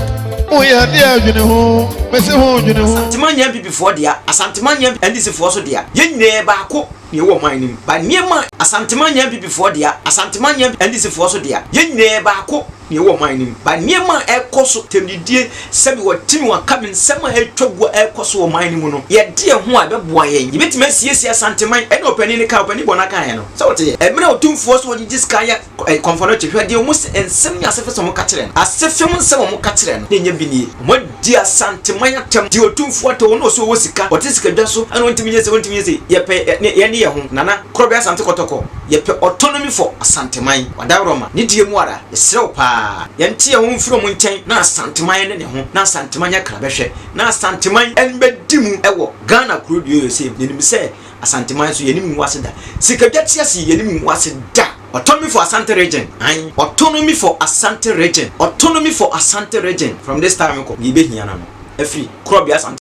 Speaker 2: woyɛ adeɛ adwene ho mesi ho dwene ho
Speaker 4: Asanteman nyɛ NPP foɔ dea, Asanteman nyɛ NDC foɔ so dea. Yɛn nyinaa yɛ baako na yɛwɔ ɔman no mu. But nneɛma a Asanteman nyɛ NPP foɔ dea, Asanteman nyɛ NDC foɔ so dea. Yɛn nyinaa yɛ baako na yɛwɔ ɔman no mu. But nneɛma a ɛrekɔ so, tɛmdidie, sɛbi wɔtemi wɔaka me nsɛm a ɛretwa gu a ɛrekɔ so wɔ ɔman no mu no, yɛde yɛn ho a ɛbɛboa yɛn. Yɛbɛtumi asiesie Asanteman. Ɛna ɔpanin no kaa, ɔpanin Bɔna kaeɛ no, sɛ woteɛ? Mmerɛ a Otumfoɔ sɛ ɔgyegye sika yɛ Kɔmfɔ no kye, hwɛ deɛ wɔn se nsɛm ne asefem sɛ wɔka kyerɛ no. Asefem nsɛm a wɔka kyerɛ no na ɛnyɛ bi nie. Wɔadi Asanteman atɛm, deɛ Otumfoɔ atɛ wɔn na ɔse ɔwɔ sika, ɔte sikadwa so ɛna ɔntumi nyɛ sei, ɔntumi nyɛ sei. Yɛpɛ yɛn ne yɛn ho, Nana Korɔbea Asante Kɔtɔkɔ, yɛpɛ autonomy for Asanteman. Wadaworoma, ne deɛ mu ara, yɛsrɛ wo paa, yɛnte yɛn ho mfiri wɔn nkyɛn na Asanteman ne ne ho, na Asanteman nyɛ krabɛhwɛ, na Asanteman mmɛdi mu wɔ Ghana kuro dua yi sei mu. Yɛnim sɛ Asanteman nso yɛnim ngu ase da. Sikadwa te ase yi yɛnim ngu ase da. Autonomy for Asante region ae Autonomy for Asante region Autonomy for Asante region From this time kɔ deɛ ɛbɛhia no no afiri Korɔbea Asante.